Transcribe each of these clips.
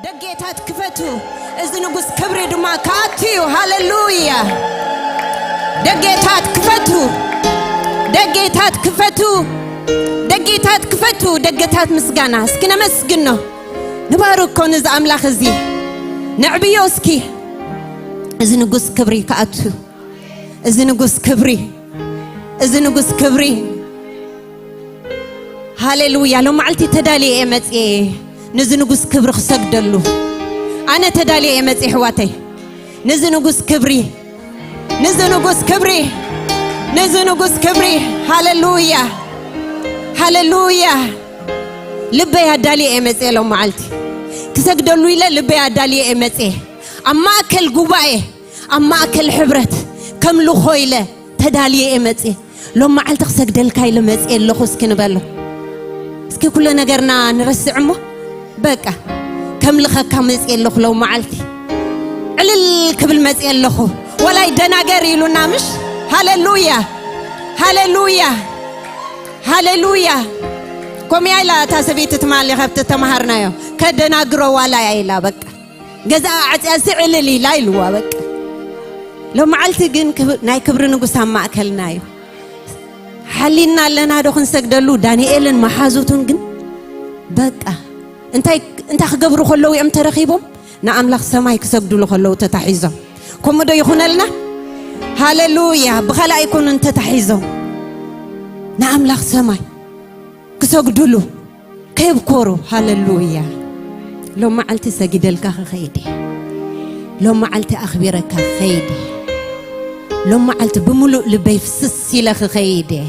ደጌታት ክፈቱ፣ እዚ ንጉስ ክብሪ ድማ ክኣቱ እዩ። ሃሌሉያ። ደጌታት ክፈቱ፣ ደጌታት ክፈቱ፣ ደጌታት ክፈቱ፣ ደጌታት ምስጋና። እስኪ ነመስግኖ፣ ንባርኮ ነዚ ኣምላኽ እዚ፣ ነዕብዮ እስኪ። እዚ ንጉስ ክብሪ ክኣቱ፣ እዚ ንጉስ ክብሪ፣ እዚ ንጉስ ክብሪ። ሃሌሉያ። ሎም መዓልቲ ተዳልየ እየ መጽየ፣ ነዚ ንጉስ ክብሪ ክሰግደሉ። ኣነ ተዳልየ እየ መጽየ፣ ኣሕዋተይ፣ ነዚ ንጉስ ክብሪ፣ ነዚ ንጉስ ክብሪ፣ ነዚ ንጉስ ክብሪ። ሃሌሉያ፣ ሃሌሉያ። ልበይ ኣዳልየ እየ መጽየ፣ ሎም መዓልቲ ክሰግደሉ ኢለ ልበይ ኣዳልየ እየ መጽየ። ኣብ ማእከል ጉባኤ፣ ኣብ ማእከል ሕብረት ከምልኾ ኢለ ተዳልየ እየ መጽየ። ሎም መዓልቲ ክሰግደልካ ኢለ መጽየ ኣለኹ፣ እስኪ ንበሎ። እስኪ ኩሉ ነገርና ንረስዕ እሞ፣ በቃ፣ ከምልኸካ መጽየ ኣለኹ። ሎም መዓልቲ ዕልል ክብል መጽየ ኣለኹ። ወላይ ደናገር ኢሉና፣ ምሽ? ሃሌሉያ፣ ሃሌሉያ፣ ሃሌሉያ። ከምያ ኢላ እታ ሰበይቲ ትማሊ ካብቲ ተማሃርናዮ፣ "ከደናግሮ ዋላ እያ" ኢላ፣ በቃ፣ ገዛ ዓጽያሲ ዕልል ኢላ ኢልዋ፣ በቃ። ሎም መዓልቲ ግን ክብ-፣ ናይ ክብሪ ንጉስ ኣብ ማእከልና እዩ። ሓሊና ኣለና ዶ ክንሰግደሉ? ዳንኤልን መሓዙቱን ግን፣ በቃ፣ እንታይ፣ እንታይ ክገብሩ ከለዉ እዮም ተረኺቦም? ንኣምላኽ ሰማይ ክሰግዱሉ ከለዉ ተታሒዞም። ከምኡ ዶ ይኹነልና? ሃሌሉያ። ብኻልእ ኣይኮኑን ተታሒዞም፣ ንኣምላኽ ሰማይ ክሰግዱሉ፣ ከየብኮሩ። ሃሌሉያ። ሎም መዓልቲ ሰጊደልካ ክኸይድ እየ። ሎም መዓልቲ ኣኽቢረካ ክኸይድ እየ። ሎም መዓልቲ ብምሉእ ልበይ ፍስስ ኢለ ክኸይድ እየ።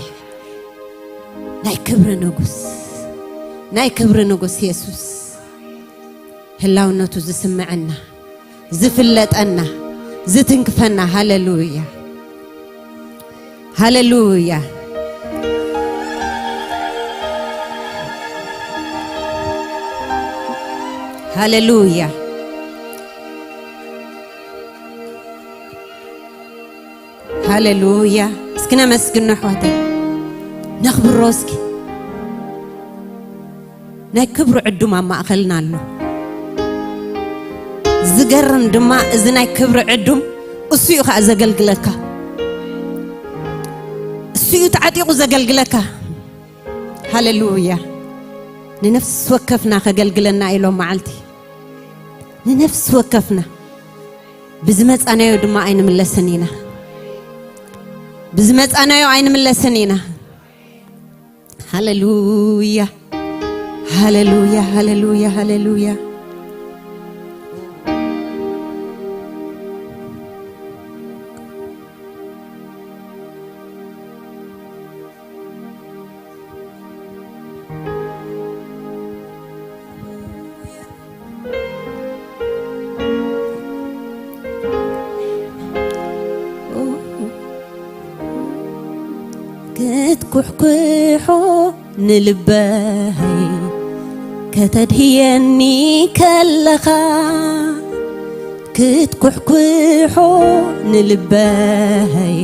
ናይ ክብሪ ንጉስ፣ ናይ ክብሪ ንጉስ የሱስ፣ ህላውነቱ ዝስምዐና፣ ዝፍለጠና፣ ዝትንክፈና። ሃሌሉያ፣ ሃሌሉያ፣ ሃሌሉያ፣ ሃሌሉያ። እስኪ ነመስግኖ ኣሕዋተይ፣ ነኽብሮ እስኪ። ናይ ክብሪ ዕዱም ኣብ ማእከልና ኣሎ። ዝገርም ድማ፣ እዚ ናይ ክብሪ ዕዱም እሱ እዩ ኸዓ ዘገልግለካ። እሱ እዩ ተዓጢቑ ዘገልግለካ። ሃሌሉያ። ንነፍሲ ወከፍና ከገልግለና እዩ ሎም መዓልቲ። ንነፍሲ ወከፍና። ብዝመጻናዮ ድማ ኣይንምለስን ኢና። ብዝመጻናዮ ኣይንምለስን ኢና። ሃሌሉያ፣ ሃሌሉያ፣ ሃሌሉያ፣ ሃሌሉያ። ክትኩሕኩሖ ንልበይ ከተድህየኒ ከለኻ፣ ክትኩሕኩሖ ንልበይ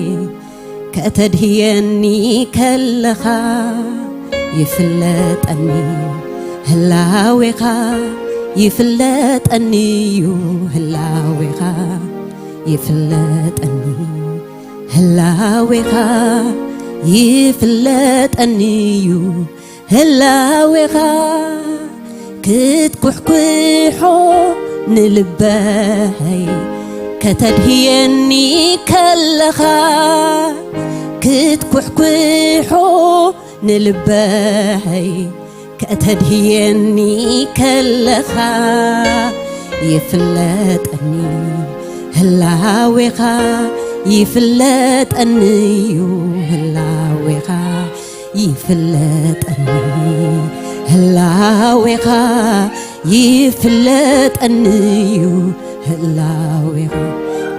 ከተድህየኒ ከለኻ፣ ይፍለጠኒ ህላዌኻ፣ ይፍለጠኒ እዩ ህላዌኻ፣ ይፍለጠኒ ህላዌኻ፣ ይፍለጠኒ እዩ ህላዌኻ። ክትኩሕኩሖ ንልበይ ከተድህየኒ ከለኻ፣ ክትኩሕኩሖ ንልበይ ከተድህየኒ ከለኻ፣ ይፍለጠኒ ህላዌኻ፣ ይፍለጠኒ እዩ ህላዌኻ፣ ይፍለጠኒ ህላዌኻ፣ ይፍለጠኒ እዩ ህላዌኻ።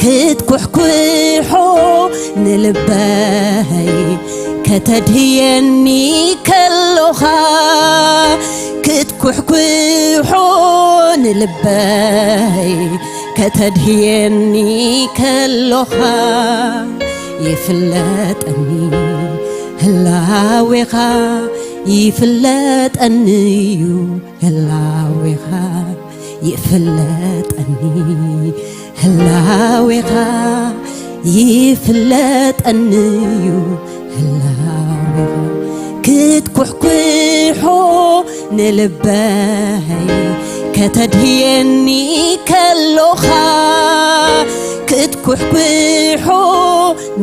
ክትኩሕኩሖ ንልበይ ከተድህየኒ ከሎኻ፣ ክትኩሕኩሖ ንልበይ ከተድህየኒ ከሎኻ፣ ይፍለጠኒ ህላዌኻ፣ ይፍለጠኒ እዩ ህላዌኻ፣ ይፍለጠኒ ህላዌኻ፣ ይፍለጠኒ እዩ ህላዌኻ። ክትኩሕኩሖ ንልበይ ከተድህየኒ ከሎኻ፣ ክትኩሕኩሖ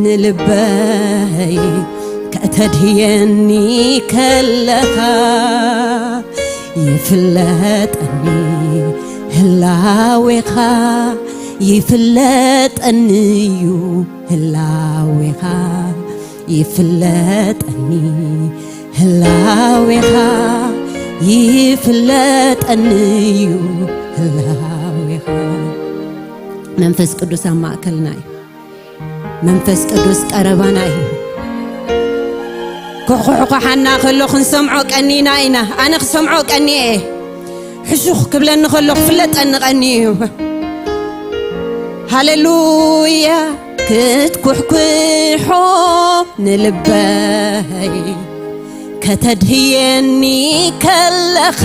ንልበይ ከተድህየኒ ከለኻ፣ ይፍለጠኒ ህላዌኻ፣ ይፍለጠኒ እዩ ህላዌኻ፣ ይፍለጠኒ ህላዌኻ፣ ይፍለጠኒ እዩ ህላዌኻ። መንፈስ ቅዱስ ኣብ ማእከልና እዩ። መንፈስ ቅዱስ ቀረባና እዩ። ክኹሕኳሓና ከሎ ክንሰምዖ ቀኒና ኢና። ኣነ ክሰምዖ ቀኒየ። ሕሹኽ ክብለኒ ከሎ ክፍለጠኒ ቀኒዩ። ሃሌሉያ። ክትኩሕኩሖ ንልበይ ከተድህየኒ ከለኻ፣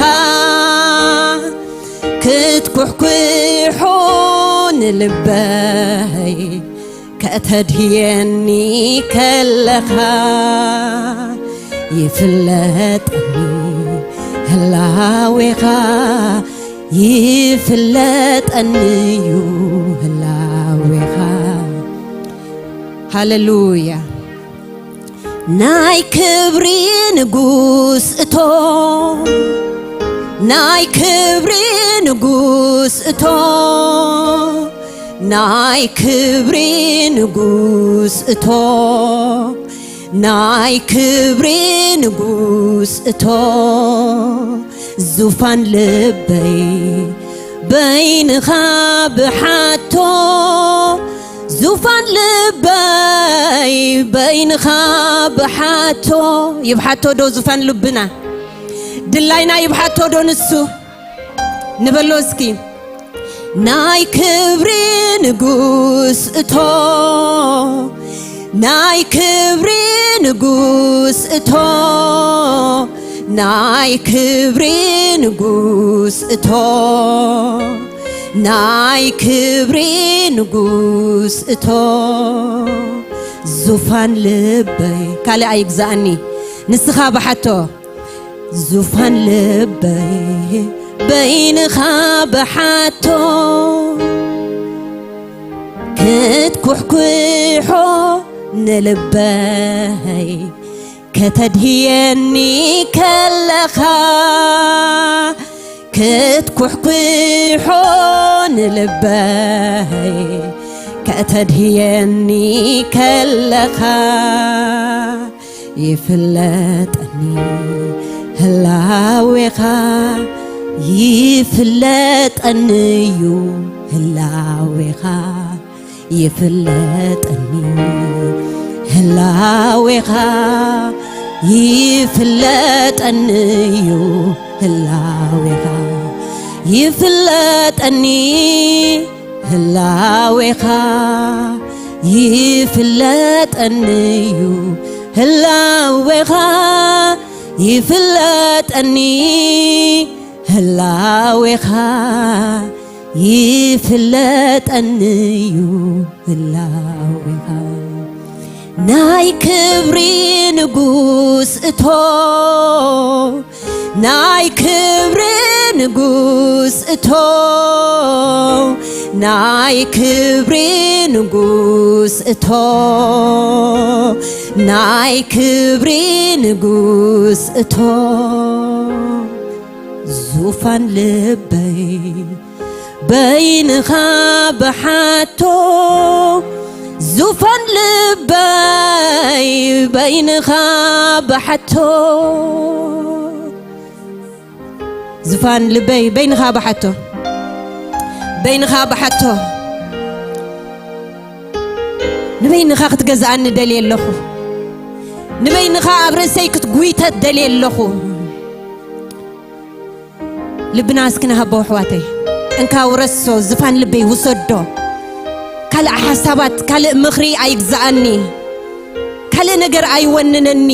ክትኩሕኩሖ ንልበይ ከተድህየኒ ከለኻ፣ ይፍለጠኒ ህላዌኻ፣ ይፍለጠኒ እዩ ህላዌኻ። ሃሌሉያ። ናይ ክብሪ ንጉስ እቶ፣ ናይ ክብሪ ንጉስ እቶ፣ ናይ ክብሪ ንጉስ እቶ፣ ናይ ክብሪ ንጉስ እቶ፣ ዙፋን ልበይ በይንኻ ብሓቶ፣ ዙፋን ልበይ በይንኻ ብሓቶ። ይብሓቶ ዶ ዙፋን ልብና? ድላይና ይብሓቶ ዶ ንሱ? ንበሎ እስኪ። ናይ ክብሪ ንጉስ እቶ፣ ናይ ክብሪ ንጉስ እቶ፣ ናይ ክብሪ ንጉስ እቶ፣ ናይ ክብሪ ንጉስ እቶ፣ ዙፋን ልበይ ካልእ ኣይግዛእኒ፣ ንስኻ ብሓቶ። ዙፋን ልበይ በይንኻ ብሓቶ፣ ክትኩሕኩሖ ንልበይ ከተድህየኒ ከለኻ፣ ክትኩሕኩሖ ንልበይ ከተድህየኒ ከለኻ፣ ይፍለጠኒ ህላዌኻ፣ ይፍለጠኒ እዩ ህላዌኻ፣ ይፍለጠኒ ህላዌኻ፣ ይፍለጠኒ እዩ ህላዌኻ፣ ይፍለጠኒ ህላዌኻ፣ ይፍለጠኒ እዩ ህላዌኻ፣ ይፍለጠኒ ህላዌኻ፣ ይፍለጠኒ እዩ ህላዌኻ። ናይ ክብሪ ንጉስ እቶ፣ ናይ ክብሪ ንጉስ እቶ፣ ናይ ክብሪ ንጉስ እቶ፣ ናይ ክብሪ ንጉስ እቶ፣ ዙፋን ልበይ በይንኻ ብሓቶ፣ ዙፋን ልበይ በይንኻ ብሓቶ፣ ዙፋን ልበይ በይንኻ ብሓቶ፣ በይንኻ ብሓቶ። ንበይንኻ ክትገዝኣኒ ደልየ ኣለኹ። ንበይንኻ ኣብ ርእሰይ ክትጉይተት ደልየ ኣለኹ። ልብና እስኪ ንሃቦ ኣሕዋተይ። እንካ ውረሶ፣ ዝፋን ልበይ ውሰዶ። ካልእ ሓሳባት፣ ካልእ ምኽሪ ኣይግዛኣኒ። ካልእ ነገር ኣይወንነኒ።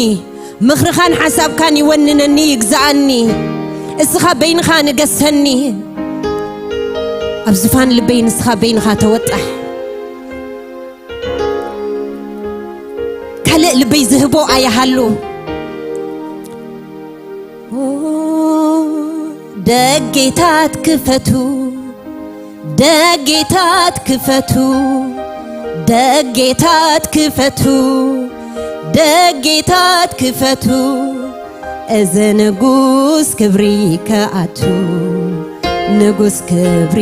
ምኽርኻን ሓሳብካን ይወንነኒ፣ ይግዛኣኒ። እስኻ በይንኻ ንገሰኒ። ኣብ ዝፋን ልበይ ንስኻ በይንኻ ተወጣሕ። ካልእ ልበይ ዝህቦ ኣይሃሉ። ኦ፣ ደጌታት ክፈቱ፣ ደጌታት ክፈቱ፣ ደጌታት ክፈቱ፣ ደጌታት ክፈቱ። እዚ ንጉስ ክብሪ ከኣቱ፣ ንጉስ ክብሪ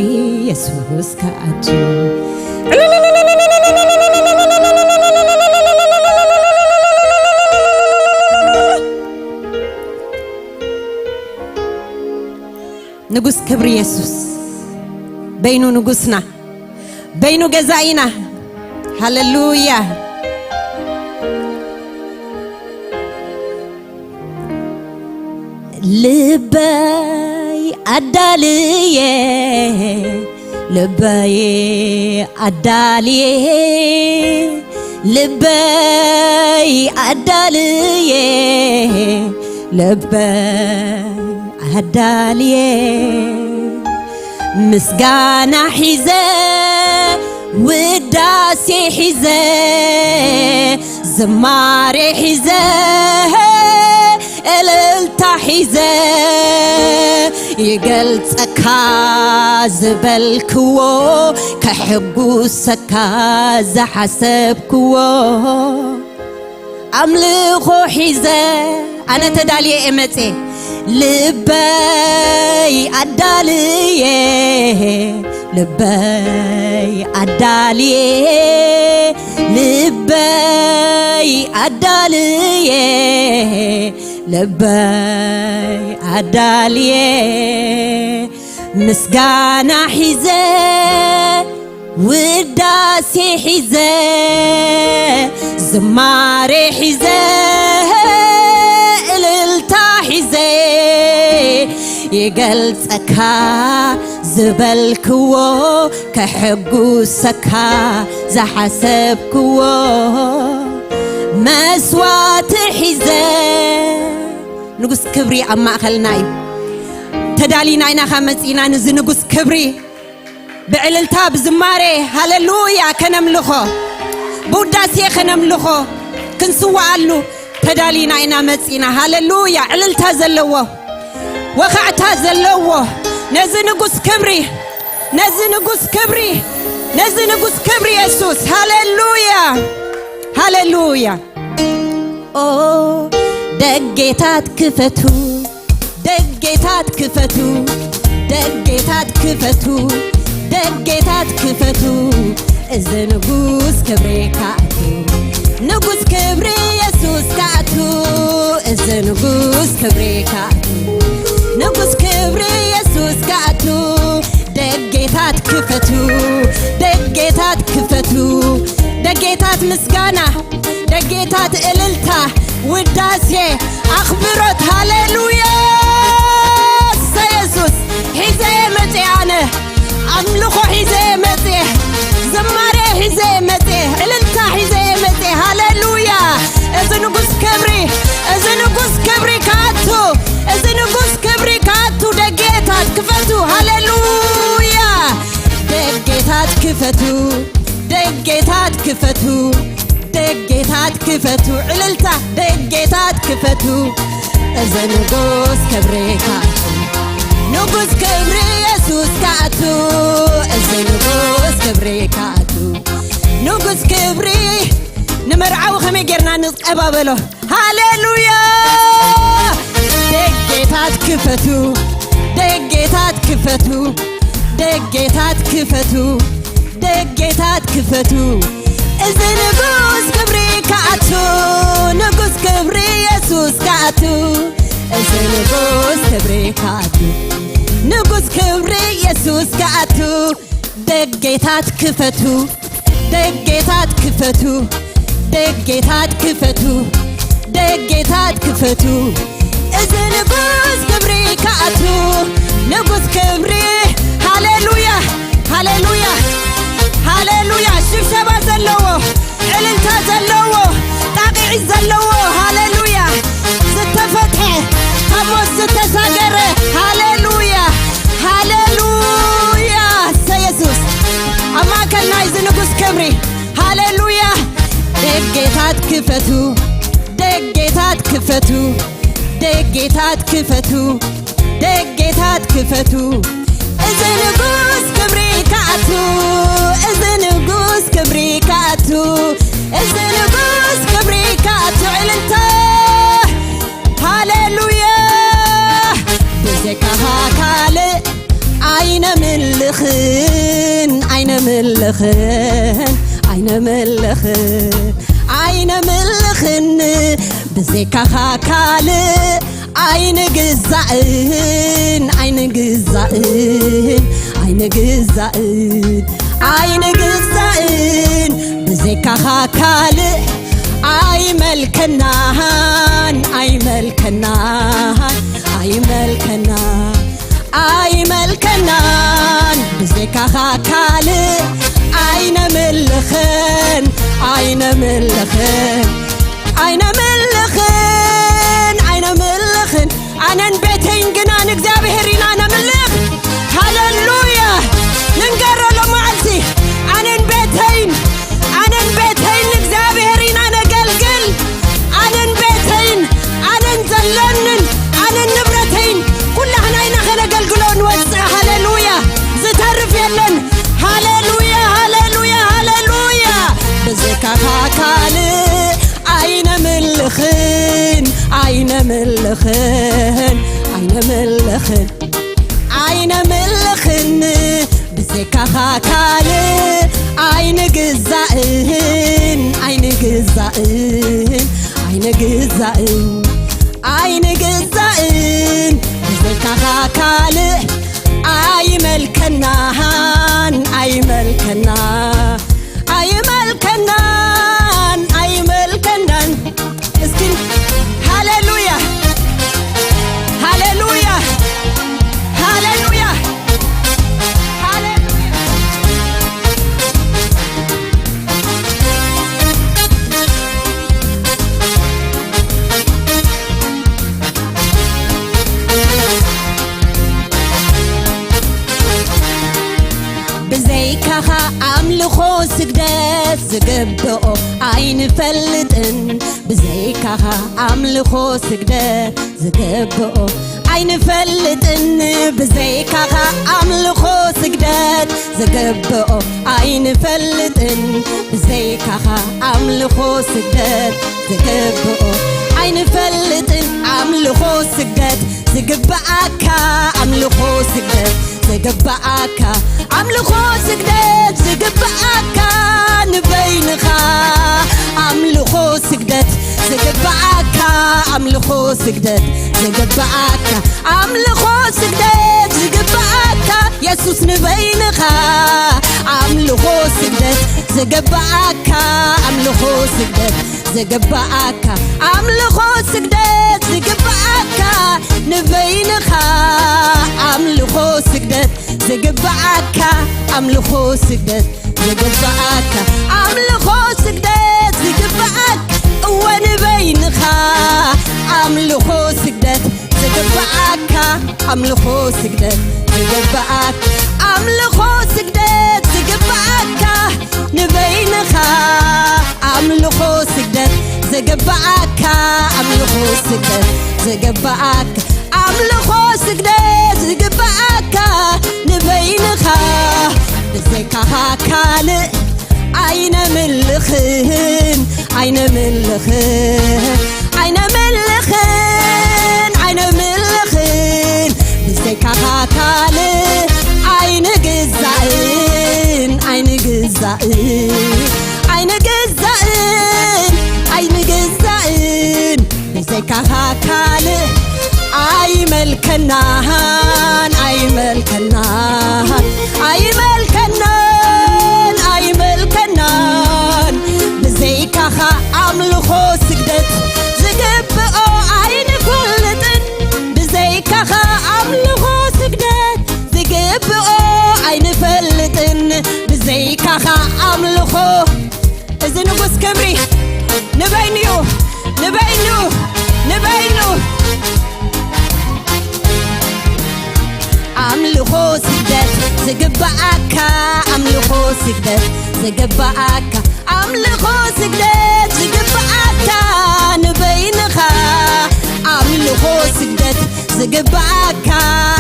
የሱስ ከኣቱ። ንጉስ ክብሪ የሱስ በይኑ ንጉስና፣ በይኑ ገዛኢና። ሃሌሉያ። ልበይ ኣዳልየ፣ ልበይ ኣዳልየ፣ ልበይ ኣዳልየ፣ ልበይ ኣዳልየ። ምስጋና ሒዘ፣ ውዳሴ ሒዘ፣ ዝማሬ ሒዘ፣ እልልታ ሒዘ፣ ይገልጸካ ዝበልክዎ፣ ከሕጉሰካ ዝሓሰብክዎ። ኣምልኾ ሒዘ፣ ኣነ ተዳልየ እየ መጽየ። ልበይ ኣዳልየ፣ ልበይ ኣዳልየ፣ ልበይ ኣዳልየ፣ ልበይ ኣዳልየ። ምስጋና ሒዘ፣ ውዳሴ ሒዘ፣ ዝማሬ ሒዘ፣ እልልታ ሒዘ፣ ይገልጸካ ዝበልክዎ፣ ከሕጉሰካ ዝሓሰብክዎ፣ መስዋዕቲ ሒዘ። ንጉስ ክብሪ ኣብ ማእኸልና እዩ። ተዳሊና ኢና ካብ መጺና ንዚ ንጉስ ክብሪ ብዕልልታ፣ ብዝማሬ፣ ሃሌሉያ ከነምልኾ፣ ብውዳሴ ከነምልኾ፣ ክንስዋኣሉ ተዳሊና ኢና መጺና። ሃሌሉያ። ዕልልታ ዘለዎ፣ ወኻዕታ ዘለዎ፣ ነዚ ንጉስ ክብሪ፣ ነዚ ንጉስ ክብሪ፣ ነዚ ንጉስ ክብሪ የሱስ። ሃሌሉያ፣ ሃሌሉያ። ኦ፣ ደጌታት ክፈቱ፣ ደጌታት ክፈቱ፣ ደጌታት ክፈቱ፣ ደጌታት ክፈቱ። እዚ ንጉስ ክብሪ ከኣቱ፣ ንጉስ ክብሪ የሱስ ከኣቱ፣ እዚ ንጉስ ክብሪ ከኣቱ፣ ንጉስ ክብሪ የሱስ ከኣቱ። ደጌታት ክፈቱ፣ ደጌታት ክፈቱ፣ ደጌታት ምስጋና፣ ደጌታት እልልታ፣ ውዳሴ፣ ኣኽብሮት። ሃሌሉያ። እሰ የሱስ፣ ሒዘ እየ መጽየ ኣነ። ኣምልኾ ሒዘ እየ መጽየ። ዝማሬ ሒዘ እየ መጽየ። እልልታ ሒዘ እየ መጽየ። ሃሌሉያ። እዚ ንጉስ ክብሪ፣ እዚ ንጉስ ክብሪ ከኣቱ፣ እዚ ንጉስ ክብሪ ከኣቱ። ደጌታት ክፈቱ። ሃሌሉያ። ደጌታት ክፈቱ፣ ደጌታት ክፈቱ፣ ደጌታት ክፈቱ። ዕልልታ። ደጌታት ክፈቱ፣ እዚ ንጉስ ክብሪ ከኣቱ፣ ንጉስ ክብሪ የሱስ ከኣቱ፣ እዚ ንጉስ ክብሪ ከኣቱ፣ ንጉስ ክብሪ። ንመርዓዊ ከመይ ጌርና ንቀባበሎ? ሃሌሉያ። ደጌታት ክፈቱ፣ ደጌታት ክፈቱ፣ ደጌታት ክፈቱ፣ ደጌታት ክፈቱ። እዚ ንጉስ ክብሪ ከኣቱ፣ ንጉስ ክብሪ የሱስ ከኣቱ፣ እዚ ንጉስ ክብሪ ከኣቱ፣ ንጉስ ክብሪ የሱስ ከኣቱ። ደጌታት ክፈቱ፣ ደጌታት ክፈቱ፣ ደጌታት ክፈቱ፣ ደጌታት ክፈቱ። እዚ ንጉስ ክብሪ ከኣቱ፣ ንጉስ ክብሪ። ሃሌሉያ፣ ሃሌሉያ፣ ሃሌሉያ። ሽብሸባ ዘለዎ፣ ዕልልታ ዘለዎ፣ ጣቕዒት ዘለዎ። ሃሌሉያ። ዝተፈትሐ፣ ካብ ሞት ዝተሳገረ። ሃሌሉያ፣ ሃሌሉያ። እሰይ ሃሌሉያ። ደጌታት ክፈቱ፣ ደጌታት ክፈቱ፣ ደጌታት ክፈቱ፣ ደጌታት ክፈቱ። እዚ ንጉስ ክብሪ ክኣቱ፣ እዚ ንጉስ ክብሪ ክኣቱ፣ እዚ ንጉስ ክብሪ ክኣቱ። ዕልልታ። ሃሌሉያ። ብዘይካኻ ካልእ ኣይነምልኽን፣ ኣይነምልኽን፣ ኣይነምልኽን፣ ኣይነምልኽን። ብዘይካኻ ካልእ ኣይንግዛእን፣ ኣይንግዛእን፣ ኣይንግዛእን፣ ኣይንግዛእን። ብዘይካኻ ካልእ ኣይመልከናን፣ ኣይመልከናን፣ ኣይመልከናን፣ ኣይመልከናን። ብዘይካኻ ካልእ ኣይነምልኽን፣ ኣይነምልኽን፣ ኣይነምልኽን፣ ኣይነምልኽን። ኣነን ቤተይን ግና ንእግዚኣብሔር ኢና ነምልኽ። ሃሌሉያ። ንንገሮ ሎመዓልቲ ኣነን ቤተይን፣ ኣነን ቤተይን ንእግዚኣብሔር ኢና ነገልግል። ኣነን ቤተይን፣ ኣነን ዘለንን፣ ኣነን ንብረተይን፣ ኩላህና ኢና ከነገልግሎ ንወፅእ። ሃሌሉያ። ዝተርፍ የለን። ሃሌሉያ፣ ሃሌሉያ፣ ሃሌሉያ። ብዘይካኻ ካልእ ኣይነምልኽን፣ ኣይነምልኽን፣ ኣይነምልኽን፣ ኣይነምልኽን። ብዘይካኻ ካልእ ኣይንግዛእን፣ ኣይንግዛእን፣ ኣይንግዛእን፣ ኣይንግዛእን። ብዘይካኻ ካልእ ኣይመልከናን፣ ኣይመልከና፣ ኣይመልከናን፣ ኣይመልከናን። እስኪ ሃሌሉያ፣ ሃሌሉያ፣ ሃሌሉያ፣ ሃሌሉያ። ብዘይካኻ ኣምልኾ ስግደት ዝግብኦ ኣይንፈልጥን። ብዘይካኻ ኣምልኾ ስግደት ዝግብኦ ኣይንፈልጥን። ብዘይካኻ ኣምልኾ ስግደት ዝግብኦ ኣይንፈልጥን። ብዘይካኻ ኣምልኾ ስግደት ዝግብኦ ኣይንፈልጥን። ኣምልኾ ስግደት ዝግብኣካ፣ ኣምልኾ ስግደት ዝግብኣካ፣ ኣምልኾ ስግደት ዝግብኣካ ንበይንኻ። ኣምልኾ ስግደት ዝግብኣካ፣ ኣምልኾ ስግደት ዝግብኣካ፣ ኣምልኾ ስግደት ዝግብኣካ የሱስ ንበይንኻ። ኣምልኾ ስግደት ዝግብኣካ፣ ኣምልኾ ስግደት ዝግብኣካ፣ ኣምልኾ ስግደት ዝግብኣካ ንበይንኻ። ኣምልኾ ስግደት ዝግብኣካ፣ ኣምልኾ ስግደት ዝግብኣካ፣ ኣምልኾ ስግደት ዝግብኣካ እወ ንበይንኻ። ኣምልኾ ስግደት ዝግብኣካ፣ ኣምልኾ ስግደት ዝግብኣካ፣ ኣምልኾ ስግደት ዝግብኣካ ንበይንኻ። ኣምልኾ ስግደት ዝግብኣካ፣ ኣምልኾ ስግደት ዝግብኣካ፣ ኣምልኾ ስግደት ዝግብኣካ ንበይንኻ። ብዘይካኻ ካልእ ኣይነምልኽን፣ ኣይነምልኽን፣ ኣይነምልኽን፣ ኣይነምልኽን። ብዘይካኻ ካልእ ኣይንግዛእን፣ ኣይንግዛእን፣ ኣይንግዛእን፣ ኣይንግዛእን። ብዘይካኻ ካልእ ኣይመልከናን፣ ኣይመልከናን፣ ኣይመልከናን፣ ኣይመልከናን። ብዘይካኻ ኣምልኾ ስግደት ዝግብኦ ኣይንፈልጥን። ብዘይካኻ ኣምልኾ ስግደት ዝግብኦ ኣይንፈልጥን። ብዘይካኻ ኣምልኾ እዚ ንጉስ ክብሪ ንበይኑ እዩ፣ ንበይኑ፣ ንበይኑ። ኣምልኾ ስግደት ዝግብኣካ፣ ኣምልኾ ስግደት ዝግብኣካ፣ ኣምልኾ ስግደት ዝግብኣካ ንበይንኻ። ኣምልኾ ስግደት ዝግብኣካ፣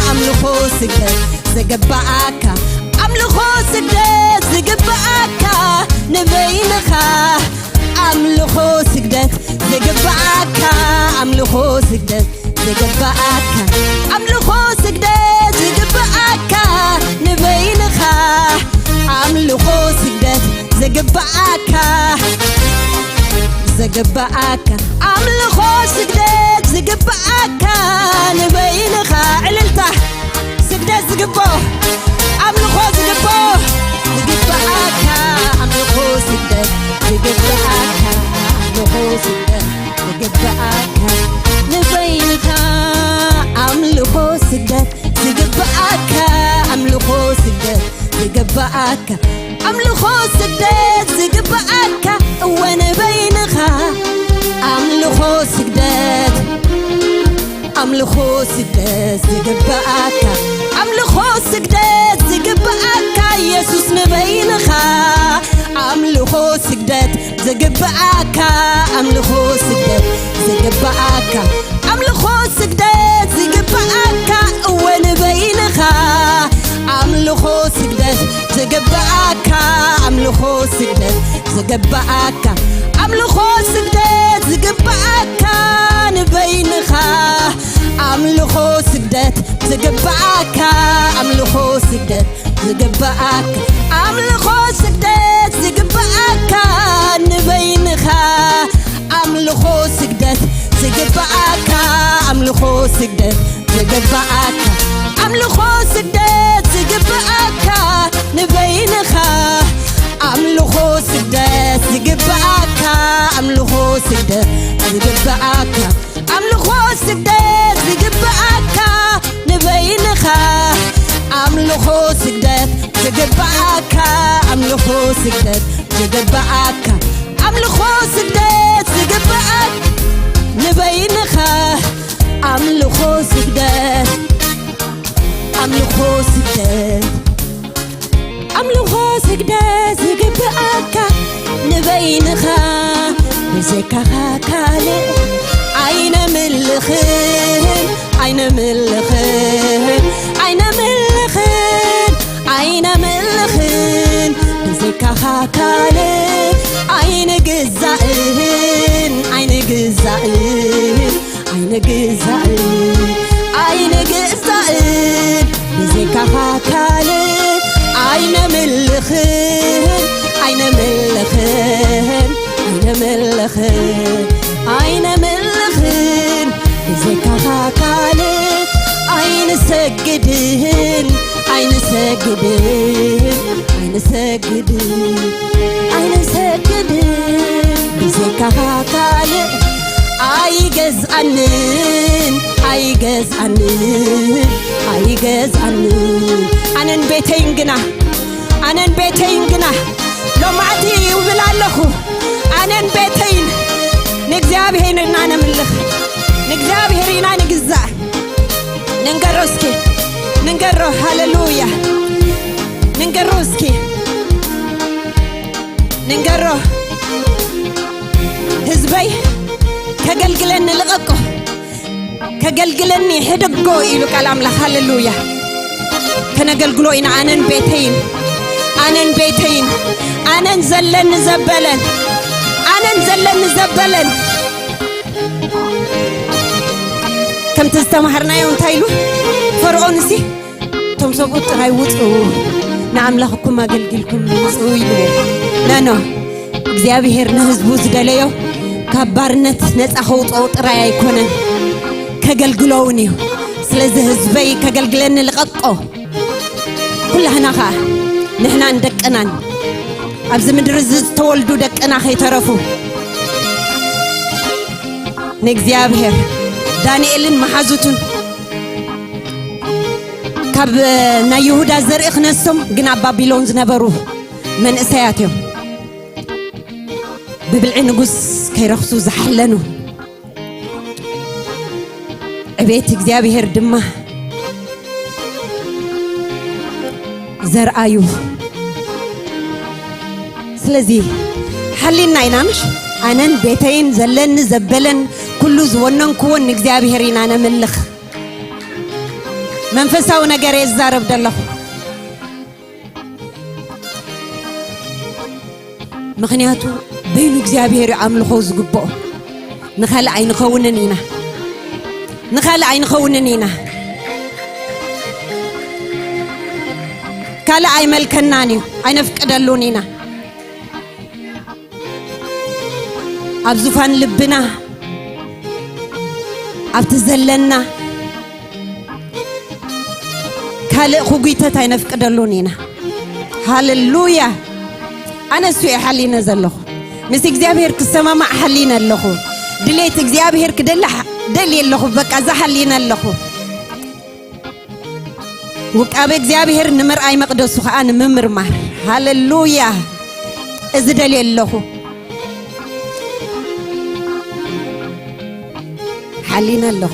ኣምልኾ ስግደት ዝግብኣካ፣ ኣምልኾ ስግደት ዝግብኣካ ንበይንኻ። ኣምልኾ ስግደት ዝግብኣካ፣ ኣምልኾ ስግደት ዝግብኣካ፣ ኣምልኾ ስግደት ዝግብኣካ ንበይንኻ። ኣምልኾ ስግደት ዝግብኣካ፣ ዝግብኣካ፣ ኣምልኾ ስግደት ዝግብኣካ ንበይንኻ። ዕልልታ፣ ስግደት ዝግብኦ፣ ኣምልኾ ዝግብኦ፣ ዝግብኣካ፣ ኣምልኾ ስግደት ዝግብኣካ፣ ኣምልኾ ስግደት ዝግብኣካ ንበይንኻ። ኣምልኾ ስግደት ዝግብኣካ፣ ኣምልኾ ስግደት ዝግብኣካ፣ ኣምልኾ ስግደት ዝግብኣካ እወ ንበይንኻ። ኣምልኾ ስግደት፣ ኣምልኾ ስግደት ዝግብኣካ፣ ኣምልኾ ስግደት ዝግብኣካ ኢየሱስ ንበይንኻ። ኣምልኾ ስግደት ዝግብኣካ፣ ኣምልኾ ስግደት ዝግብኣካ፣ ኣምልኾ ስግደት ዝግብኣካ እወ ንበይንኻ። ኣምልኾ ስግደት ዝግብኣካ፣ ኣምልኾ ስግደት ዝግብኣካ፣ ኣምልኾ ስግደት ዝግብኣካ ንበይንኻ። ኣምልኾ ስግደት ዝግብኣካ፣ ኣምልኾ ስግደት ዝግብኣካ፣ ኣምልኾ ስግደት ዝግብኣካ ንበይንኻ። ኣምልኾ ስግደት ዝግብኣካ፣ ኣምልኾ ስግደት ዝግብኣካ፣ ኣምልኾ ስግደት ዝግብኣካ ንበይንኻ። ኣምልኾ ስግደት ዝግብኣካ፣ ኣምልኾ ስግደት ዝግብኣካ፣ ኣምልኾ ስግደት ዝግብኣካ ንበይንኻ። ኣምልኾ ስግደት ዝግብኣካ፣ ኣምልኾ ስግደት ዝግብኣካ፣ ኣምልኾ ስግደት ዝግብኣካ ንበይንኻ። ኣምልኾ ስግደት፣ ኣምልኾ ስግደት፣ ኣምልኾ ስግደት ዝግብኣካ ንበይንኻ። ብዘይካኻ ካልእ ኣይነምልኽን፣ ኣይነምልኽን፣ ኣይነምልኽን፣ ኣይነምልኽን። ብዘይካኻ ካልእ ኣይንግዛእን፣ ኣይንግዛእን፣ ኣይንግዛእን፣ ኣይንግዛእን። ብዘይካኻ ካልእ ኣይነምልኽን፣ ኣይነምልኽን፣ ኣይነምልኽን፣ ኣይነምልኽን። ብዘይካኻ ካልእ ኣይንሰግድን፣ ኣይንሰግድን፣ ኣይንሰግድን፣ ኣይንሰግድን። ብዘይካኻ ካልእ ኣይገዝኣንን፣ ኣይገዝኣንን፣ ኣይገዝኣንን። ኣነን ቤተይን ግና፣ ኣነን ቤተይን ግና ሎማዕቲ ይብል ኣለኹ። ኣነን ቤተይን ንእግዚኣብሔር ኢና ነምልኽ፣ ንእግዚኣብሔር ኢና ንግዛእ። ንንገሮ እስኪ፣ ንንገሮ። ሃሌሉያ። ንንገሮ እስኪ፣ ንንገሮ። ህዝበይ ከገልግለኒ ልቐቆ፣ ከገልግለኒ ሕደጎ ኢሉ ቃል ኣምላኽ። ሃሌሉያ። ከነገልግሎ ኢና፣ ኣነን ቤተይን፣ ኣነን ቤተይን፣ ኣነን ዘለኒ ዘበለን፣ ኣነን ዘለኒ ዘበለን። ከምቲ ዝተማሃርናዮ እንታይ ኢሉ ፈርዖን? እሲ እቶም ሰብኡት ጥራይ ውፅኡ፣ ንኣምላኽኩም ኣገልጊልኩም ውፅኡ ኢልዎ። ነኖ እግዚኣብሔር ንህዝቡ ዝደለዮ ካብ ባርነት ነፃ ከውፅኦ ጥራይ ኣይኮነን፣ ከገልግሎ እውን እዩ። ስለዚ ህዝበይ ከገልግለኒ ልቐቆ። ኩላህና ኸዓ ንሕናን ደቅናን ኣብዚ ምድሪ እዚ ዝተወልዱ ደቅና ከይተረፉ ንእግዚኣብሔር ዳንኤልን መሓዙቱን ካብ ናይ ይሁዳ ዘርኢ ክነሶም ግን ኣብ ባቢሎን ዝነበሩ መንእሰያት እዮም። ብብልዒ ንጉስ ከይረኽሱ ዝሓለኑ ዕቤት እግዚኣብሔር ድማ ዘርኣዩ ስለዚ ሓሊና ኢና ምሽ? ኣነን ቤተይን ዘለኒ ዘበለን ኩሉ ዝወነንክዎን ንእግዚኣብሔር ኢና ነምልኽ። መንፈሳዊ ነገር እየ ዝዛረብ ዘለኹ። ምኽንያቱ በይኑ እግዚኣብሔር እዩ ኣምልኾ ዝግብኦ። ንኻልእ ኣይንኸውንን ኢና። ንኻልእ ኣይንኸውንን ኢና። ካልእ ኣይመልከናን እዩ። ኣይነፍቅደሉን ኢና። ኣብ ዙፋን ልብና፣ ኣብቲ ዘለና፣ ካልእ ክጉይተት ኣይነፍቅደሉን ኢና። ሃሌሉያ። ኣነ እሱ እየ ሓሊነ ዘለኹ። ምስ እግዚኣብሔር ክሰማማዕ ሓሊነ ኣለኹ። ድሌት እግዚኣብሔር ክደሊ ሓ-፣ ደልየ ኣለኹ። በቃ፣ እዛ ሓሊነ ኣለኹ። ውቃበ እግዚኣብሔር ንምርኣይ፣ መቕደሱ ኸዓ ንምምርማር። ሃሌሉያ። እዚ ደልየ ኣለኹ። ሓሊነ ኣለኹ።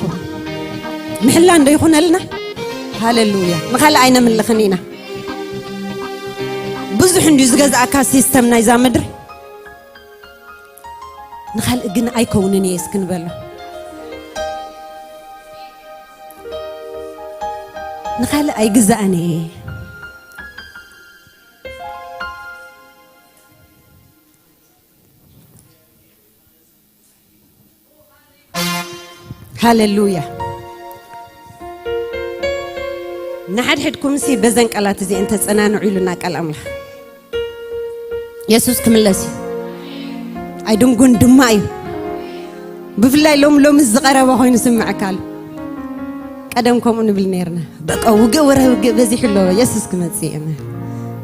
ምሕላ እንዶ ይኹነልና። ሃሌሉያ። ንኻልእ ኣይነምልኽን ኢና። ብዙሕ እንድዩ ዝገዝኣካ ሲስተም ናይዛ ምድሪ። ንኻልእ ግን ኣይከውንን እየ እስኪ ንበሎ። ንኻልእ ኣይግዛእን እየ። ሃሌሉያ። ንሓድሕድኩም ሲ በዘን ቃላት እዚአን ተጸናንዑ ኢሉና ቃል ኣምላኽ። የሱስ ክምለስ እዩ። ኣይድንጉን ድማ እዩ። ብፍላይ ሎም-፣ ሎሚ ዝቐረበ ኮይኑ ስምዐካ ኣሎ። ቀደም ከምኡ ንብል ነርና። በቃ ውግእ ወረ ውግእ በዚሑ ኣሎ። የሱስ ክመጽእ እዩ።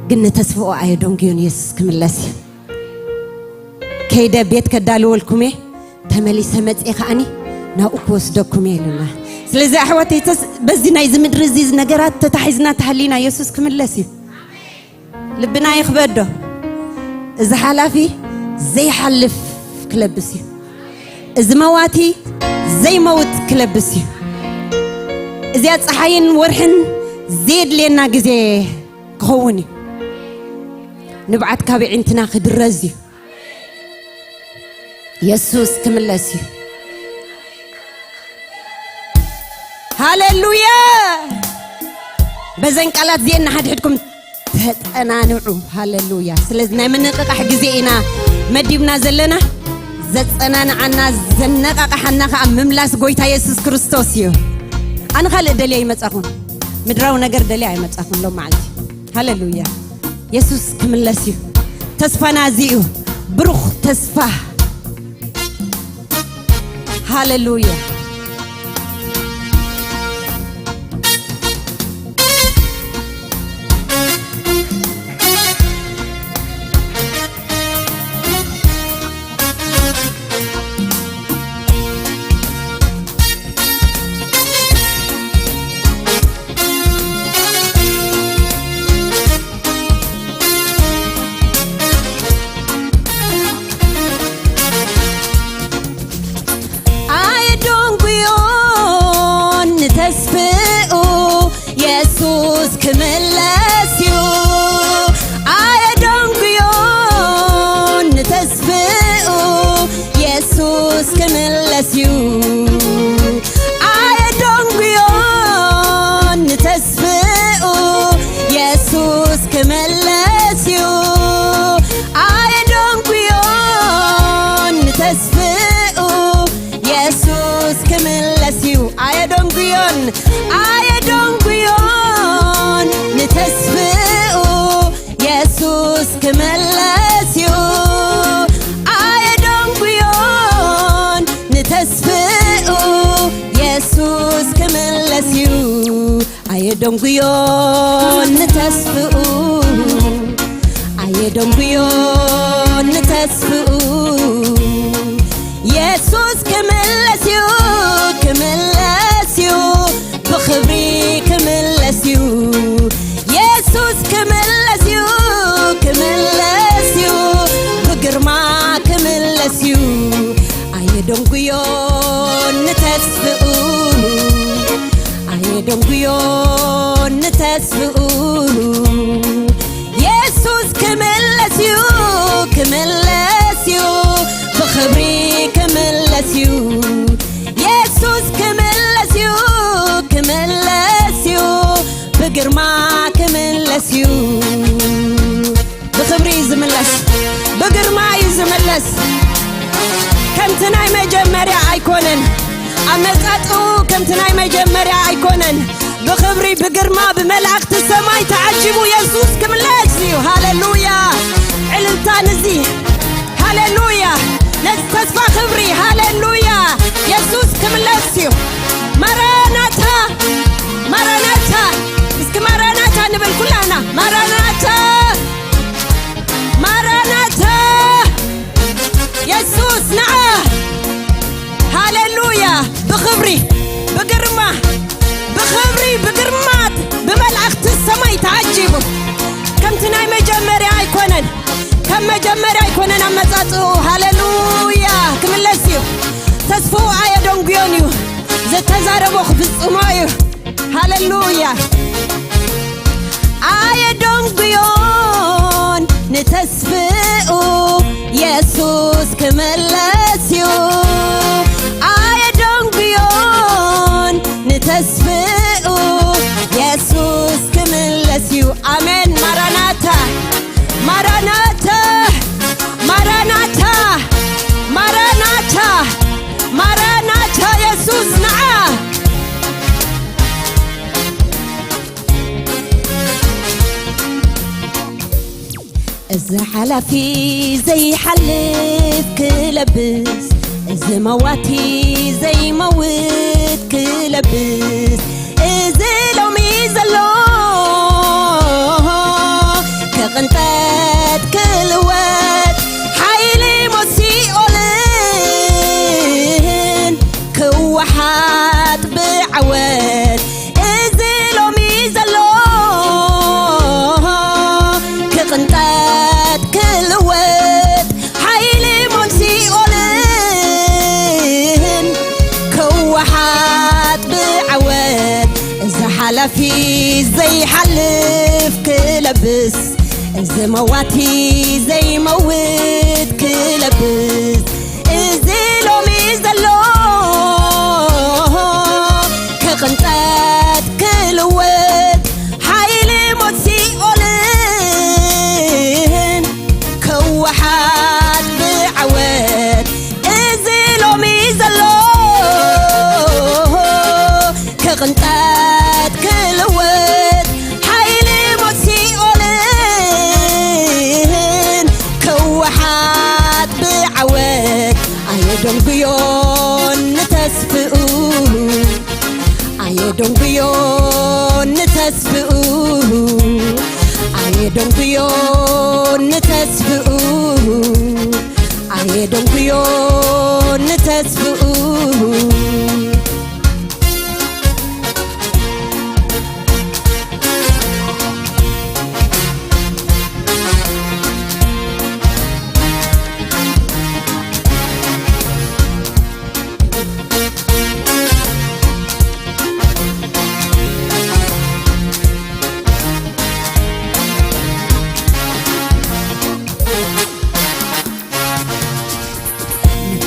ግን ንተስፍኦ ኣየደንጉዮን፣ የሱስ ክምለስ እዩ። ከይደ ቤት ከዳልወልኩም እየ፣ ተመሊሰ መጽኤ ከኣኒ ናብኡ ክወስደኩም እየ ኢሉና። ስለዚ ኣሕዋተይ ተስ-፣ በዚ ናይዚ ምድሪ እዚ ነገራት ተታሒዝና ተሃሊና የሱስ ክምለስ እዩ። ልብና ይኽበዶ። እዚ ሓላፊ ዘይሓልፍ ክለብስ እዩ። እዚ መዋቲ ዘይመውት ክለብስ እዩ። እዚኣ ጸሓይን ወርሕን ዘየድልየና ግዜ ክኸውን እዩ። ንብዓት ካብ ኣዒንትና ክድረዝ እዩ። የሱስ ክምለስ እዩ። ሃሌሉያ። በዘን ቃላት እዚአን ንሓድሕድኩም ተጠናንዑ። ሃሌሉያ። ስለዚ ናይ ምንቕቓሕ ግዜ ኢና መዲብና ዘለና። ዘጸናንዓና፣ ዘነቓቕሓና ኸኣ ምምላስ ጎይታ የሱስ ክርስቶስ እዩ። ኣነ ካልእ ደልየ ኣይመጻኹን። ምድራዊ ነገር ደልየ ኣይመጻኹን ሎም መዓልቲ። ሃሌሉያ። የሱስ ክምለስ እዩ። ተስፋና እዚ እዩ። ብሩኽ ተስፋ። ሃሌሉያ። ኣየደንጉዮን ንተስፍኡ የሱስ ክምለስ እዩ። ኣየደንጉዮን ንተስፍኡ የሱስ ክምለስ እዩ። ኣየደንጉዮን ንተስፍኡ የሱስ ክምለስ እዩ። ኣየደንጉዮን ንተስፍኡ የሱስ ክምለስ እዩ። ኣየደንጉዮን፣ ኣየደንጉዮን ንተስፍኡ የሱስ ክምለስ እዩ። ኣየደንጉዮን ንተስፍኡ የሱስ ክምለስ እዩ። ኣየደንጉዮን ንተስፍኡ፣ ኣየደንጉዮን ንተስፍኡ። የሱስ ክምለስ እዩ፣ ክምለስ እዩ፣ ብኽብሪ ክምለስ እዩ። የሱስ ክምለስ እዩ፣ ክምለስ እዩ፣ ብግርማ ክምለስ እዩ። ኣየደንጉዮን ንተስፍኡ፣ ኣየደንጉዮን ንተስፍኡ። የሱስ ክምለስ እዩ፣ ከምቲ ናይ መጀመርያ ኣይኮነን። ኣመጻጽኡ ከምቲ ናይ መጀመርያ ኣይኮነን። ብኽብሪ፣ ብግርማ፣ ብመላእኽቲ ሰማይ ተዓጂቡ የሱስ ክምለስ እዩ። ሃሌሉያ! ዕልልታ ንዚ፣ ሃሌሉያ! ነዚ ተስፋ ክብሪ፣ ሃሌሉያ! የሱስ ክምለስ እዩ። ማራናታ፣ ማራናታ! እስኪ ማራናታ ንብል ኩላና። ማራናታ! ማራናታ! የሱስ ንዓ! ሃሌሉያ! ብኽብሪ፣ ብግርማ፣ ብኽብሪ፣ ብግርማ፣ ብመላእኽቲ ሰማይ ተዓጂቡ። ከምቲ ናይ መጀመርያ ኣይኮነን። ከም መጀመርያ ኣይኮነን ኣመጻጽኡ። ሃሌሉያ! ክምለስ እዩ። ተስፍኡ ኣየደንጉዮን እዩ። ዝተዛረቦ ክፍጽሞ እዩ። ሃሌሉያ! ኣየደንጉዮን ንተስፍኡ፣ የሱስ ክምለስ እዩ። ኣየደንጉዮን ንተስፍኡ፣ የሱስ ክምለስ እዩ። ኣሜን። ማራናታ፣ ማራናታ፣ ማራናታ፣ ማራናታ፣ ማራናታ፣ የሱስ ንዓ። እዚ ሓላፊ ዘይሓልፍ ክለብስ፣ እዚ መዋቲ ዘይመውት ክለብስ፣ እዚ ሎሚ ዘሎ ክቕንጠጥ ክልወጥ፣ ሓይሊ ሞት ሲኦልን ክወሓጥ ብዓወት፣ እዚ ሎሚ ዘሎ ክቕንጠጥ ክልወጥ፣ ሓይሊ ሞት ሲኦልን ክወሓጥ ብዓወት፣ እዚ ሓላፊ ዘይሓልፍ ክለብስ፣ እዚ መዋቲ ዘይመውት ክለብስ፣ እዚ ሎሚ ዘሎ ክቕንጠጥ ክልወጥ፣ ሓይሊ ሞት ሲኦልን ክወሓጥ ብዓወት፣ እዚ ሎሚ ዘሎ ክቕንጠጥ ክልወጥ፣ ሓይሊ ሞት ሲኦልን ክወሓጥ ብዓወት፣ ኣየደንጉዮን ንተስፍኡ፣ ኣየደንጉዮን ንተስፍኡ፣ ኣየደንጉዮን ንተስፍኡ፣ ኣየደንጉዮን ንተስፍኡ።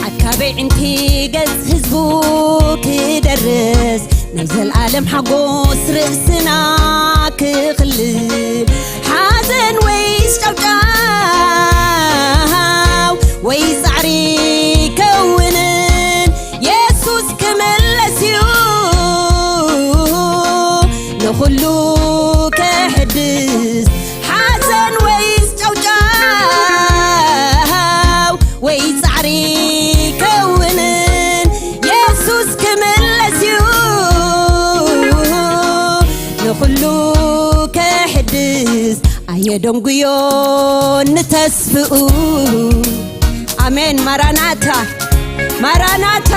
ኣካበይ ዕንቲ ገጽ ህዝቡ ክደርስ፣ ናይ ዘልኣለም ሓጎስ ርእስና ክኽልል፣ ሓዘን ወይ ጫውጫው ወይ ጻዕሪ ከውንን፣ የሱስ ክምለስ እዩ ንኹሉ ከሕድስ፣ ሓዘን ወይ ጫውጫው ወይ ጻዕሪ ከውንን፣ የሱስ ክምለስ እዩ ንኹሉ ከሕድስ፣ ኣየደንጉዮን ንተስፍኡ። ኣሜን። ማራናታ፣ ማራናታ፣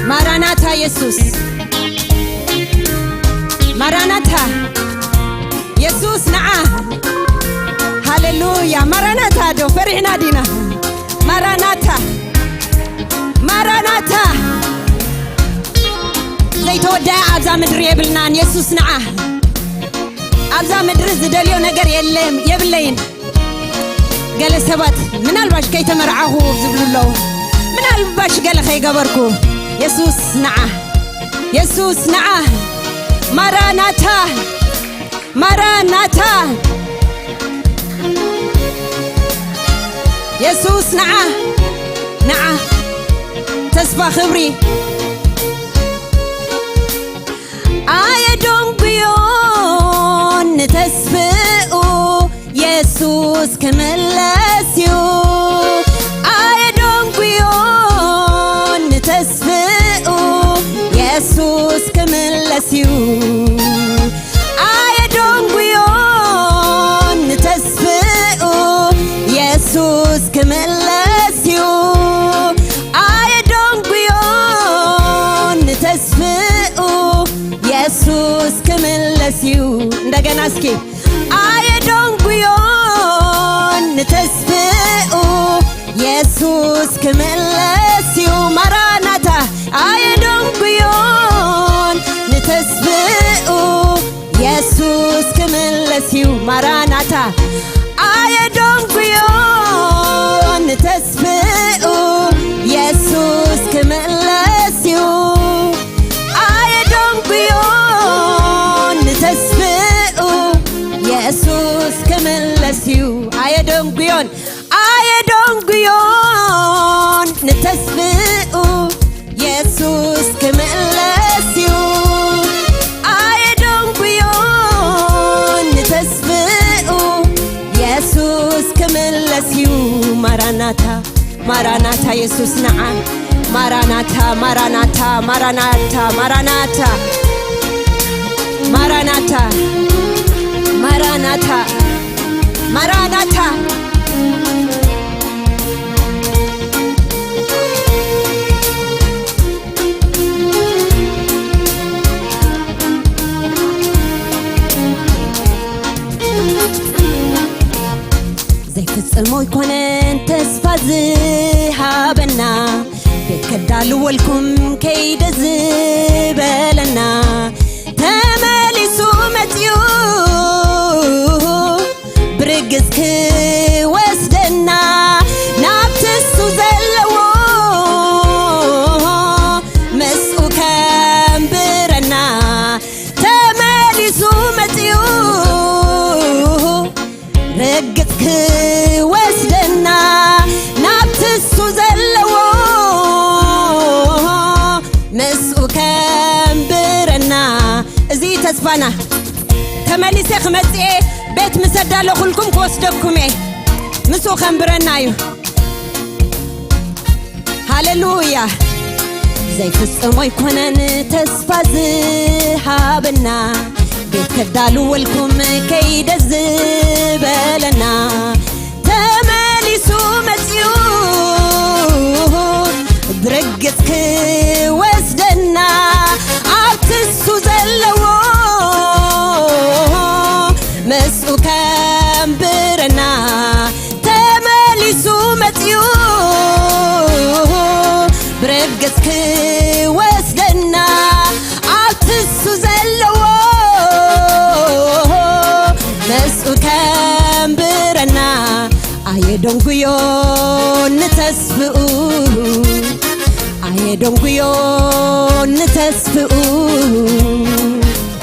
ማራናታ የሱስ፣ ማራናታ የሱስ ንዓ። ሃሌሉያ። ማራናታ ዶ ፈሪሕና ዲና? ማራናታ፣ ማራናታ። ዘይተወደኣ ኣብዛ ምድሪ የብልናን። የሱስ ንዓ። ኣብዛ ምድሪ ዝደልዮ ነገር የለን፣ የብለይን። ገለ ሰባት ምናልባሽ ከይተመርዓኹ ዝብሉ ኣለዉ። ምናልባሽ ገለ ከይገበርኩ። የሱስ ንዓ፣ የሱስ ንዓ። ማራናታ፣ ማራናታ። የሱስ ንዓ፣ ንዓ፣ ተስፋ ክብሪ። ኣየደንጉዮን ንተስፍኡ፣ የሱስ ክምለስ እዩ። ኣየደንጉዮን ንተስፍኡ፣ የሱስ ክምለስ እዩ። ኣየደንጉዮን ንተስፍኡ፣ የሱስ ክምለስ እዩ። ኣየደንጉዮን ንተስፍኡ፣ የሱስ ክምለስ እዩ። እንደገና እስኪ። ኣየደንጉዮን ንተስፍኡ፣ የሱስ ክምለስ እዩ። ማራናታ። ኣየደንጉዮን ንተስፍኡ፣ የሱስ ክምለስ እዩ። ማራናታ። ኣየደንጉዮን ንተስፍኡ፣ የሱስ ክምለስ እዩ። ኣየደንጉዮን ንተስፍኡ፣ የሱስ ክምለስ እዩ። ኣየደንጉዮን፣ ኣየደንጉዮን ንተስፍኡ፣ የሱስ ክምለስ እዩ። ኣየደንጉዮን ንተስፍኡ፣ የሱስ ክምለስ እዩ። ማራናታ፣ ማራናታ፣ የሱስ ንዓ። ማራናታ፣ ማራናታ፣ ማራናታ፣ ማራናታ፣ ማራናታ፣ ማራናታ፣ ማራናታ። ዘይፍጽም ኣይኮነን ተስፋ ዝሃበና፣ ቤት ከዳልወልኩም ከይደ ዝበለና፣ ተመሊሱ መጺኡ ብርግጽ ክወስደና፣ ናብቲ እሱ ዘለዎ ምስኡ ከንብረና፣ ተመሊሱ መጺኡ ርግጽ ክወስደና፣ ናብቲ እሱ ዘለዎ ምስኡ ከንብረና። እዚ ተስፋና። ተመሊሰ ክመጽእ እየ፣ ቤት ምስ ኣዳለኹልኩም ክወስደኩም እየ። ምስኡ ከንብረና እዩ። ሃሌሉያ። ዘይፍጽም ኣይኮነን ተስፋ ዝሃበና፣ ቤት ከዳልወልኩም ከይደ ዝበለና፣ ተመሊሱ መጺኡ ብርግጽ ክወስደና፣ ኣብቲ እሱ ዘለዎ ምስኡ ከንብረና፣ ተመሊሱ መጺኡ ብርግጽ ክወስደና፣ ኣብቲ እሱ ዘለዎ ምስኡ ከንብረና፣ ኣየደንጉዮ ንተስፍኡ፣ ኣየደንጉዮ ንተስፍኡ፣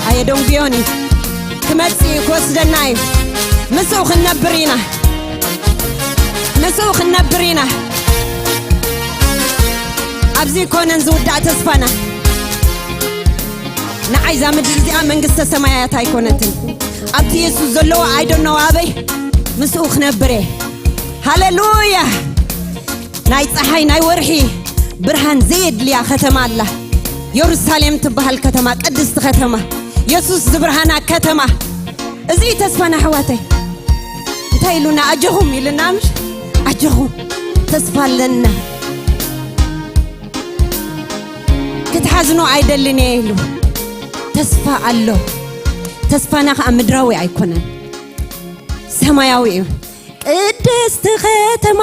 ኣየደንጉዮን እዩ። ክመጽእ እዩ፣ ክወስደና እዩ። ምስኡ ክንነብር ኢና። ምስኡ ክንነብር ኢና። ኣብዚ ኮነን ዝውዳእ ተስፋና። ንዓይ እዛ ምድሪ እዚኣ መንግስተ ሰማያት ኣይኮነትን። ኣብቲ የሱስ ዘለዎ ኣይደኖ ኣበይ ምስኡ ክነብር እየ። ሃሌሉያ። ናይ ጸሓይ ናይ ወርሒ ብርሃን ዘየድልያ ከተማ ኣላ። የሩሳሌም ትበሃል ከተማ፣ ቅድስቲ ከተማ፣ የሱስ ዝብርሃና ከተማ። እዚ እዩ ተስፋና ኣሕዋተይ። እንታይ ኢሉና? ኣጆኹም ኢሉና ምሽ? ኣጆኹም፣ ተስፋ ኣለና። ክትሓዝኑ ኣይደልን እየ ኢሉ። ተስፋ ኣሎ። ተስፋና ከኣ ምድራዊ ኣይኮነን፣ ሰማያዊ እዩ። ቅድስቲ ከተማ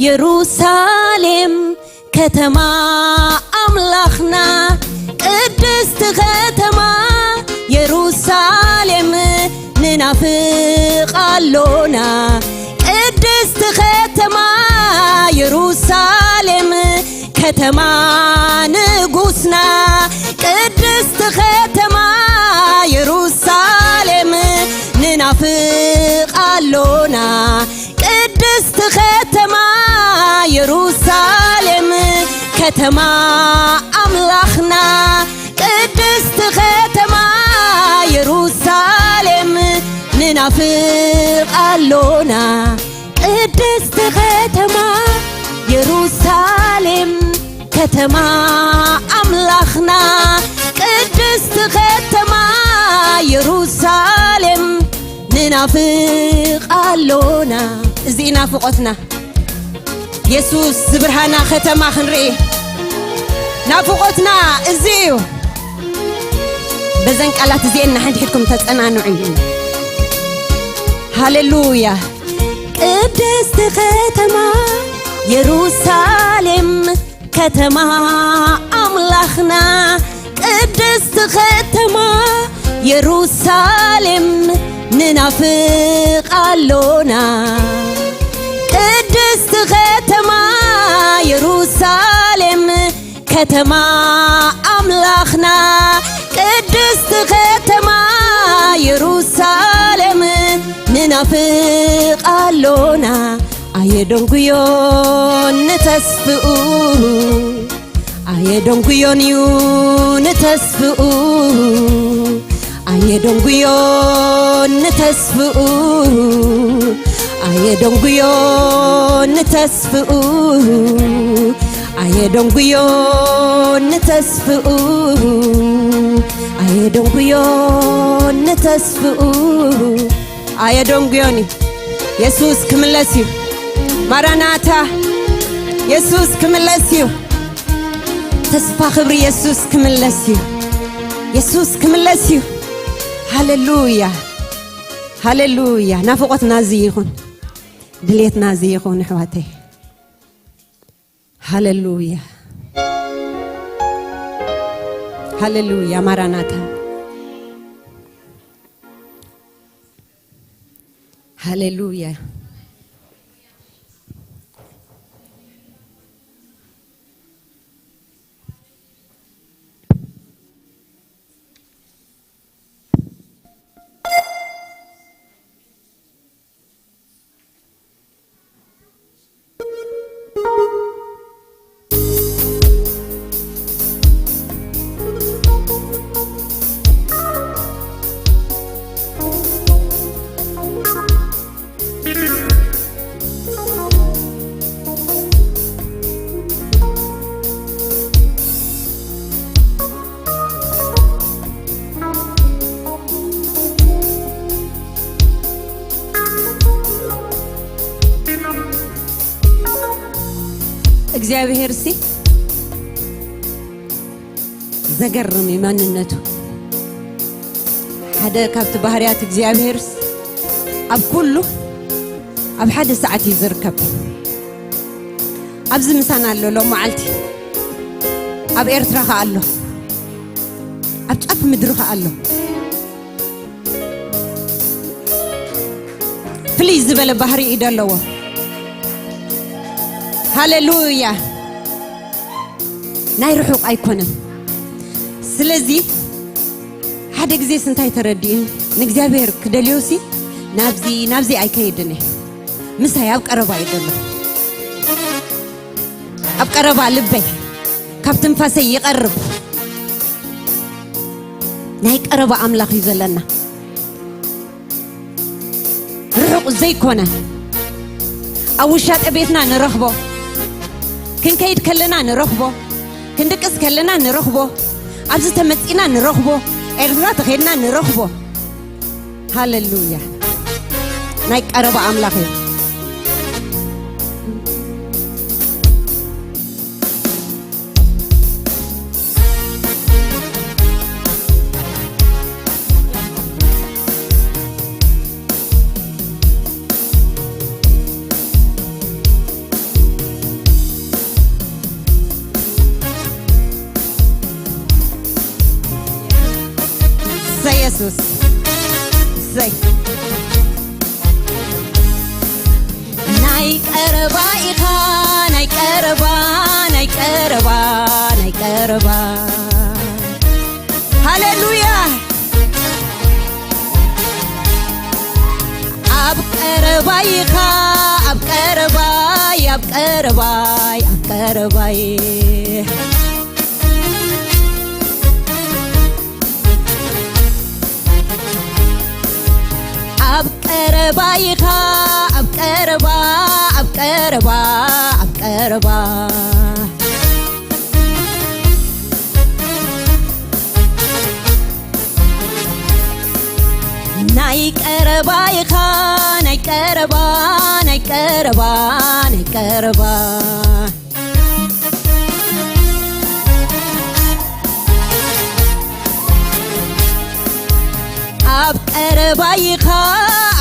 የሩሳሌም፣ ከተማ ኣምላኽና፣ ቅድስቲ ከተማ የሩሳሌም ንናፍቕ ኣሎና። ቅድስቲ ከተማ የሩሳሌም፣ ከተማ ንጉስና፣ ቅድስቲ ከተማ የሩሳሌም ንናፍቕ ኣሎና። ቅድስቲ ከተማ ከተማ ኣምላኽና ቅድስቲ ከተማ የሩሳሌም ንናፍቕ ኣሎና። ቅድስቲ ከተማ የሩሳሌም ከተማ ኣምላኽና ቅድስቲ ከተማ የሩሳሌም ንናፍቕ ኣሎና። እዚ ናፍቖትና። የሱስ ዝብርሃና ከተማ ክንርኢ ናፍቖትና እዚ እዩ። በዘን ቃላት እዚኤን ንሓድሕድኩም ተጸናንዑ እዩ። ሃሌሉያ። ቅድስቲ ከተማ የሩሳሌም ከተማ ኣምላኽና ቅድስቲ ከተማ የሩሳሌም ንናፍቕ ኣሎና። ቅድስቲ ከተማ የሩሳሌም ከተማ ኣምላኽና ቅድስቲ ከተማ የሩሳሌም ንናፍቕ ኣሎና። ኣየደንጉዮን ንተስፍኡ ኣየደንጉዮን እዩ ንተስፍኡ ኣየደንጉዮን ንተስፍኡ ኣየደንጉዮን ንተስፍኡ ኣየደንጉዮን ንተስፍኡ ኣየደንጉዮን ንተስፍኡ ኣየደንጉዮን እዩ። የሱስ ክምለስ እዩ። ማራናታ የሱስ ክምለስ እዩ። ተስፋ ክብሪ የሱስ ክምለስ እዩ። የሱስ ክምለስ እዩ። ሃሌሉያ ሃሌሉያ። ናፍቖትና እዚ ይኹን፣ ድሌትና እዚ ይኹን ኣሕዋተይ። ሃሌሉያ ሃሌሉያ። ማራናታ ሃሌሉያ። እግዚኣብሔር ሲ ዘገርም እዩ መንነቱ። ሓደ ካብቲ ባህርያት እግዚኣብሔር ኣብ ኩሉ ኣብ ሓደ ሰዓት እዩ ዝርከብ። ኣብዚ ምሳና ኣሎ ሎም መዓልቲ፣ ኣብ ኤርትራ ከኣ ኣሎ፣ ኣብ ጫፍ ምድሪ ከኣ ኣሎ። ፍልይ ዝበለ ባህሪ እዩ ዘለዎ። ሃሌሉያ። ናይ ርሑቕ ኣይኮነን። ስለዚ ሓደ ግዜስ እንታይ ተረዲኡ፣ ንእግዚኣብሔር ክደልዮሲ ናብዚ ናብዚ ኣይከይድን እየ። ምሳይ ኣብ ቀረባ እዩ ዘሎ። ኣብ ቀረባ ልበይ ካብ ትንፋሰይ ይቐርብ። ናይ ቀረባ ኣምላኽ እዩ ዘለና። ርሑቕ ዘይኮነ፣ ኣብ ውሻጠ ቤትና ንረኽቦ፣ ክንከይድ ከለና ንረኽቦ፣ ክንድቅስ ከለና ንረኽቦ፣ ኣብዚ ተመጺና ንረኽቦ፣ ኤርትራ ተኸድና ንረኽቦ። ሃሌሉያ። ናይ ቀረባ ኣምላኽ እዩ። እሰይ የሱስ፣ እሰይ። ናይ ቀረባ ኢኻ፣ ናይ ቀረባ፣ ናይ ቀረባ፣ ናይ ቀረባ። ሃሌሉያ። ኣብ ቀረባ ኢኻ፣ ኣብ ቀረባ፣ ኣብ ቀረባይ ኣብ ቀረባይ ኣብ ቀረባይኻ ኣብ ቀረባ ኣብ ቀረባ ኣብ ቀረባ ናይ ቀረባይኻ ናይ ቀረባ ናይ ቀረባ ናይ ቀረባ ኣብ ቀረባይኻ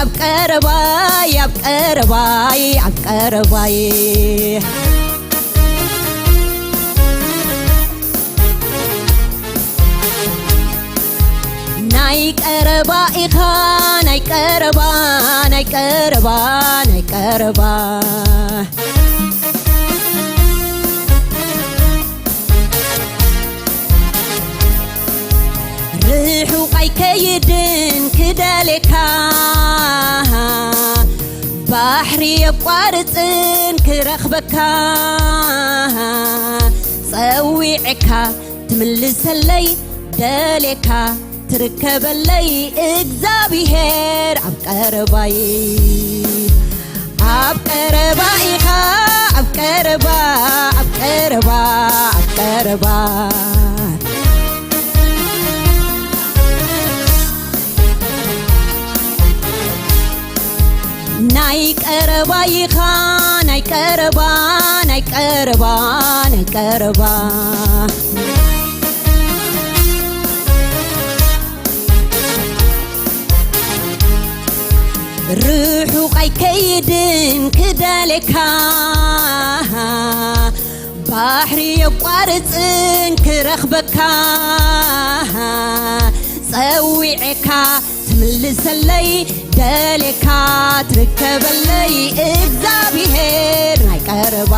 ኣብ ቀረባይ ኣብ ቀረባይ ኣብ ቀረባይ ናይ ቀረባ ኢኻ ናይ ቀረባ ናይ ቀረባ ናይ ቀረባ ርሑቕ ኣይከይድን ክደሌካ ባሕሪ የቋርጽን ክረኽበካ ጸዊዕካ ትምልሰለይ ደሌካ ትርከበለይ እግዚኣብሔር ኣብ ቀረባይ ኣብ ቀረባ ኢኻ ኣብ ቀረባ ኣብ ቀረባ ኣብ ቀረባ ናይ ቀረባ ኢኻ ናይ ቀረባ ናይ ቀረባ ናይ ቀረባ ርሑቕ ኣይከይድን ክደሌካ ባሕሪ የቋርጽን ክረኽበካ ጸዊዐካ ትምልሰለይ ደሌካ ትርከበለይ እግዚኣብሔር ናይ ቀረባ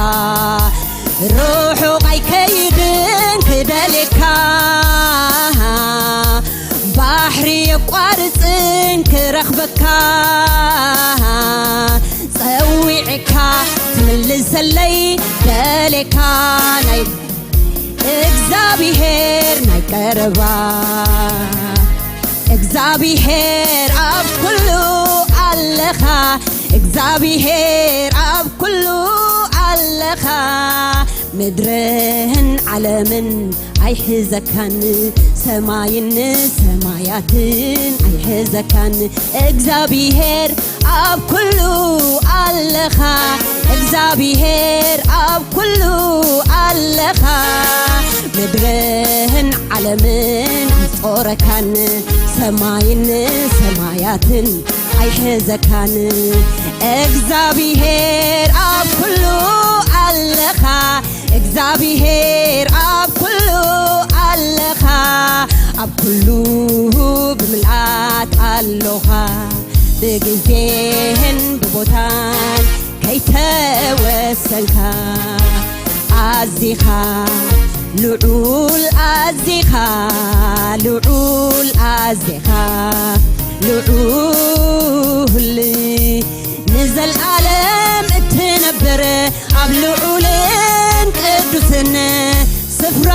ርሑቕ ኣይከይድን ክደሌካ ባሕሪ የቋርጽን ክረኽበካ ጸዊዕካ ትምልሰለይ ደሌካ ናይ እግዚኣብሔር ናይ ቀረባ እግዚኣብሔር ኣብ ኩሉ ኣለኻ እግዚኣብሔር ኣብ ኩሉ ኣለኻ ምድርን ዓለምን ኣይሕዘካን ሰማይን ሰማያትን ኣይሕዘካን እግዚኣብሔር ኣብ ኩሉ ኣለኻ እግዚኣብሔር ኣብ ኩሉ ኣለኻ ምድርን ዓለምን ኣይጾረካን ሰማይን ሰማያትን ኣይሕዘካን እግዚኣብሔር ኣብ ኩሉ ኣለኻ እግዚኣብሔር ኣብ ኩሉ ኣለኻ ኣብ ኩሉ ብምልኣት ኣሎኻ ብግዜህን ብቦታን ከይተወሰንካ ኣዚኻ ልዑል ኣዚኻ ልዑል ኣዚኻ ልዑል ንዘልኣለም እትነብር ኣብ ልዑልን ቅዱስን ስፍራ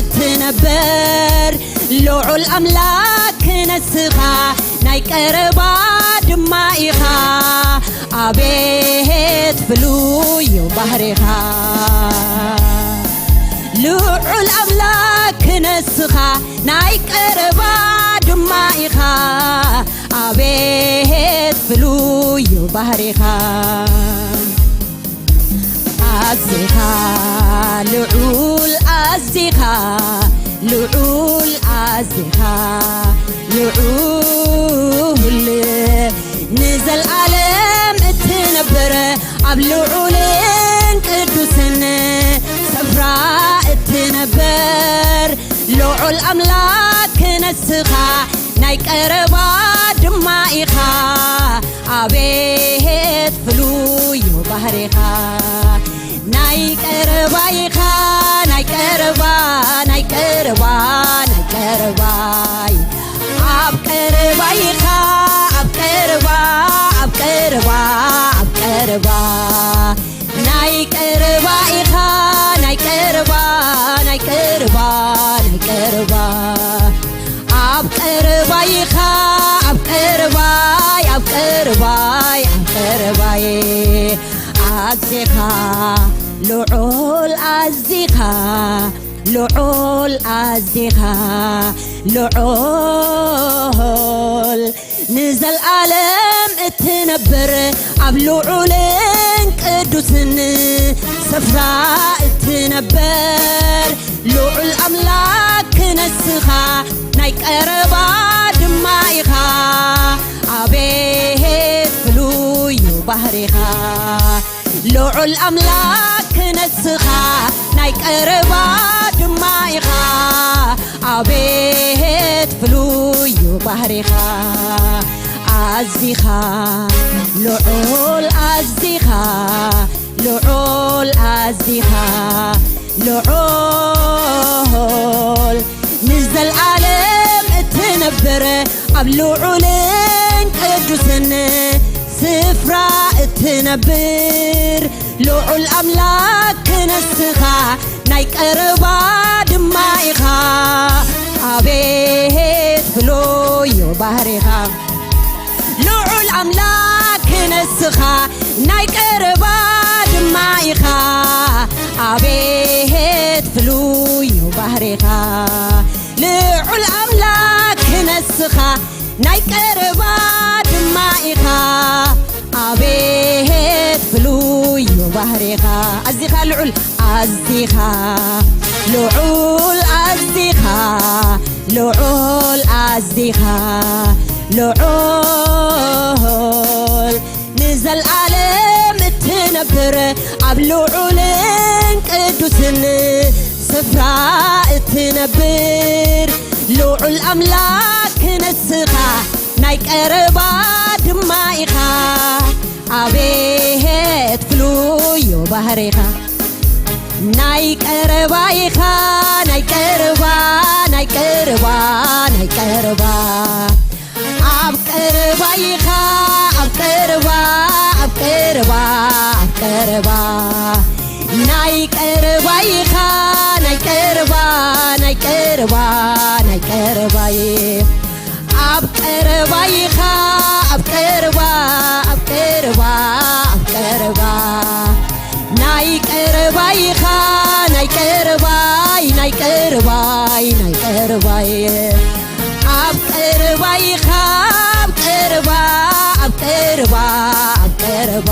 እትነብር ልዑል ኣምላክ ነስኻ ናይ ቀረባ ድማ ኢኻ ኣቤት ፍሉዩ ባህሪኻ ልዑል ኣምላክ ነስኻ ናይ ቀረባ ድማ ኢኻ ኣቤት ፍሉዩ ባህሪኻ ኣዚኻ ልዑል ኣዚኻ ልዑል ኣዚኻ ልዑል ንዘልኣለም እትነብር ኣብ ልዑልን ቅዱስን ስፍራ እትነብር ልዑል ኣምላክ ነስኻ ናይ ቀረባ ድማ ኢኻ ኣቤት ፍሉዩ ባህሪኻ ናይ ቀረባ ኢኻ ናይ ቀረባ ናይ ቀረባ ናይ ቀረባይ ኣብ ቀረባ ኢኻ ኣብ ቀረባ ኣብ ቀረባ ኣብ ቀረባ ናይ ቀረባይኻ ኣብ ቀረባይ ኣብ ቀረባይ ኣብ ቀረባይ ኣዚኻ ልዑል ኣዚኻ ልዑል ኣዚኻ ልዑል ንዘልኣለም እትነብር ኣብ ልዑልን ቅዱስን ስፍራ እትነብር ልዑል ኣምላክ ንስኻ ናይ ቀረባ ድማ ኢኻ ኣቤት ፍሉዩ ባህሪኻ ልዑል ኣምላክ ንስኻ ናይ ቀረባ ድማ ኢኻ ኣቤት ፍሉዩ ባህሪኻ ኣዚኻ ልዑል ኣዚኻ ልዑል ኣዚኻ ልዑል ንዘልኣለም እትነብር ኣብ ልዑልን ቅዱስን ስፍራ እትነብር ልዑል ኣምላክ ንስኻ ናይ ቀረባ ድማ ኢኻ ኣቤት ፍሉዩ ባህሪኻ ልዑል ኣምላክ ንስኻ ናይ ቀረባ ድማ ኢኻ ኣቤት ፍሉዩ ባህሪኻ ልዑል ኣምላክ ንስኻ ናይ ቀረባ ድማ ኢኻ ኣቤት ፍሉዩ ባህሪኻ ኣዚኻ ልዑል ኣዚኻ ልዑል ኣዚኻ ልዑል ኣዚኻ ልዑል ንዘልኣለም እትነብር ኣብ ልዑልን ቅዱስን ስፍራ እትነብር ልዑል ኣምላክ ንስኻ ናይ ቀረባ ድማ ኢኻ ኣቤት ፍሉዩ ባህሪኻ ናይ ቀረባ ኢኻ ናይ ቀረባ ናይ ቀረባ ናይ ቀረባ ኣብ ቀረባ ኢኻ ኣብ ቀረባ ኣብ ቀረባ ኣብ ቀረባ ናይ ቀረባ ኢኻ ናይ ቀረባ ናይ ቀረባ ናይ ቀረባይ ኣብ ቀረባ ኢኻ ኣብ ቀረባ ኣብ ቀረባ ኣብ ቀረባ ናይ ቀረባ ኢኻ ናይ ቀረባይ ናይ ቀረባይ ናይ ቀረባይ ኣብ ቀረባ ኢኻ ኣብ ቀረባ ኣብ ቀረባ ኣብ ቀረባ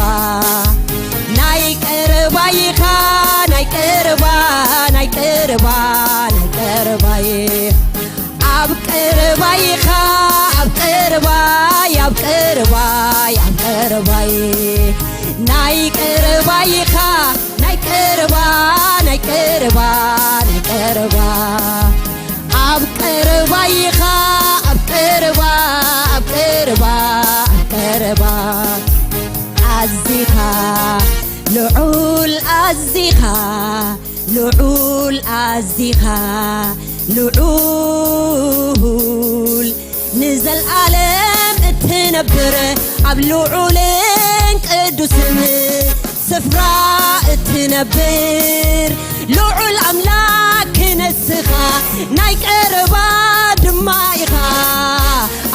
ናይ ቀረባ ኢኻ ናይ ቀረባ ናይ ቀረባ ናይ ቀረባይ ኣብ ቀረባ ኢኻ ኣብ ቀረባይ ኣብ ቀረባይ ኣብ ቀረባይ ናይ ቀረባ ኢኻ ናይ ቀረባ ናይ ቀረባ ናይ ቀረባ ኣብ ቀረባ ኢኻ ኣብ ቀረባ ኣብ ቀረባ ኣብ ቀረባ ኣዚኻ ልዑል ኣዚኻ ልዑል ኣዚኻ ልዑል ንዘልኣለም እትነብር ኣብ ልዑልን ቅዱስን ስፍራ እትነብር ልዑል ኣምላክ ንስኻ ናይ ቀረባ ድማ ኢኻ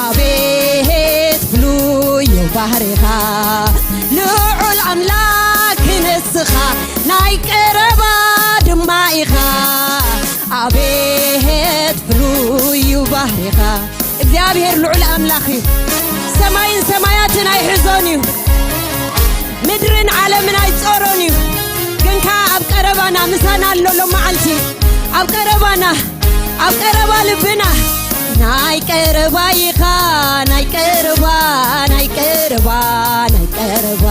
ኣቤት ፍሉይ ባህሪኻ ልዑል ኣምላክ ንስኻ ናይ ቀረባ ድማ ኢኻ ኣቤት ፍሉይ ባህሪኻ እግዚኣብሔር ልዑል ኣምላኽ እዩ ሰማይን ሰማያትን ኣይሕዞን እዩ ምድርን ዓለምን ኣይጾሮን እዩ ግን ከኣ ኣብ ቀረባና ምሳና ኣሎ ሎመዓልቲ ኣብ ቀረባና ኣብ ቀረባ ልብና ናይ ቀረባ ኢኻ ናይ ቀረባ ናይ ቀረባ ናይ ቀረባ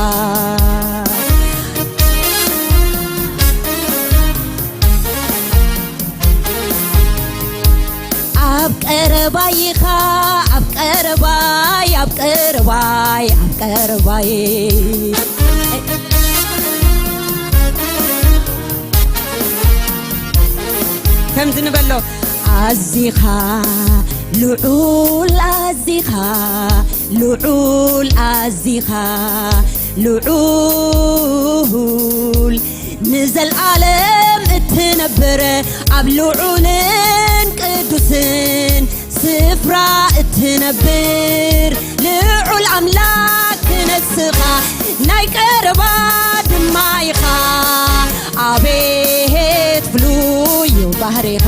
ኣብ ቀረባ ኢኻ ኣብ ቀረባይ ኣብ ቀረባይ ኣብ ቀረባይ ከምዚ ንበሎ ኣዚኻ ልዑል ኣዚኻ ልዑል ኣዚኻ ልዑል ንዘልኣለም እትነብር ኣብ ልዑልን ቅዱስን ስፍራ እትነብር ልዑል ኣምላክ ነስኻ ናይ ቀረባ ድማ ኢኻ። ኣቤት ፍሉዩ ባህሪኻ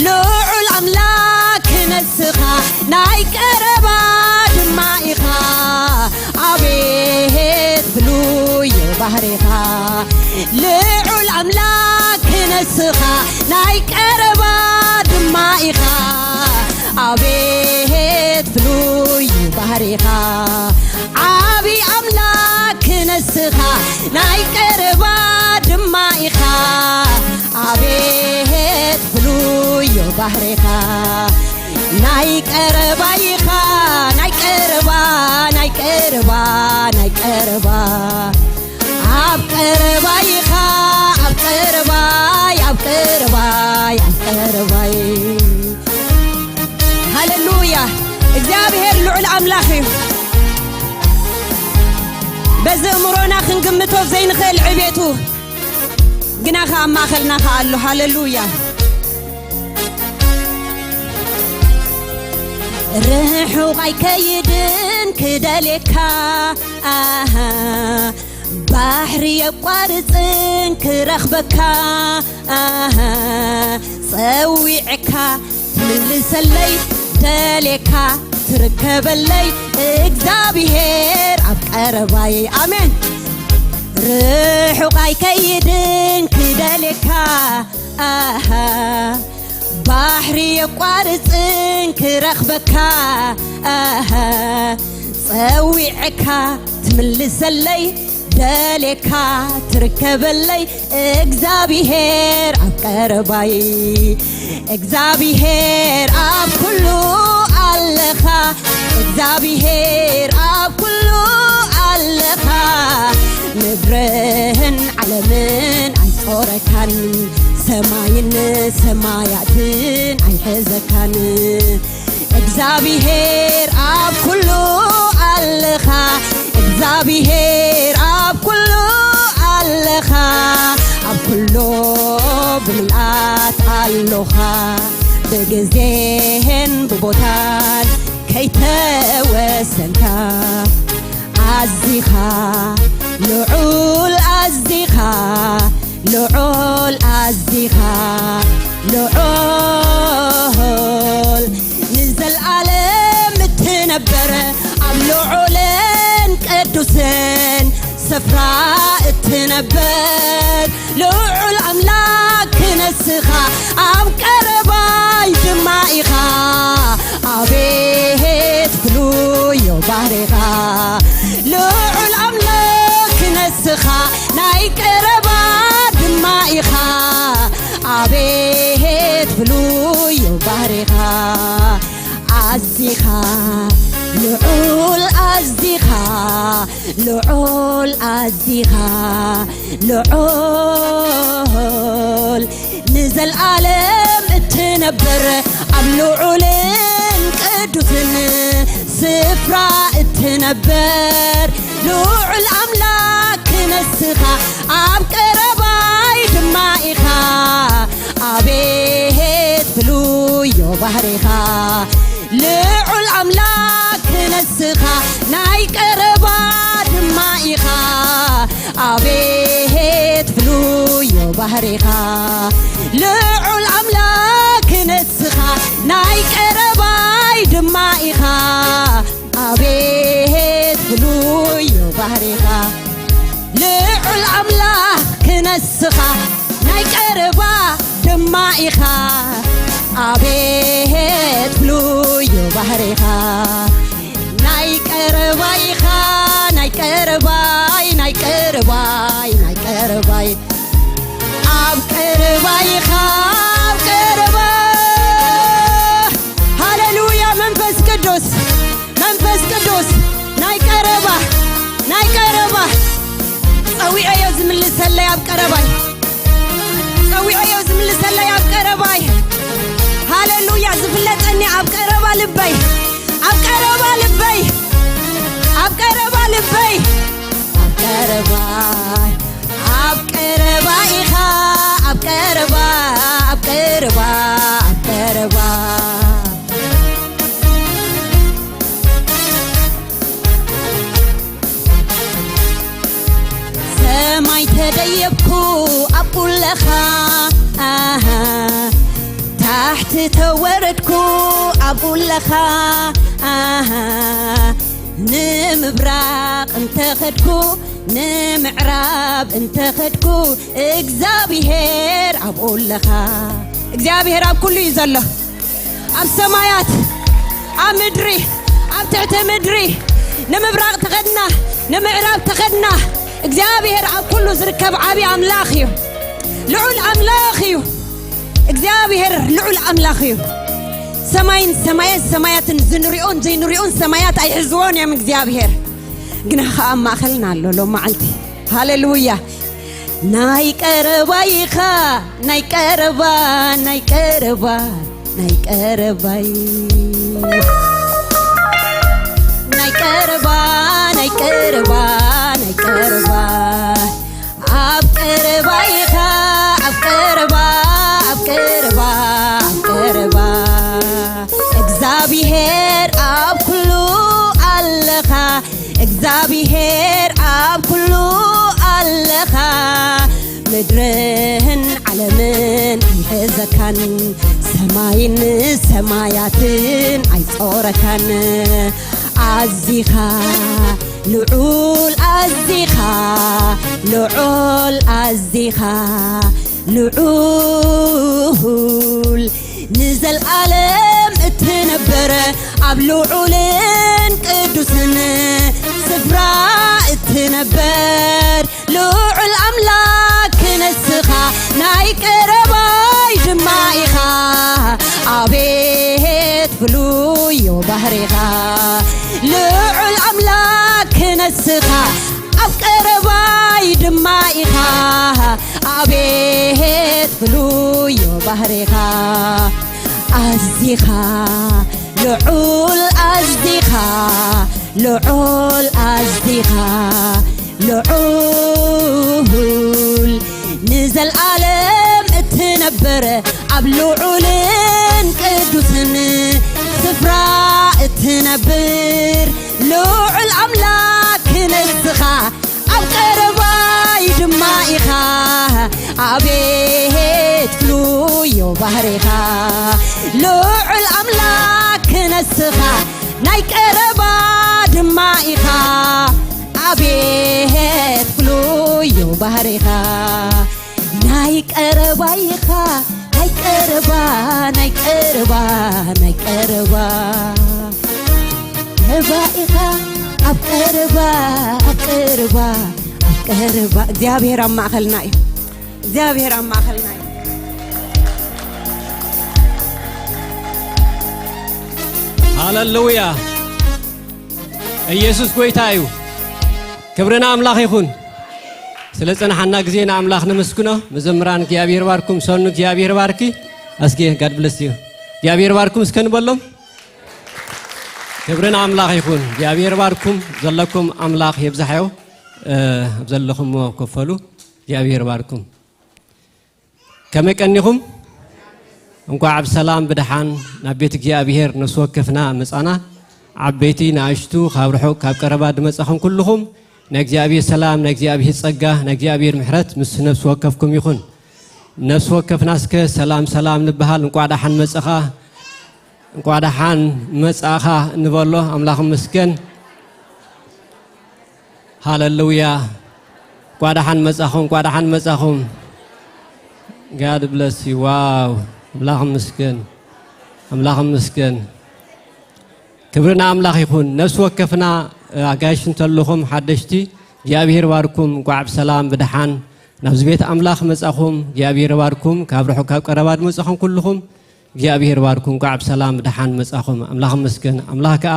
ልዑል ኣምላክ ነስኻ ናይ ቀረባ ድማ ኢኻ። ኣቤት ፍሉዩ ባህሪኻ ልዑል ኣምላክ ነስኻ ናይ ቀረባ ድማ ኢኻ። ኣቤት ፍሉይ ባህሪኻ ዓቢ ኣምላክ ነስኻ ናይ ቀረባ ድማ ኢኻ። ኣቤት ፍሉይ ባህሪኻ ናይ ቀረባ ኢኻ። ናይ ቀረባ ናይ ቀረባ ናይ ቀረባ ኣብ ቀረባ ኢኻ። ኣብ ቀረባይ ኣብ ቀረባይ ኣብ ቀረባይ ሃሌሉያ። እግዚኣብሔር ልዑል ኣምላኽ እዩ። በዚ እምሮና ክንግምቶ ዘይንኽእል ዕቤቱ ግና ከኣ ኣብ ማእኸልና ከኣ ኣሎ። ሃሌሉያ። ርሑቕ ኣይከይድን ክደልየካ ኣሃ ባሕሪ የቋርጽን ክረኽበካ ኣሃ ጸዊዕካ ትምልሰለይ ደሌካ ትርከበለይ እግዚኣብሔር ኣብ ቀረባይ ኣሜን። ርሑቕ ኣይከይድን ክደሌካ ኣሃ ባሕሪ የቋርጽን ክረኽበካ ኣሃ ጸዊዕካ ትምልሰለይ ደሌካ ትርከበለይ እግዚኣብሔር ኣብ ቀረባይ እግዚኣብሔር ኣብ ኩሉ ኣለኻ እግዚኣብሔር ኣብ ኩሉ ኣለኻ ምድርን ዓለምን ኣይጾረካን ሰማይን ሰማያትን ኣይሕዘካን እግዚኣብሔር ኣብ ኩሉ ኣለኻ እግዚኣብሔር ኣብ ኩሉ ኣለኻ ኣብ ኩሉ ብምልኣት ኣሎኻ ብግዜን ብቦታን ከይተወሰንካ ኣዚኻ ልዑል ኣዚኻ ልዑል ኣዚኻ ልዑል ንዘልኣለም እትነበር ኣብ ልዑልን ቅዱስን ስፍራ እትነበር ልዑል ኣምላክ ነስኻ ኣብ ቀረባይ ድማ ኢኻ ኣቤት ፍሉይ ባህሪኻ ልዑል ኣምላክ ነስኻ ናይ ቀረባ ድማ ኢኻ ኣቤት ፍሉይ ባህሪኻ ኣዚኻ ልዑል ኣዚኻ ልዑል ኣዚኻ ልዑል ንዘልኣለም እትነብር ኣብ ልዑልን ቅዱስን ስፍራ እትነብር ልዑል ኣምላክ ነስኻ ኣብ ቀረባይ ድማ ኢኻ ኣቤት ፍሉዮ ባህሪኻ ልዑል ኣምላክ ነስኻ ናይ ቀረባ ድማ ኢኻ ኣቤት ፍሉዮ ባህሪኻ ልዑል ኣምላክ ነስኻ ናይ ቀረባይ ድማ ኢኻ ኣቤት ፍሉዮ ባህሪኻ ልዑል ኣምላክ ነስኻ ናይ ቀረባ ድማ ኢኻ ኣቤት ፍሉዩ ባህሪኻ ናይ ቀረባ ኢኻ ናይ ቀረባይ ናይ ቀረባይ ናይ ቀረባይ ኣብ ቀረባ ኢኻ ኣብ ቀረባ ሃሌሉያ መንፈስ ቅዱስ መንፈስ ቅዱስ ናይ ቀረባ ናይ ቀረባ ጸዊዐዮ ዝምልሰለይ ኣብ ቀረባይ ጸዊዐዮ ዝምልሰለይ ኣብ ቀረባይ ሃሌሉያ ዝፍለጠኒ ኣብ ቀረባ ልበይ ኣብ ቀረባ ልበይ ኣብ ቀረባ ልበይ ኣብ ቀረባ ኣብ ቀረባ ኢኻ ኣብ ቀረባ ኣብ ቀረባ ኣብ ቀረባ ኣለኻ ኣሃ፣ ታሕቲ ተወረድኩ ኣብኡ ኣለኻ ኣሃ፣ ንምብራቕ እንተኸድኩ ንምዕራብ እንተኸድኩ እግዚኣብሄር ኣብኡ ኣለኻ። እግዚኣብሄር ኣብ ኩሉ እዩ ዘሎ። ኣብ ሰማያት፣ ኣብ ምድሪ፣ ኣብ ትሕቲ ምድሪ፣ ንምብራቕ ተኸድና፣ ንምዕራብ ተኸድና፣ እግዚኣብሔር ኣብ ኩሉ ዝርከብ ዓቢ ኣምላኽ እዩ። ልዑል ኣምላኽ እዩ። እግዚኣብሔር ልዑል ኣምላኽ እዩ። ሰማይን ሰማያት ሰማያትን ዝንሪኦን ዘይንሪኦን ሰማያት ኣይሕዝዎን እዮም እግዚኣብሔር። ግና ኸኣ ኣብ ማእኸልና ኣሎ ሎም መዓልቲ። ሃሌሉያ። ናይ ቀረባ ኢኻ፣ ናይ ቀረባ፣ ናይ ቀረባ፣ ናይ ቀረባይ። ናይ ቀረባ፣ ናይ ቀረባ፣ ናይ ቀረባ። ኣብ ቀረባ ኢኻ፣ ኣብ ቀረባ፣ ኣብ ቀረባ፣ ኣብ ቀረባ። እግዚኣብሔር ኣብ ኩሉ ኣለኻ፣ እግዚኣብሔር ኣብ ኩሉ ኣለኻ። ምድርን ዓለምን ኣይሕዘካን፣ ሰማይን ሰማያትን ኣይጾረካን። ኣዚኻ ልዑል፣ ኣዚኻ ልዑል፣ ኣዚኻ ልዑል፣ ንዘልኣለም እትነብር ኣብ ልዑልን ቅዱስን ስፍራ እትነብር ልዑል ኣምላክ ንስኻ ናይ ቀረባይ ድማ ኢኻ። ኣቤት ፍሉይ ባህሪኻ ልዑል ኣምላክ ንስኻ ኣብ ቀረባይ ድማ ኢኻ። ኣቤት ፍሉይ ባህሪኻ ኣዚኻ ልዑል ኣዚኻ ልዑል ኣዚኻ ልዑል ንዘልኣለም እትነብር ኣብ ልዑልን ቅዱስን ስፍራ እትነብር ልዑል ኣምላክ ንስኻ ኣብ ቀረባይ ድማ ኢኻ። ኣቤት ፍሉይ ባህሪኻ ልዑል ኣምላክ ንስኻ ናይ ቀረባ ድማ ኢኻ። ኣቤት ፍሉይ ባህሪኻ ናይ ቀረባ ኢኻ። ናይ ቀረባ፣ ናይ ቀረባ፣ ናይ ቀረባ። ቀረባ ኢኻ። ኣብ ቀረባ፣ ኣብ ቀረባ፣ ኣብ ቀረባ። እግዚኣብሔር ኣብ ማእኸልና እዩ። እግዚኣብሔር ኣብ ማእኸልና እዩ። ሃሌሉያ። ኢየሱስ ጎይታ እዩ። ክብሪ ንኣምላኽ ይኹን። ስለ ጸንሓና ግዜ ንኣምላኽ ነመስግኖ። መዘምራን እግዚኣብሔር ባርኩም፣ ሰኑ እግዚኣብሔር ባርኪ። ኣስጌ፣ God bless you። እግዚኣብሔር ባርኩም እስከ ንበሎም። ክብሪ ንኣምላኽ ይኹን። እግዚኣብሔር ባርኩም፣ ዘለኩም ኣምላኽ የብዝሓዮ። እ፣ ኣብ ዘለኹምዎ ኮፈሉ። እግዚኣብሔር ባርኩም። ከመይ ቀኒኹም? እንቋዕ ብሰላም ብደሓን ናብ ቤት እግዚኣብሔር ነፍሲ ወከፍና መጻና። ዓበይቲ ንኣሽቱ፣ ካብ ርሑቕ ካብ ቀረባ ድመጻኹም ኩልኹም፣ ናይ እግዚኣብሔር ሰላም፣ ናይ እግዚኣብሔር ጸጋ፣ ናይ እግዚኣብሔር ምሕረት ምስ ነፍሲ ወከፍኩም ይኹን። ነፍሲ ወከፍና እስከ ሰላም ሰላም ንበሃል። እንቋዕ ደሓን መጻኻ። እንቋዕ ደሓን መጻኻ ንበሎ። ኣምላኽ ይመስገን። ሃሌሉያ። እንቋዕ ደሓን መጻኹም፣ እንቋዕ ደሓን መጻኹም። God bless you። ዋው፣ ኣምላኽ ይመስገን፣ ኣምላኽ ይመስገን። ክብሪ ንኣምላኽ ይኹን። ነፍሲ ወከፍና፣ እ፣ ኣጋይሽ እንተለኹም ሓደሽቲ፣ እግዚኣብሔር ባርኩም። እንቋዕ ብሰላም ብደሓን ናብዚ ቤት ኣምላኽ መጻኹም። እግዚኣብሔር ባርኩም። ካብ ርሑቕ ካብ ቀረባ ድመጻኹም ኩልኹም። እግዚኣብሔር ባርኩም፣ እንቋዕ ብሰላም ደሓን መጻኹም። ኣምላኽ ይመስገን። ኣምላኽ ከኣ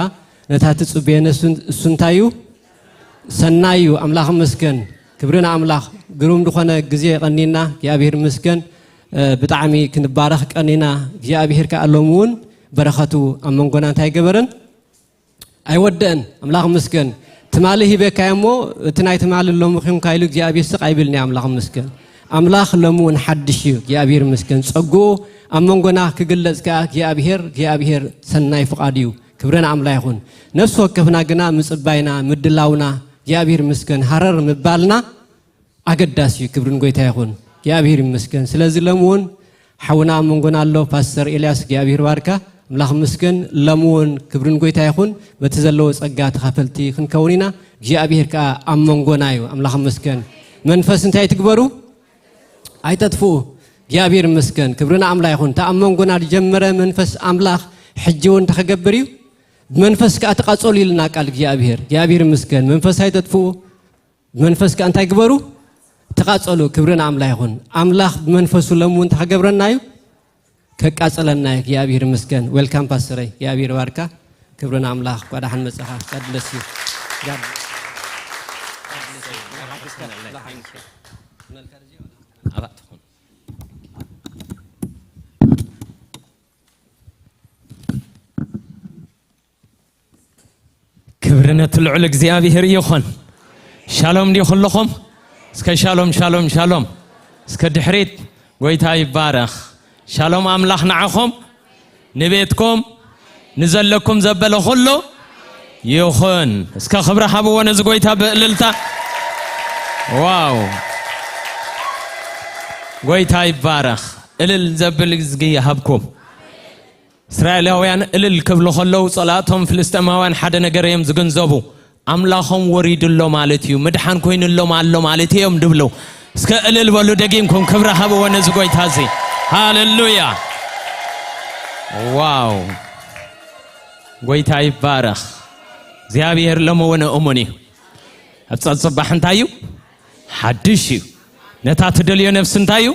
ነታ ትጽበየነ እሱ፣ እሱ እንታይ እዩ? ሰናይ እዩ። ኣምላኽ ይመስገን። ክብሪ ንኣምላኽ። ግሩም ዝኾነ ግዜ የቐንየና። እግዚኣብሔር ይመስገን። እ፣ ብጣዕሚ ክንባረኽ ቀኒና። እግዚኣብሔር ከኣ ሎሚ እውን በረኸቱ ኣብ መንጎና እንታይ ገበረን? ኣይወደእን። ኣምላኽ ይመስገን። ትማሊ ሂበካዮ እሞ፣ እቲ ናይ ትማሊ ሎሚ ኺንካ ኢሉ እግዚኣብሔር ስቕ ኣይብልን እዩ። ኣምላኽ ይመስገን። ኣምላኽ ሎሚ እውን ሓድሽ እዩ። እግዚኣብሔር ይመስገን። ጸግኡ ኣብ መንጎና ክግለጽ ከኣ እግዚኣብሔር፣ እግዚኣብሔር ሰናይ ፍቓዱ እዩ። ክብሪ ንኣምላኽ ይኹን። ነፍሲ ወከፍና ግና ምጽባይና፣ ምድላውና፣ እግዚኣብሔር ይመስገን፣ ሃረር ምባልና ኣገዳሲ እዩ። ክብሪ ንጎይታ ይኹን። እግዚኣብሔር ይመስገን። ስለዚ ሎሚ እውን ሓውና ኣብ መንጎና ኣሎ ፓስተር ኤልያስ፣ እግዚኣብሔር ባርካ። ኣምላኽ ይመስገን። ሎሚ እውን ክብርን ጎይታ ይኹን። በቲ ዘለዎ ጸጋ ተኻፈልቲ ክንከውን ኢና። እግዚኣብሔር ከኣ ኣብ መንጎና እዩ። ኣምላኽ ይመስገን። መንፈስ እንታይ ትግበሩ? ኣይተጥፍኡ። እግዚኣብሔር ይመስገን። ክብርና ኣምላኽ ይኹን። እታ ኣብ መንጎና ዝጀመረ መንፈስ ኣምላኽ ሕጂ እውን እንታይ ክገብር እዩ? ብመንፈስ ከኣ ተቓጸሉ ኢልና ቃል እግዚኣብሔር። እግዚኣብሔር ይመስገን። መንፈስ ኣይተጥፍኡ። ብመንፈስ ከኣ እንታይ ግበሩ? ተቓጸሉ። ክብርና ኣምላኽ ይኹን። ኣምላኽ ብመንፈሱ ሎሚ እውን እንታይ ክገብረና እዩ? ከቃጽለና እዩ። እግዚኣብሔር ይመስገን። ዌልካም ፓስተረይ። እግዚኣብሔር ባርካ። ክብርና ኣምላኽ። ጓዳሕን መጻኻ። God bless you። God bless you። ክብሪ ነቲ ልዑል እግዚኣብሔር ይኹን። ሻሎም ድዩ ኩልኹም? እስከ ሻሎም፣ ሻሎም፣ ሻሎም። እስከ ድሕሪት። ጎይታ ይባረኽ። ሻሎም ኣምላኽ ንዓኹም፣ ንቤትኩም፣ ንዘለኩም ዘበለ ኩሉ ይኹን። እስከ ክብሪ ሃብዎ ነዚ ጎይታ ብእልልታ። ዋው! ጎይታ ይባረኽ። እልል ዘብል እዝጊ ይሃብኩም። እስራኤላውያን እልል ክብሉ ከለዉ፣ ጸላእቶም ፍልስጤማውያን ሓደ ነገር እዮም ዝግንዘቡ። ኣምላኾም ወሪዱ ኣሎ ማለት እዩ፣ ምድሓን ኮይኑሎም ኣሎ ማለት እዮም ድብሉ። እስከ እልል በሉ ደጊምኩም፣ ክብሪ ሃብዎ ነዚ ጎይታ እዚ። ሃሌሉያ! ዋው! ጎይታ ይባረኽ። እግዚኣብሔር ሎሚ እውን እሙን እዩ። ኣብ ጸጽባሕ እንታይ እዩ? ሓድሽ እዩ። ነታ ትደልዮ ነፍሲ እንታይ እዩ?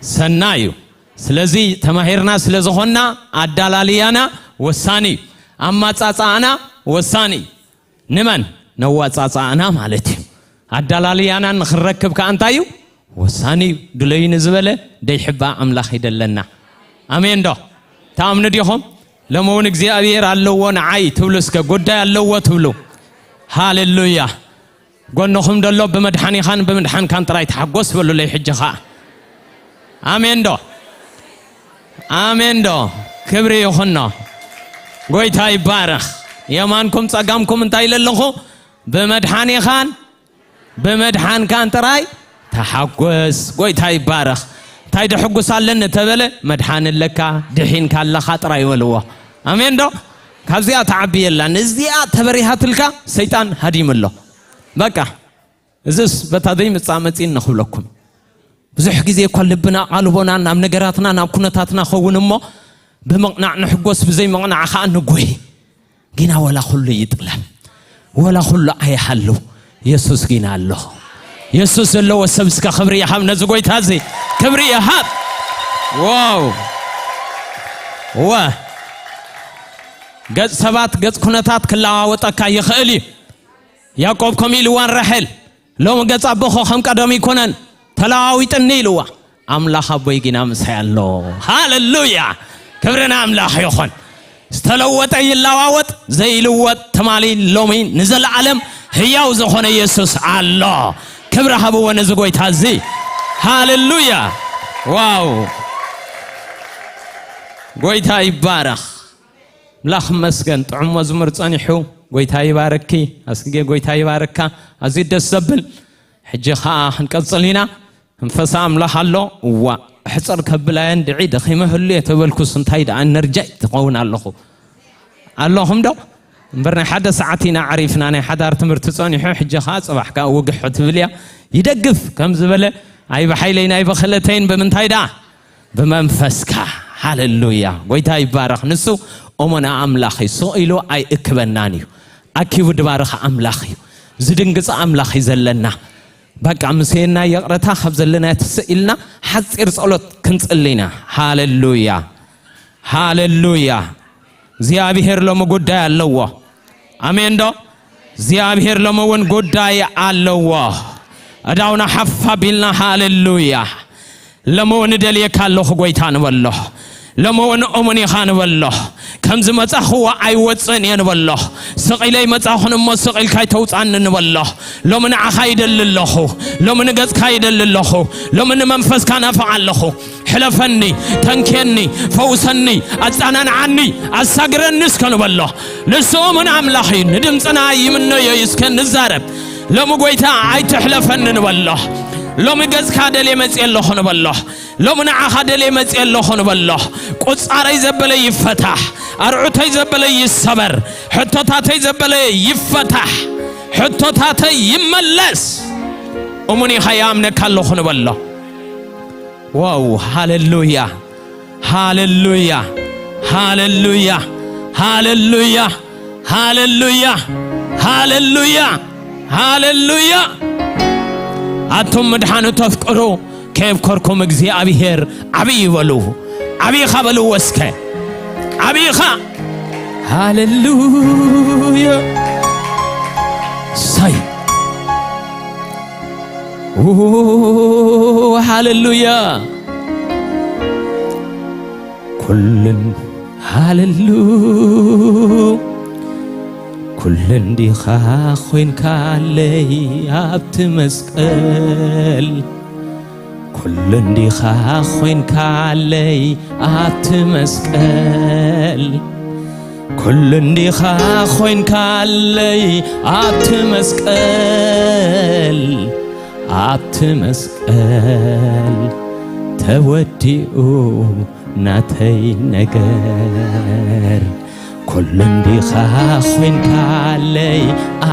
ሰናይ እዩ። ስለዚ ተማሂርና ስለ ዝኾንና፣ ኣዳላልያና ወሳኒ እዩ። ኣማጻጽኣና ወሳኒ እዩ። ንመን? ነዋጻጽኣና ማለት እዩ። ኣዳላልያና ንኽንረክብ ከኣ እንታይ እዩ? ወሳኒ እዩ። ድለዩ ንዝበለ ደይሕባእ ኣምላኽ ይደለና። ኣሜን ዶ? ትኣምኑ ዲኹም? ሎሚ እውን እግዚኣብሔር ኣለዎ ንዓይ ትብሉ፣ እስከ ጉዳይ ኣለዎ ትብሉ። ሃሌሉያ። ጎንኹም ደሎ፣ "ብመድሓኒኻን ብምድሓንካን ጥራይ ተሓጎስ" በሉለይ ሕጂ ኸኣ። ኣሜን ዶ? ኣሜን ዶ? ክብሪ ይኹኖ። ጎይታ ይባረኽ። የማንኩም ጸጋምኩም እንታይ ኢለ ኣለኹ? "ብመድሓኒኻን ብምድሓንካን ጥራይ ተሓጎስ"። ጎይታ ይባረኽ። እንታይ ደሕጉስ ኣለኒ ተበለ፣ መድሓኒ ኣለካ፣ ድሒንካ ኣለኻ ጥራይ በልዎ። ኣሜን ዶ? ካብዚኣ ተዓቢ የላን። እዚኣ ተበሪሃትልካ ሰይጣን ሃዲሙ ኣሎ። በቃ፣ እዝስ በታ ዘይምጻእ መጺእኒ ክብለኩም። ብዙሕ ግዜ እኳ ልብና፣ ኣቓልቦና ናብ ነገራትና፣ ናብ ኩነታትና ኸውን እሞ፣ ብምቕናዕ ንሕጎስ፣ ብዘይምቕናዕ ኸኣ ንጎይ። ጊና ወላ ኩሉ ይጥለም፣ ወላ ኩሉ ኣይሃሉ፣ የሱስ ጊና ኣሎ። የሱስ ዘለዎ ሰብ እስከ ክብሪ ይሃብ ነዚ ጎይታ እዚ፣ ክብሪ ይሃብ። ዋው! ወ-፣ ገጽ ሰባት፣ ገጽ ኩነታት ክለዋወጠካ ይኽእል እዩ። ያዕቆብ ከምኡ ኢልዋ ንራሔል፣ "ሎሚ ገጽ ኣቦኺ ከም ቀደም ይኩነን፣ ተለዋዊጥኒ" ኢልዋ። ኣምላኽ ኣቦይ ጊና ምሳይ ኣሎ። ሃሌሉያ! ክብሪ ንኣምላኽ ይኹን። ዝተለወጠ ይለዋወጥ፣ ዘይልወጥ ትማሊ፣ ሎሚ፣ ንዘለኣለም ህያው ዝኾነ የሱስ ኣሎ። ክብሪ ሃብዎ ነዚ ጎይታ እዚ። ሃሌሉያ! ዋው! ጎይታ ይባረኽ። ኣምላኽ ይመስገን። ጥዑም መዝሙር ጸኒሑ። ጎይታ ይባርኪ ኣስጌ፣ ጎይታ ይባርካ። ኣዝዩ ደስ ዘብል። ሕጂ ኸኣ ክንቀጽል ኢና። መንፈስ ኣምላኽ ኣሎ። እዋ፣ ኣሕጽር ከብላ እየ እንድዒ ደኺመ ህሉ እየ ተበልኩስ፣ እንታይ ደኣ ኤነርጃይ ትኸውን ኣለኹ። ኣለኹም ዶ? እምበር ናይ ሓደ ሰዓት ኢና ዓሪፍና፣ ናይ ሓዳር ትምህርቲ ጸኒሑ፣ ሕጂ ኸኣ ጽባሕ ከኣ ውግሕ ትብል እያ። ይደግፍ ከም ዝበለ፣ "ኣይ ብሓይለይ ናይ ብኽእለተይን ብምንታይ ደኣ?" ብመንፈስካ። ሃሌሉያ። ጎይታ ይባረኽ። ንሱ እሙን ኣምላኽ እዩ። ስቕ ኢሉ ኣይእክበናን እዩ። ኣኪቡ ድባርኽ ኣምላኽ እዩ። ዝድንግጽ ኣምላኽ እዩ ዘለና። በቃ፣ ምሰየና ይቕረታ ካብ ዘለናዮ ትስእ ኢልና ሓጺር ጸሎት ክንጽሊ ኢና። ሃሌሉያ። ሃሌሉያ። እግዚኣብሔር ሎሚ ጉዳይ ኣለዎ። ኣሜን ዶ? እግዚኣብሔር ሎሚ እውን ጉዳይ ኣለዎ። ዕዳውና ሓፍ ኣቢልና፣ ሃሌሉያ። ሎሚ እውን እደልየካ ኣለኹ ጎይታ ንበሎ። ሎሚ እውን እሙን ኢኻ ንበሎ። ከም ዝመጻኽዎ ኣይወጽእን እየ ንበሎ። ስቕ ኢለ ይመጻኹን እሞ ስቕ ኢልካ ኣይተውጻኒ ንበሎ። ሎሚ ንዓኻ ይደሊ ኣለኹ። ሎሚ ንገጽካ ይደሊ ኣለኹ። ሎሚ ንመንፈስካ ናፍቕ ኣለኹ። ሕለፈኒ፣ ተንክየኒ፣ ፈውሰኒ፣ ኣጻናንዓኒ፣ ኣሳግረኒ እስከ ንበሎ። ንሱ እሙን ኣምላኽ እዩ። ንድምፅና ይምነዮ እዩ። እስከ ንዛረብ። ሎሚ ጎይታ ኣይትሕለፈኒ ንበሎ። ሎሚ ገጽካ ደልየ መጽየ ኣለኹ ንበሎ። ሎሚ ንዓኻ ደልየ መጽየ ኣለኹ ንበሎ። ቁጻረይ ዘበለ ይፈታሕ። ኣርዑተይ ዘበለ ይሰበር። ሕቶታተይ ዘበለ ይፈታሕ። ሕቶታተይ ይመለስ። እሙን ኢኻ፣ ይኣምነካ ኣለኹ ንበሎ። ዋው፣ ሃሌሉያ፣ ሃሌሉያ፣ ሃሌሉያ፣ ሃሌሉያ፣ ሃሌሉያ፣ ሃሌሉያ፣ ሃሌሉያ። ኣቱም ምድሓኑ ተፍቅሩ፣ ከየብከርኩም እግዚኣብሔር ዓብዪ በሉ። ዓብዪኻ በልዎ እስከ። ዓብዪኻ። ሃሌሉያ። ሳይ። ኡ፣ ሃሌሉያ። ኩልን፣ ሃሌሉ። ኩሉ እንዲኻ ኮይንካለይ ኣብቲ መስቀል። ኩሉ እንዲኻ ኮይንካለይ ኣብቲ መስቀል። ኩሉ እንዲኻ ኮይንካለይ ኣብቲ መስቀል። ኣብቲ መስቀል ተወዲኡ ናተይ ነገር። ኩሉ እንዲኻ ኮይንካለይ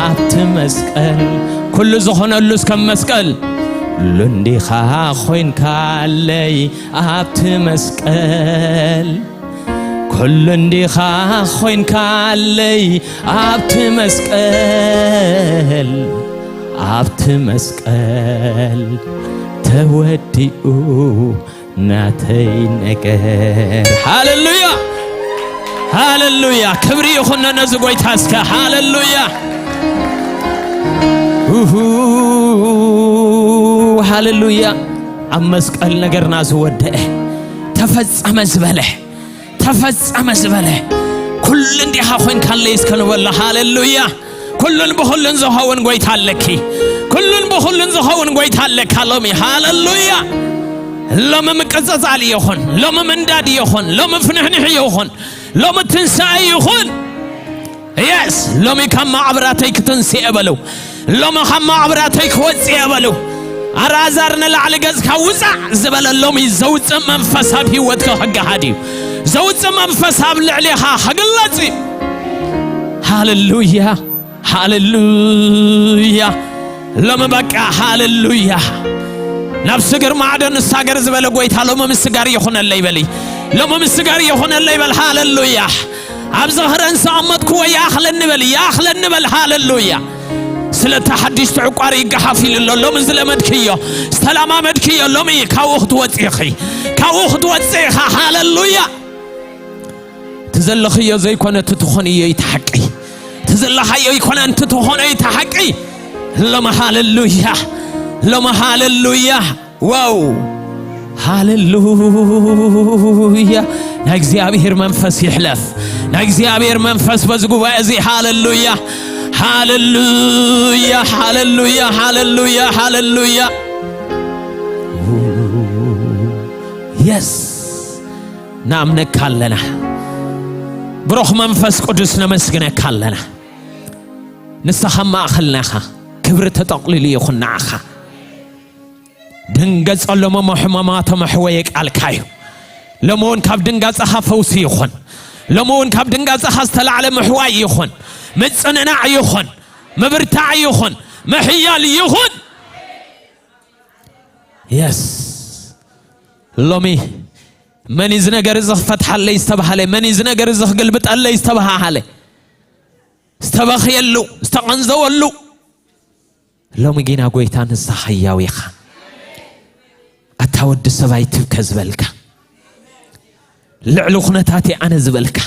ኣብቲ መስቀል። ኩሉ ዝኾነሉ እስከ መስቀል። ኩሉ እንዲኻ ኮይንካለይ ኣብቲ መስቀል። ኩሉ እንዲኻ ኮይንካለይ ኣብቲ መስቀል። ኣብቲ መስቀል ተወዲኡ ናተይ ነገር። ሃሌሉያ፣ ሃሌሉያ። ክብሪ ይኹን ነዚ ጎይታ እስከ። ሃሌሉያ፣ ኡሁ፣ ሃሌሉያ። ኣብ መስቀል ነገርና ዝወደአ፣ ተፈጸመ ዝበለ፣ ተፈጸመ ዝበለ። ኩሉ እንዲኻ ኮይንካለይ እስከ ንበሎ። ሃሌሉያ። ኩሉን ብኹሉን ዝኸውን ጎይታ ኣለኪ። ኩሉን ብኹሉን ዝኸውን ጎይታ ኣለካ ሎሚ። ሃሌሉያ። ሎሚ ምቅጽጻል ይኹን፣ ሎሚ ምንዳድ ይኹን፣ ሎሚ ፍንሕንሕ ይኹን፣ ሎሚ ትንሳኤ ይኹን። የስ፣ ሎሚ ካብ መቓብራተይ ክትንስኤ በሉ። ሎሚ ካብ መቓብራተይ ክወጽእ እየ በሉ። ኣልዓዛር ንላዕሊ ገጽካ ውጻእ ዝበለ ሎሚ ዘውጽእ መንፈስ ኣብ ህይወትካ ክገሃድ እዩ። ዘውጽእ መንፈስ ኣብ ልዕሌኻ ክግለጽ እዩ። ሃሌሉያ፣ ሃሌሉያ። ሎሚ በቃ ሃሌሉያ። ናብ ስግር ማዕዶ ንሳገር ዝበለ ጎይታ ሎሚ ምስጋር ይኹነለይ በሊ። ሎሚ ምስጋር ይኹነለይ በል። ሃሌሉያ። ኣብ ዝኽረን ዝኣመጥክዎ ይኣኽለኒ በል፣ ይኣኽለኒ በል። ሃሌሉያ። ስለቲ ሓድሽ ትዕቋር ይገሓፍ ኢሉ ኣሎ። ሎሚ ዝለመድክዮ፣ ዝተለማመድክዮ ሎሚ ካብኡ ክትወጽእ ኢኺ፣ ካብኡ ክትወጽእ ኢኻ። ሃሌሉያ። እቲ ዘለኽዮ ዘይኮነ እቲ ትኾንዮ እዩ እቲ ሓቂ። እቲ ዘለኻዮ ኣይኮነን እቲ ትኾኖ እዩ እቲ ሓቂ። ሎሚ ሃሌሉያ፣ ሎሚ ሃሌሉያ። ዋው! ሃሌሉያ! ናይ እግዚኣብሔር መንፈስ ይሕለፍ። ናይ እግዚኣብሔር መንፈስ በዚ ጉባኤ እዚ። ሃሌሉያ! ሃሌሉያ! ሃሌሉያ! ሃሌሉያ! ሃሌሉያ! የስ! ንኣምነካ ኣለና። ብሩኽ መንፈስ ቅዱስ ነመስግነካ ኣለና። ንስኻ ኣብ ማእኸልና ኢኻ። ክብሪ ተጠቕሊሉ ይኹን ንዓኻ። ደንገጸሎም እሞ ሕማማቶም ኣሕወየ ቃልካ እዩ። ሎሚ እውን ካብ ድንጋጸኻ ፈውሲ ይኹን። ሎሚ እውን ካብ ድንጋጸኻ ዝተላዕለ ምሕዋይ ይኹን። ምጽንናዕ ይኹን። ምብርታዕ ይኹን። ምሕያል ይኹን። የስ። ሎሚ መን እዩ እዚ ነገር እዚ ክፈትሓለይ ዝተባሃለ? መን እዩ እዚ ነገር እዚ ክግልብጠለይ ዝተባሃሃለ? ዝተበኽየሉ፣ ዝተቐንዘወሉ። ሎሚ ጊና ጎይታ ንስኻ ህያው ኢኻ። ኣታ ወዲ ሰብ ኣይትብከ ዝበልካ፣ ልዕሊ ኩነታት'የ ኣነ ዝበልካ፣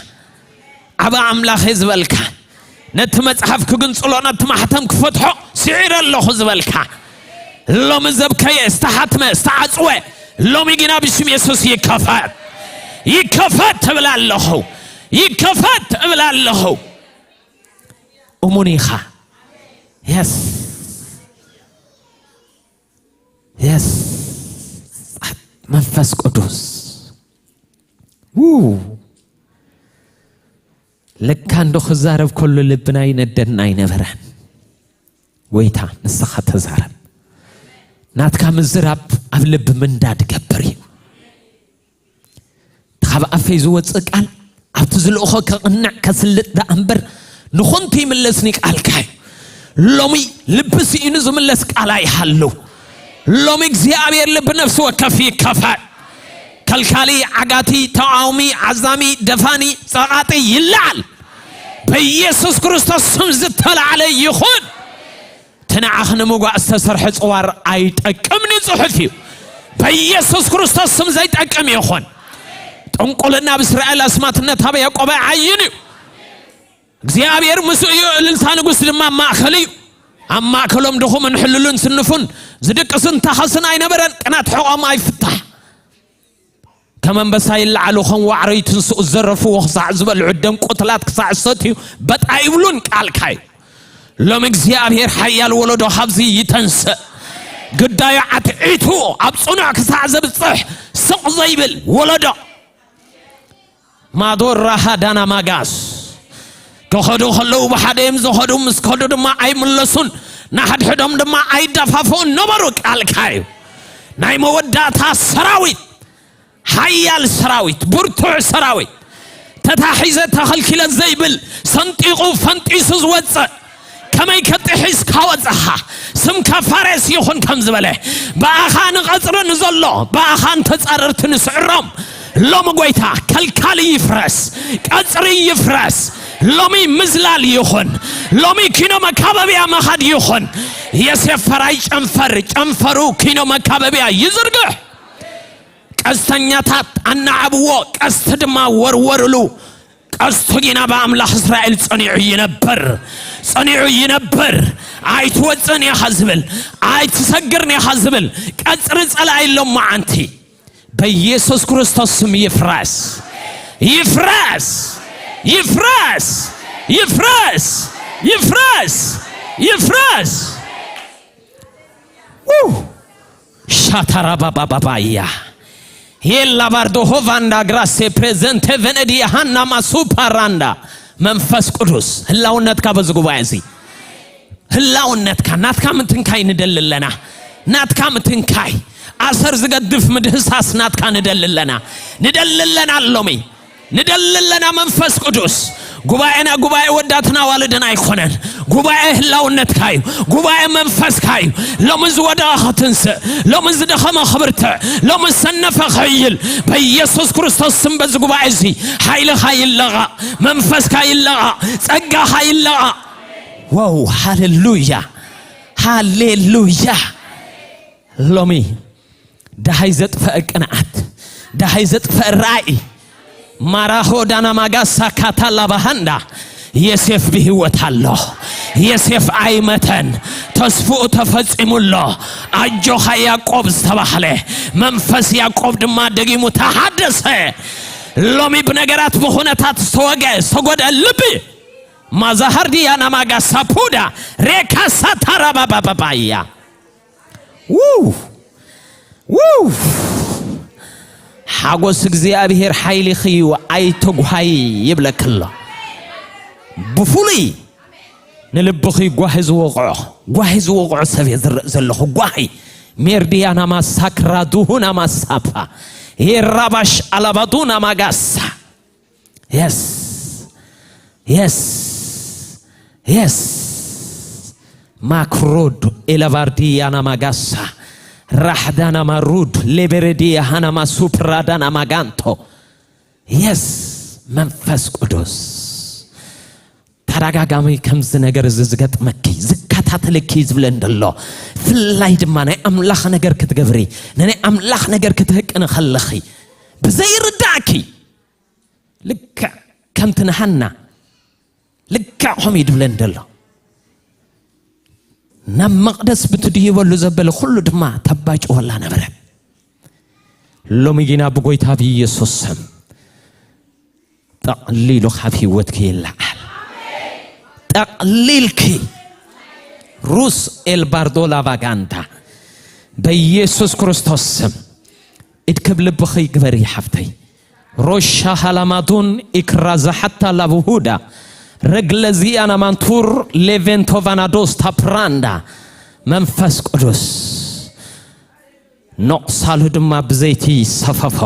ዓቢ ኣምላኽ'የ ዝበልካ፣ ነቲ መጽሓፍ ክግንጽሎ፣ ነቲ ማሕተም ክፈትሖ ስዒረ ኣለኹ ዝበልካ፣ ሎሚ ዘብከየ፣ ዝተሓትመ፣ ዝተዓጽወ፣ ሎሚ ጊና ብሽም የሱስ ይከፈት። ይከፈት እብል ኣለኹ። ይከፈት እብል ኣለኹ። እሙን ኢኻ። የስ። የስ። መንፈስ ቅዱስ። ው። ለካ እንዶ ክዛረብ ከሎ ልብና ይነደድና ኣይነበረን። ጎይታ ንስኻ ተዛረብ። ናትካ ምዝራብ ኣብ ልቢ ምንዳድ ገብር እዩ። ካብ ኣፈይ ዝወፅእ ቃል ኣብቲ ዝልእኾ ከቕንዕ ከስልጥ ደኣ እምበር ንኹንቱ ይምለስኒ ቃልካ እዩ። ሎሚ ልቢ ስኢኑ ዝምለስ ቃል ኣይሃሉ። ሎሚ እግዚኣብሔር ልቢ ነፍሲ ወከፍ ይከፈል። ከልካሊ፣ ዓጋቲ፣ ተቃዋሚ፣ ዓዛሚ፣ ደፋኒ፣ ጸቓጢ ይለዓል። በኢየሱስ ክርስቶስ ስም ዝተላዕለ ይኹን። እቲ ንዓኽ ንምጓእ ዝተሰርሐ ጽዋር ኣይጠቅምን እዩ ጽሑፍ እዩ። በኢየሱስ ክርስቶስ ስም ዘይጠቅም ይኹን። ጥንቁልና ኣብ እስራኤል፣ ኣስማትነት ኣብ ያዕቆብ ኣይዓይን እዩ። እግዚኣብሔር ምስኡ እዩ፣ እልልታ ንጉስ ድማ ኣብ ማእከል እዩ። ኣብ ማእከሎም ድኹምን ሕሉልን ስንፉን ዝድቅስን ታኸስን ኣይነበረን፣ ቅናት ሕቖም ኣይፍታሕ። ከም ኣንበሳ ይለዓሉ፣ ከም ዋዕሮ ይትንስኡ፣ ዝዘረፍዎ ክሳዕ ዝበልዑ፣ ደም ቁትላት ክሳዕ ዝሰትዩ በጣ ይብሉን ቃልካ እዩ። ሎም እግዚኣብሔር ሓያል ወለዶ ካብዚ ይተንስእ። ግዳዩ ዓትዒቱ ኣብ ጽኑዕ ክሳዕ ዘብጽሕ ስቕ ዘይብል ወለዶ። ማዶራ ሃዳና ማጋስ ክኸዱ ከለዉ ብሓደ እዮም ዝኸዱ፣ ምስ ከዱ ድማ ኣይምለሱን፣ ንሓድሕዶም ድማ ኣይዳፋፍኡን ነበሩ። ቃልካ እዩ። ናይ መወዳእታ ሰራዊት፣ ሓያል ሰራዊት፣ ብርቱዕ ሰራዊት፣ ተታሒዘ ተኸልኪለ ዘይብል፣ ሰንጢቑ ፈንጢሱ ዝወፅእ፣ ከመይ ከጥሒስካ ወፅኻ? ስምካ ፋሬስ ይኹን ከም ዝበለ፣ ብኣኻ ንቐፅሪ ንዘሎ፣ ብኣኻ ንተፃረርቲ ንስዕሮም። ሎሚ ጎይታ ከልካሊ ይፍረስ፣ ቀፅሪ ይፍረስ። ሎሚ ምዝላል ይኹን። ሎሚ ኪኖ መካበቢያ መኻድ ይኹን። የሴፍ ፈራይ ጨንፈር፣ ጨንፈሩ ኪኖ መካበቢያ ይዝርግሕ። ቀስተኛታት ኣናዓብዎ፣ ቀስቲ ድማ ወርወርሉ። ቀስቱ ግና ብኣምላኽ እስራኤል ጸኒዑ ይነብር፣ ጸኒዑ ይነብር። ኣይትወጽእን ኢኻ ዝብል፣ ኣይትሰግርን ኢኻ ዝብል ቀጽሪ ጸላኢ ሎም መዓንቲ በኢየሱስ ክርስቶስ ስም ይፍረስ፣ ይፍረስ፣ ይፍረስ፣ ይፍረስ፣ ይፍረስ፣ ይፍረስ። ው! ሻታራባባባባያ የላባርዶ ሆቫንዳ ግራሴ ፕሬዘንቴ ቨነዲ ሃና ማሱ ፓራንዳ። መንፈስ ቅዱስ ህላውነትካ በዚ ጉባኤ እዚ፣ ህላውነትካ፣ ናትካ ምትንካይ ንደሊ ኣለና። ናትካ ምትንካይ፣ ኣሰር ዝገድፍ ምድህሳስ ናትካ ንደሊ ኣለና። ንደሊ ኣለና ኣሎሚ ንደሊ ኣለና። መንፈስ ቅዱስ፣ ጉባኤና ጉባኤ ወዳትን ኣዋልድን ኣይኮነን። ጉባኤ ህላውነትካ እዩ። ጉባኤ መንፈስካ እዩ። ሎሚ ዝወደቐ ክትንስእ፣ ሎሚ ዝደኸመ ክብርትዕ፣ ሎሚ ዝሰነፈ ክሕይል በኢየሱስ ክርስቶስ ስም በዚ ጉባኤ እዚ ሓይልኻ ይለቐቕ፣ መንፈስካ ይለቐቕ፣ ጸጋኻ ይለቐቕ። ዋው! ሃሌሉያ! ሃሌሉያ! ሎሚ ደሃይ ዘጥፈአ ቅንዓት፣ ደሃይ ዘጥፈአ ራእይ። ማራሆ ዳና ማጋሳ ካታላ ባሃንዳ። የሴፍ ብህይወት ኣሎ። የሴፍ ኣይመተን። ተስፍኡ ተፈጺሙ ኣሎ። ኣጆኻ ያዕቆብ ዝተባህለ መንፈስ ያዕቆብ ድማ ደጊሙ ተሓደሰ። ሎሚ ብነገራት ብኹነታት ዝተወገ ዝተጎደ ልቢ ማዛሃርዲ ያና ማጋሳ ፑዳ ሬካሳ ታራባባባያ። ውው! ውው! ሓጎስ እግዚኣብሔር ሓይሊኺ እዩ፣ ኣይትጉሃይ ይብለኪ ኣሎ። ብፍሉይ ንልብኺ ጓሂ ዝወቕዖ፣ ጓሂ ዝወቕዖ ሰብ እየ ዝርኢ ዘለኹ። ጓሂ ሜርድያና ማሳክራ ዱሁና ማሳፓ የራባሽ ኣላባዱና ማጋሳ። የስ፣ የስ፣ የስ። ማክሮድ ኤላቫርዲያና ማጋሳ ራሕዳና ማሩድ ሌቤሬዲያ ሃናማ ሱፕራዳና ማጋንቶ። የስ፣ መንፈስ ቅዱስ ተደጋጋሚ ከምዚ ነገር እዚ ዝገጥመኪ፣ ዝከታተለኪ ዝብለ እንደሎ፣ ፍላይ ድማ ናይ ኣምላኽ ነገር ክትገብሪ፣ ናይ ኣምላኽ ነገር ክትህቅኒ ከለኺ ብዘይርዳእኪ፣ ልክዕ ከምቲ ንሃና ልክዕ ከምኡ እዩ ድብለን ዘሎ። ናብ መቕደስ ብትድይበሉ ዘበለ ኩሉ ድማ ተባጭወላ ነበረ። ሎሚ ግና ብጎይታ ብኢየሱስ ስም ጠቕሊሉ ካብ ህይወትኪ ይለዓል። ጠቕሊልኪ ሩስ ኤልባርዶ ላቫጋንታ በኢየሱስ ክርስቶስ ስም ኢድ ክብ ልብኺ ግበሪ ሓፍተይ። ሮሻ ሃላማዱን ኢክራዛ ሓታ ላብሁዳ ረግለ ዚያና ማንቱር ሌቬንቶቫናዶስ ታፕራንዳ። መንፈስ ቅዱስ ነቑሳሉ ድማ ብዘይቲ ይሰፈፎ።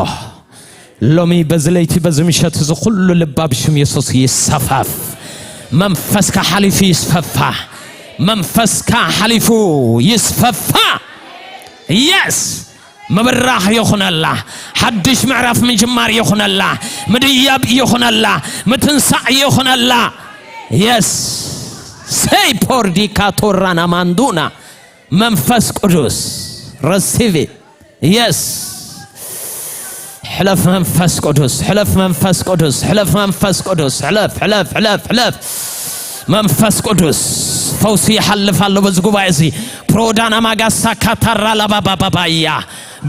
ሎሚ በዚ ለይቲ በዚ ምሸት እዚ ኩሉ ልባ ብሽም የሱስ ይሰፈፍ። መንፈስካ ሓሊፉ ይስፈፋ። መንፈስካ ሓሊፉ ይስፈፋ። የስ ምብራኽ ይኹነላ። ሓድሽ ምዕራፍ ምጅማር ይኹነላ። ምድያብ ይኹነላ። ምትንሳእ ይኹነላ። የስ ሰይ ፖርዲካ ቶራና ማንዱና መንፈስ ቅዱስ ረሲቪ የስ ሕለፍ መንፈስ ቅዱስ ሕለፍ መንፈስ ቅዱስ ሕለፍ መንፈስ ቅዱስ ሕለፍ ሕለፍ ሕለፍ ሕለፍ መንፈስ ቅዱስ ፈውሲ ይሓልፍ ኣሎ በዚ ጉባኤ እዚ ፕሮዳና ማጋሳ ካታራ ላባባባባያ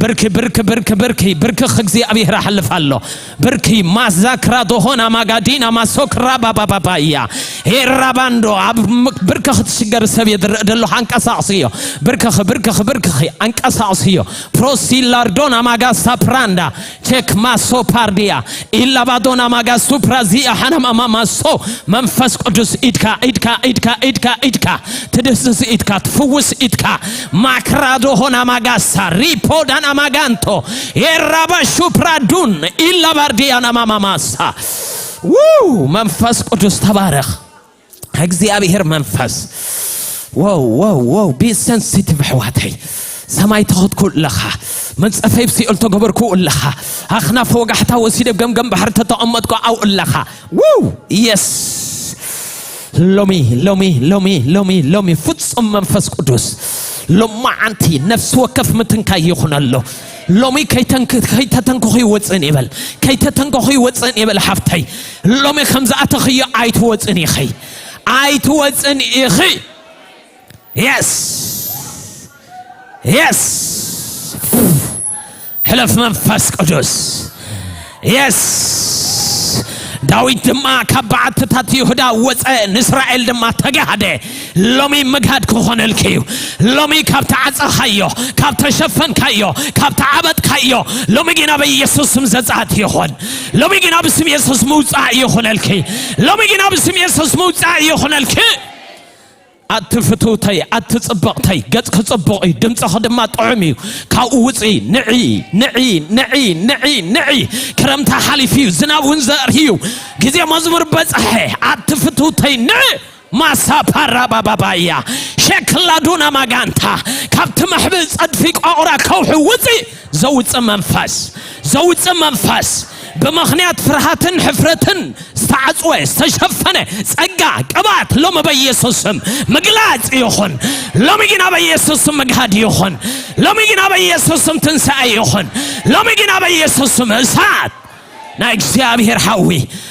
ብርኪ ብርኪ ብርኪ ብርኪ ብርኪ እግዚኣብሔር ኣሕልፍ ኣሎ ብርኪ ማዛክራ ዶሆና ማጋዲና ማሶክራ ባባባባያ ሄራባንዶ ኣብ ብርኪ ክትሽገር ሰብ የድርእ ደሎ ኣንቀሳቕስዮ ብርክኺ ብርክኺ ብርክኺ ኣንቀሳቕስዮ ፕሮሲላርዶና ማጋሳ ፕራንዳ ቼክ ማሶ ፓርዲያ ኢላባዶና ማጋ ሱፕራዚያ ሓነማማማሶ መንፈስ ቅዱስ ኢድካ ኢድካ ኢድካ ኢድካ ኢድካ ትድስስ ኢድካ ትፍውስ ኢድካ ማክራዶ ሆና ማጋሳ ሪፖዳና ማጋንቶ ኤራባ ሹፕራዱን ኢላባርዲያና ማማማሳ ው መንፈስ ቅዱስ ተባረኽ እግዚኣብሔር መንፈስ ወው ወው ወው ቢ ሰንሲቲቭ ኣሕዋተይ ሰማይ ተኸትኩ ኣለኻ መንጸፈይ ብሲኦል ተገበርኩ ኣለኻ ኣኽናፍ ወጋሕታ ወሲደ ገምገም ባሕሪ ተተቐመጥኩ ኣው ኣለኻ ውው የስ ሎሚ ሎሚ ሎሚ ሎሚ ሎሚ ፍጹም መንፈስ ቅዱስ ሎማዓንቲ ነፍሲ ወከፍ ምትንካይ ይኹነሉ ሎሚ ከይተተንኩኺ ወፅእን ይበል ከይተተንኩኺ ወፅእን ይበል ሓፍተይ ሎሚ ከም ዝኣተኽዮ ኣይትወፅን ኢኺ ኣይትወፅን ኢኺ የስ የስ ሕለፍ መንፈስ ቅዱስ የስ ዳዊት ድማ ካብ በዓትታት ይሁዳ ወፀ ንእስራኤል ድማ ተጋህደ ሎሚ ምግሃድ ክኾነልኪ እዩ ሎሚ ካብ ተዓፀኻዮ ካብ ተሸፈንካዮ ካብ ተዓበጥካዮ ሎሚ ግና በኢየሱስ ስም ዘፃት ይኾን ሎሚ ግና ብስም የሱስ ምውፃእ ይኹነልኪ ሎሚ ግና ብስም የሱስ ምውፃእ ይኹነልኪ ኣቲ ፍትውተይ ኣቲ ፅብቕተይ ገፅኪ ፅቡቕ እዩ ድምፅኺ ድማ ጥዑም እዩ ካብኡ ውፅኢ ንዒ ንዒ ንዒ ንዒ ንዒ ክረምቲ ሓሊፉ እዩ ዝናብ እውን ዘርኢ እዩ ግዜ መዝሙር በፅሐ ኣቲ ፍትውተይ ንዒ ማሳፓራ ባባባያ ሸክላዱና ማጋንታ ካብቲ መሕብእ ጸድፊ ቋቑራ ከውሒ ውፅእ ዘውፅእ መንፈስ ዘውፅእ መንፈስ ብምኽንያት ፍርሃትን ሕፍረትን ዝተዓፅወ ዝተሸፈነ ፀጋ ቅባት ሎሚ በኢየሱስ ስም ምግላፅ ይኹን ሎሚ ግና በኢየሱስ ስም ምግሃድ ይኹን ሎሚ ግና በኢየሱስ ስም ትንሳኤ ይኹን ሎሚ ግና በኢየሱስ ስም እሳት ናይ እግዚኣብሔር ሓዊ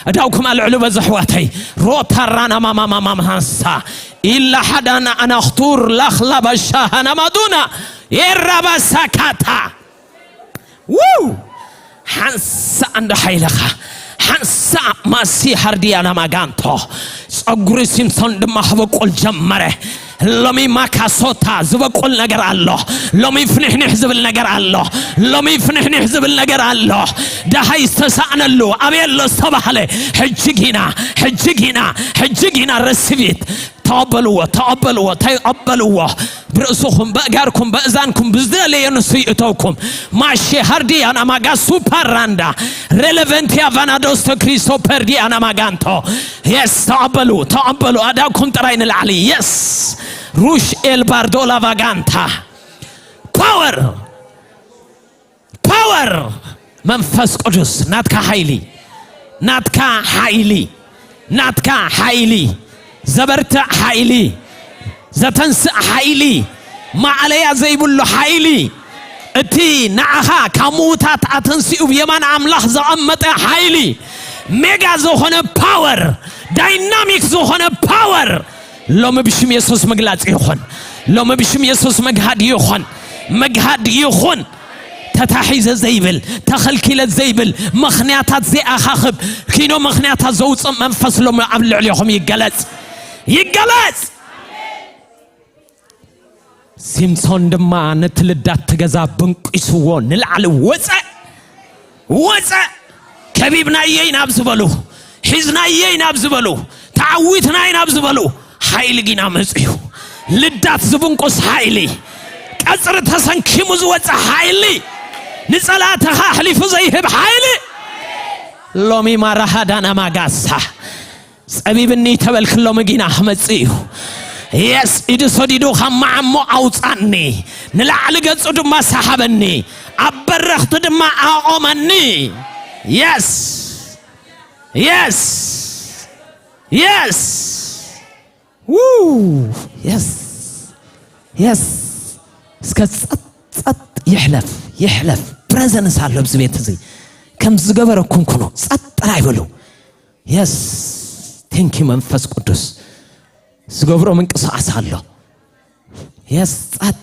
እዳውኩም ኣልዕሉ በዚ ኣሕዋተይ ሮታራና ማማማማማሳ ኢላ ሓዳና ኣናኽቱር ላኽላ ባሻሃና ማዱና የራባሳካታ ውው ሓንሳእ እንዶ ሓይልኻ ሓንሳእ ማሲ ሃርድያና ማጋንቶ ጸጉሪ ሲምሶን ድማ ክበቁል ጀመረ ሎሚ ማካሶታ ዝበቁል ነገር ኣሎ ሎሚ ፍንሕንሕ ዝብል ነገር ኣሎ ሎሚ ፍንሕንሕ ዝብል ነገር ኣሎ ደሃይ ዝተሳእነሉ ኣበየ ኣሎ ዝተባህለ ሕጂ ጊና ሕጂ ጊና ሕጂ ጊና ረስቢት ተቐበልዎ ተቐበልዎ ተቐበልዎ ብርእስኹም በእጋርኩም በእዛንኩም ብዝደለየ ንሱ ይእተውኩም ማሼ ሃርዲያና ማጋ ሱፓራንዳ ሬሌቨንቲያ ቫናዶስቶ ክሪስቶ ፐርዲያና ማጋንቶ የስ ተቐበሉ ተቐበሉ ኣዳብኩም ጥራይ ንላዕሊ የስ ሩሽ ኤልባርዶላ ቫጋንታ ፓወር ፓወር መንፈስ ቅዱስ ናትካ ሓይሊ ናትካ ሓይሊ ናትካ ሓይሊ ዘበርትዕ ሓይሊ ዘተንስእ ሓይሊ ማዕለያ ዘይብሉ ሓይሊ እቲ ንዓኻ ካብ ምዉታት ኣተንሲኡ ብየማን ኣምላኽ ዘቐመጠ ሓይሊ ሜጋ ዝኾነ ፓወር ዳይናሚክ ዝኾነ ፓወር ሎሚ ብሽም የሱስ ምግላጽ ይኹን ሎሚ ብሽም የሱስ መግሃድ ይኹን መግሃድ ይኹን ተታሒዘ ዘይብል ተኸልኪለ ዘይብል ምኽንያታት ዘይኣኻኽብ ኪኖ ምኽንያታት ዘውፅእ መንፈስ ሎሚ ኣብ ልዕሊኹም ይገለጽ ይገለጽ ሲምሶን ድማ ነቲ ልዳት ትገዛ ብንቂስዎ ንላዕሊ ወፀ ወፀ ከቢብናዮ ኢና ኣብ ዝበሉ ሒዝናዮ ኢና ኣብ ዝበሉ ተዓዊትና ኢና ኣብ ዝበሉ ሓይሊ ጊና መፅዩ ልዳት ዝብንቁስ ሓይሊ ቀጽሪ ተሰንኪሙ ዝወጽእ ሓይሊ፣ ንጸላእትኻ ኣሕሊፉ ዘይህብ ሓይሊ። ሎሚ ማራሃዳና ማጋሳ ጸቢብኒ ተበልክ፣ ሎሚ ጊና ክመጽእ እዩ። የስ፣ ኢዱ ሰዲዱ ካብ መዓሞ ኣውጻኒ፣ ንላዕሊ ገጹ ድማ ሰሓበኒ፣ ኣብ በረኽቲ ድማ ኣቖመኒ። የስ፣ የስ፣ የስ። ው! የስ! የስ! እስከ ጸጥ፣ ጸጥ፣ ይሕለፍ፣ ይሕለፍ። ፕረዘንስ ኣሎ ኣብዚ ቤት እዚ። ከም ዝገበረኩም ኩኑ። ጸጥ ጥራይ በሉ። የስ! ቴንክ ዩ መንፈስ ቅዱስ። ዝገብሮ ምንቅስቓስ ኣሎ። የስ! ጸጥ።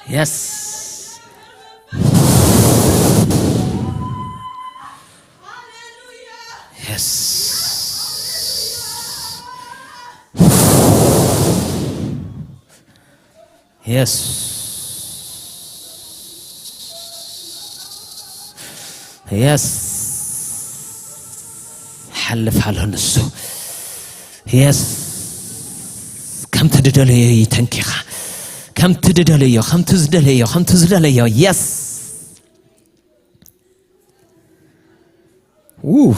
የስ። የስ። የስ። የስ። ሓልፍ ኣሎ ንሱ። የስ። ከምቲ ድደለዮ ይተንኪኻ። ከምቲ ድደለዮ፣ ከምቲ ዝደለዮ፣ ከምቲ ዝደለዮ። የስ። ው።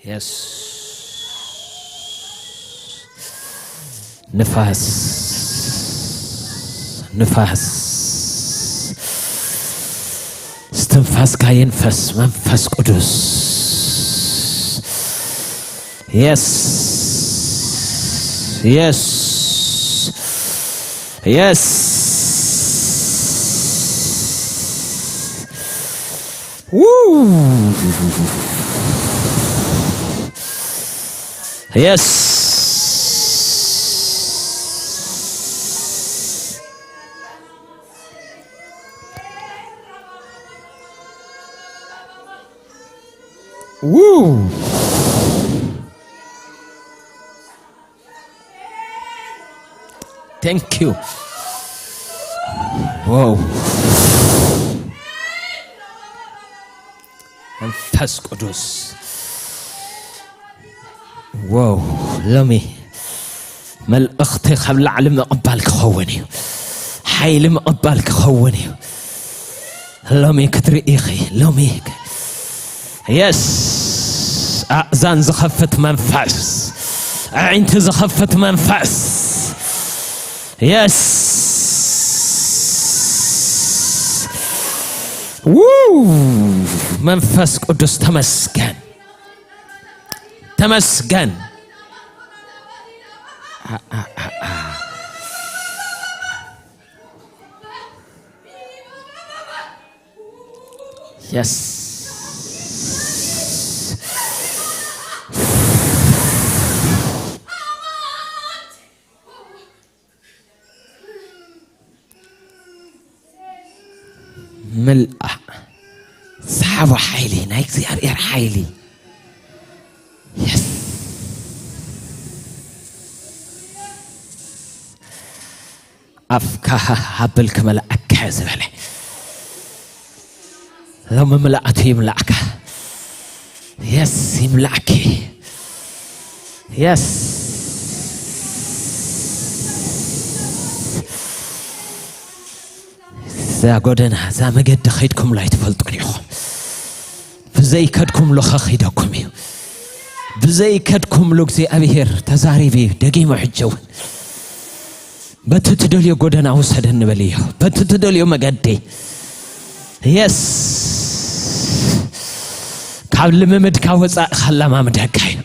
የስ። ንፋስ፣ ንፋስ፣ እስትንፋስካ ይንፈስ መንፈስ ቅዱስ። የስ፣ የስ፣ የስ። ው። የስ። ው። ቴንክ ዩ። ዋው። መንፈስ ቅዱስ። ዋው። ሎሚ መልእኽቲ ካብ ላዕሊ ምቕባል ክኸውን እዩ። ሓይሊ ምቕባል ክኸውን እዩ። ሎሚ ክትርኢ ኢኺ። ሎሚ የስ፣ ኣእዛን ዝኸፍት መንፈስ፣ ኣዒንቲ ዝኸፍት መንፈስ። የስ። ው። መንፈስ ቅዱስ ተመስገን፣ ተመስገን። አ፣ አ፣ አ፣ አ። የስ። ምልኣ። ሰሓቦ ሓይሊ፣ ናይ እግዚኣብሔር ሓይሊ። የስ። ኣፍካ ሃብል ክመልኣካ እየ ዝበለ። ሎሚ ምልኣቱ ይምላእካ። የስ፣ ይምላእኪ። የስ። እዛ ጎደና፣ እዛ መገዲ ከይድኩምላ ኣይትፈልጡን ኢኹም። ብዘይከድኩምሉ ከኺደኩም እዩ። ብዘይከድኩምሉ እግዚኣብሔር ተዛሪቡ እዩ። ደጊሙ ሕጂ እውን በቲ ትደልዮ ጎደና ውሰደኒ በልዮ። በቲ ትደልዮ መገዲ። የስ። ካብ ልምምድካ ወፃእ ከለማምደካ እዩ።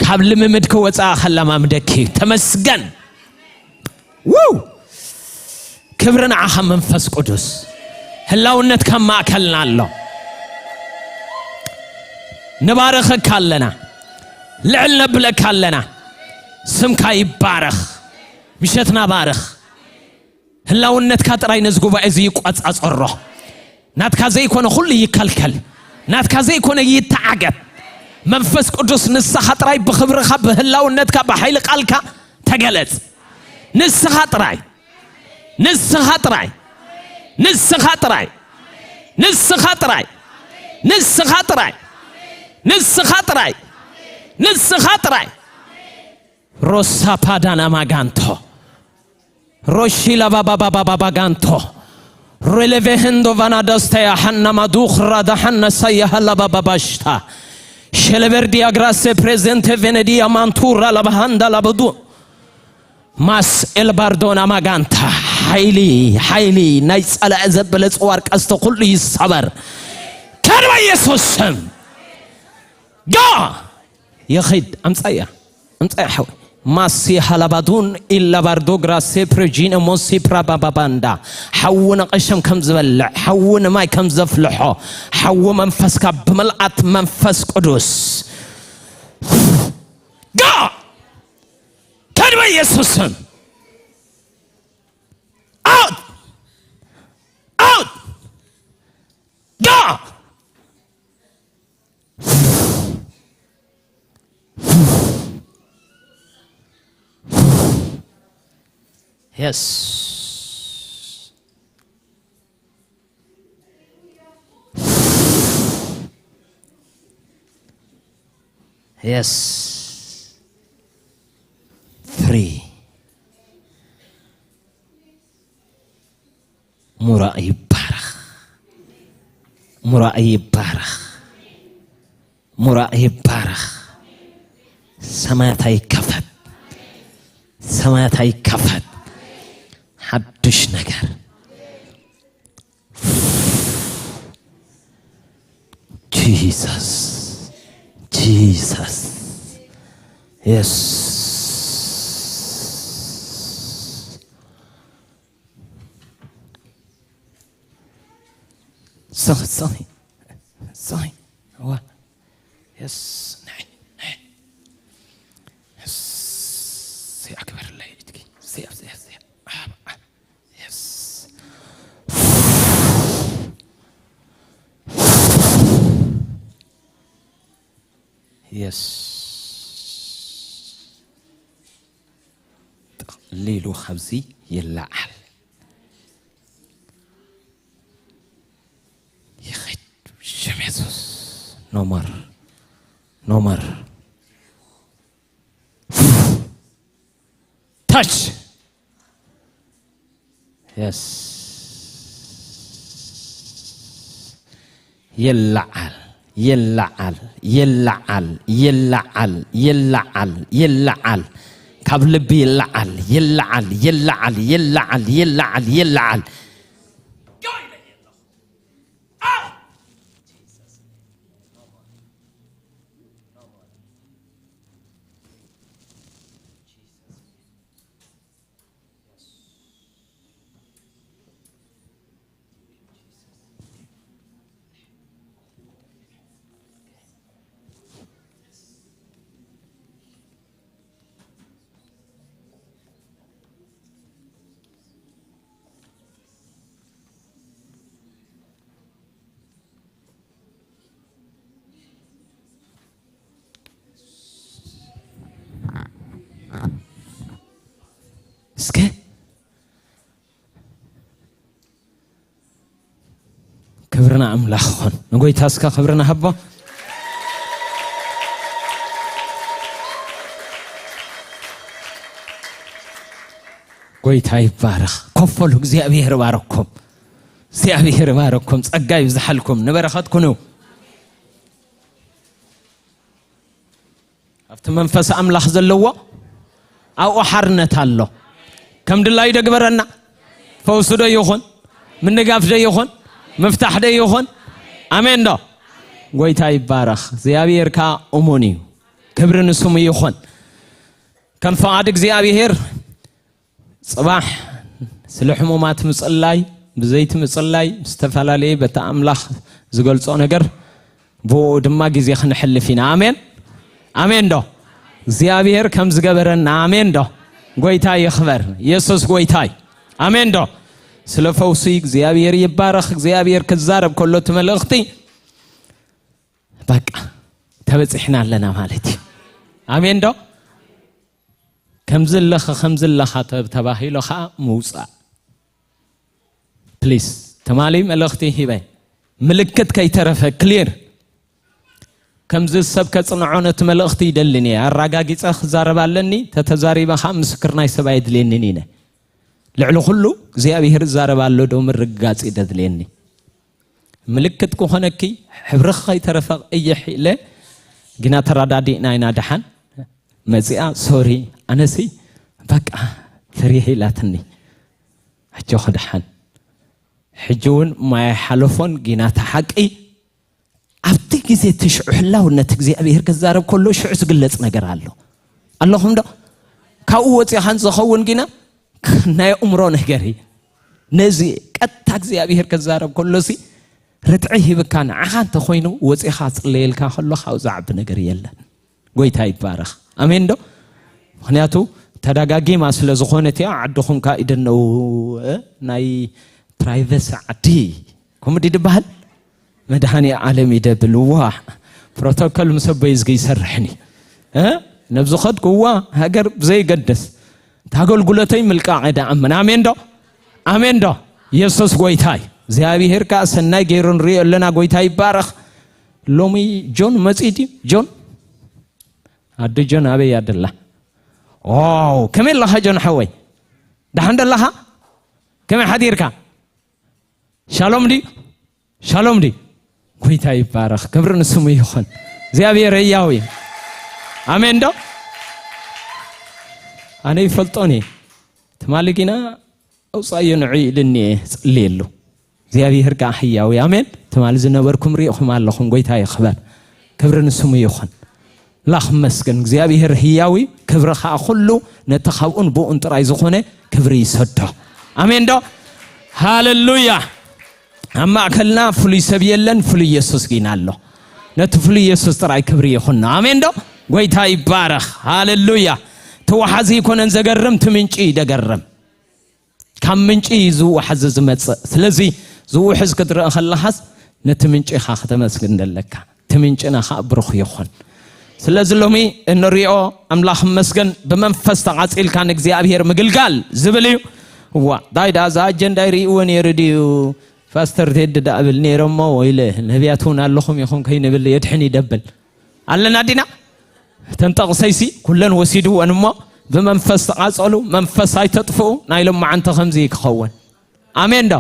ካብ ልምምድካ ወፃእ ከለማምደኪ እዩ። ተመስገን። ው። ክብሪ ንዓኻ መንፈስ ቅዱስ። ህላውነትካ ኣብ ማእከልና ኣሎ። ንባርኸካ ኣለና። ልዕል ነብለካ ኣለና። ስምካ ይባረኽ። ምሸትና ባርኽ። ህላውነትካ ጥራይ ነዚ ጉባኤ እዚ ይቋጻጸሮ። ናትካ ዘይኮነ ኩሉ ይከልከል። ናትካ ዘይኮነ ይተዓገት። መንፈስ ቅዱስ ንስኻ ጥራይ ብኽብርኻ፣ ብህላውነትካ፣ ብሓይሊ ቃልካ ተገለጽ። ንስኻ ጥራይ፣ ንስኻ ጥራይ፣ ንስኻ ጥራይ፣ ንስኻ ጥራይ፣ ንስኻ ጥራይ፣ ንስኻ ጥራይ፣ ንስኻ ጥራይ። ሮሳ ፓዳና ማጋንቶ ሮሺላ ባባባባባጋንቶ ሬሌቬሄንዶ ቫናዳስተያ ሓና ማዱኽራ ዳሓና ሳያ ሃላ ባባባሽታ ሸለበርዲያ ግራሴ ፕሬዘንቴ ቬነዲያ ማንቱራ ላባሃንዳ ላበዱ ማስ ኤልባርዶና ማጋንታ ሓይሊ ሓይሊ ናይ ጸላኢ ዘበለ ጽዋር ቀስተ ኩሉ ይሰበር። ከድባ ኢየሱስ ስም ጋ ይኺድ። ኣምጻያ ኣምጻያ ሓው ማሲ ሃላባዱን ኢላባርዶ ግራሴ ፕሮጂነ ሞሲ ፕራባባባንዳ ሓዊ ነቐሸም ከም ዝበልዕ ሓዊ ንማይ ከም ዘፍልሖ ሓዊ መንፈስካ ብምልኣት መንፈስ ቅዱስ ጋ ከድበ ኢየሱስን ኣውት ኣውት ጋ Yes. Yes. Free. ሙራእ ይባረኽ። ሙራእ ይባረኽ። ሙራእ ይባረኽ። ሰማያት ኣይከፈት። ሰማያት ኣይከፈት። ሓድሽ ነገር። Jesus. Jesus. Yes. Sorry, sorry. Sorry. What? Yes. Yes. Yes. Yes. Yes. ጠቕሊሉ ካብዚ ይለዓል። ይኸድ ሽም የሱስ። No more. No more. Touch. Yes. ይለዓል፣ ይለዓል፣ ይለዓል፣ ይለዓል፣ ይለዓል፣ ይለዓል። ካብ ልቢ ይለዓል፣ ይለዓል፣ ይለዓል፣ ይለዓል፣ ይለዓል፣ ይለዓል። እስከ ክብርና ኣምላኽ ኾን ንጎይታ እስከ ክብርና ሃቦ። ጎይታ ይባረኽ። ኮፈሉ። እግዚኣብሔር ባረኩም። እግዚኣብሔር ባረኩም። ጸጋ ይብዝሓልኩም። ንበረኸት ኩኑ። ኣብቲ መንፈስ ኣምላኽ ዘለዎ ኣብኡ ሓርነት ኣሎ። ከም ድላዩ ደግበረና። ፈውሱ ዶ ይኹን፣ ምንጋፍ ዶ ይኹን፣ ምፍታሕ ዶ ይኹን። ኣሜን ዶ? ጎይታ ይባረኽ። እግዚኣብሔር ከኣ እሙን እዩ። ክብሪ ንስሙ ይኹን። ከም ፍቓድ እግዚኣብሔር ጽባሕ ስለ ሕሙማት ምጽላይ፣ ብዘይቲ ምጽላይ፣ ዝተፈላለየ በቲ ኣምላኽ ዝገልጾ ነገር፣ ብኡ ድማ ግዜ ክንሕልፍ ኢና። ኣሜን፣ ኣሜን ዶ? እግዚኣብሔር ከም ዝገበረና፣ ኣሜን ዶ? ጎይታ ይኽበር፣ የሱስ ጎይታ እዩ። ኣሜን ዶ? ስለ ፈውሲ እግዚኣብሔር ይባረኽ። እግዚኣብሔር ክዛረብ ከሎ እቲ መልእኽቲ፣ በቃ፣ ተበጺሕና ኣለና ማለት እዩ። ኣሜን ዶ? ከምዚ ኣለኻ ከምዚ ኣለኻ ተባሂሎ ከዓ ምውፃእ። ፕሊስ፣ ትማሊ መልእኽቲ ሂበ፣ ምልክት ከይተረፈ ክሊር። ከምዚ ሰብ ከጽንዖ ነቲ መልእኽቲ ይደልን እየ። ኣረጋጊጸ ክዛረብ ኣለኒ፣ ተተዛሪበ ከዓ ምስክር ናይ ሰብ ኣየድልየንን ኢነ። ልዕሊ ኩሉ እግዚኣብሔር ይዛረብ ኣሎ ዶ ምርግጋጽ እዩ ደድልየኒ። ምልክት ክኾነኪ ሕብርኺ ከይተረፈ ቀይሕ ኢለ ግና ተረዳዲእና ኢና። ደሓን መጺኣ፣ ሶሪ፣ ኣነሲ በቃ ፈሪሕ ኢላትኒ። ኣጆኺ ደሓን። ሕጂ እውን ማይ ሓለፎን ጊናታ ሓቂ ኣብቲ ግዜ እቲ ሽዑ ህላውነት እግዚኣብሔር ክዛረብ ከሎ ሽዑ ዝግለጽ ነገር ኣሎ። ኣለኹም ዶ? ካብኡ ወፂኻን ዝኸውን ጊና ናይ እምሮ ነገር እዩ። ነዚ ቀጥታ እግዚኣብሔር ክዛረብ ከሎ ሲ ርትዒ ሂብካ ንዓኻ እንተኾይኑ ወፂኻ ጽለየልካ ከሎ ካብኡ ዝዓቢ ነገር የለን። ጎይታ ይባረኽ። ኣሜን ዶ? ምኽንያቱ ተደጋጊማ ስለ ዝኾነት እያ። ዓድኹም ከ ኢደነው፣ እ፣ ናይ ፕራይቨሲ ዓዲ ከምኡ ድዩ ዝበሃል? መድሃኒ ዓለም ይደብል። ዋ፣ ፕሮቶኮል ምስ ኣቦይ እዝጊ ይሰርሕኒ፣ እ፣ ነብዚ ኸድኩ። ዋ፣ ሃገር ብዘይገድስ፣ እቲ ኣገልግሎተይ ምልቃቕ እየ ደኣምን። ኣሜን ዶ? ኣሜን ዶ? የሱስ ጎይታ እዩ። እግዚኣብሔር ከኣ ሰናይ ገይሩ ንሪኦ ኣለና። ጎይታ ይባረኽ። ሎሚ ጆን መጺኡ ድዩ? ጆን፣ ኣዲ ጆን ኣበይ ኣደላ? ዋው፣ ከመይ ኣለኻ ጆን ሓወይ? ደሓን ደለኻ? ከመይ ሓዲርካ? ሻሎም ድዩ? ሻሎም ድዩ? ጎይታ ይባረኽ። ክብሪ ንስሙ ይኹን። እግዚኣብሔር ህያው እዩ። ኣሜን ዶ? ኣነ ይፈልጦን እየ። ትማሊ ግና ኣውጻእዮ ንዑ ኢልኒ እየ፣ ጽልየሉ። እግዚኣብሔር ከኣ ህያው እዩ። ኣሜን። ትማሊ ዝነበርኩም ሪእኹም ኣለኹም። ጎይታ ይኽበር። ክብሪ ንስሙ ይኹን። ኣምላኽ ይመስገን። እግዚኣብሔር ህያው እዩ። ክብሪ ከኣ ኩሉ ነቲ ካብኡን ብኡን ጥራይ ዝኾነ ክብሪ ይሰዶ። ኣሜን ዶ? ሃሌሉያ። ኣብ ማእከልና ፍሉይ ሰብ የለን፣ ፍሉይ የሱስ ግን ኣሎ። ነቲ ፍሉይ የሱስ ጥራይ ክብሪ ይኹኖ። ኣሜን ዶ? ጎይታ ይባረኽ። ሃሌሉያ። እቲ ወሓዚ ኣይኮነን ዘገርም፣ እቲ ምንጪ እዩ ደገርም። ካብ ምንጪ እዩ እዚ ወሓዚ ዝመጽእ። ስለዚ እዚ ውሕዝ ክትረአ ከለኻስ ነቲ ምንጪ ኢኻ ከተመስግን ዘለካ። እቲ ምንጭና ኸኣ ብሩኽ ይኹን። ስለዚ ሎሚ እንሪኦ ኣምላኽ ይመስገን ብመንፈስ ተቓጺልካ ንእግዚኣብሔር ምግልጋል ዝብል እዩ። እዋ፣ ዳይ ደኣ እዚ ኣጀንዳ ይርእይዎ ነይሩ ድዩ? ፓስተር ቴዲ ደኣ እብል ነይረ እሞ ወይለ፣ ነቢያት እውን ኣለኹም ኢኹም ከይንብል የድሕን ይደብል። ኣለና ዲና? እተን ጠቕሰይሲ ኩለን ወሲድወን እሞ ብመንፈስ ተቓጸሉ፣ መንፈስ ኣይተጥፍኡ፣ ናይ ሎማዓንቲ ከምዚ ክኸውን። ኣሜን ዶ?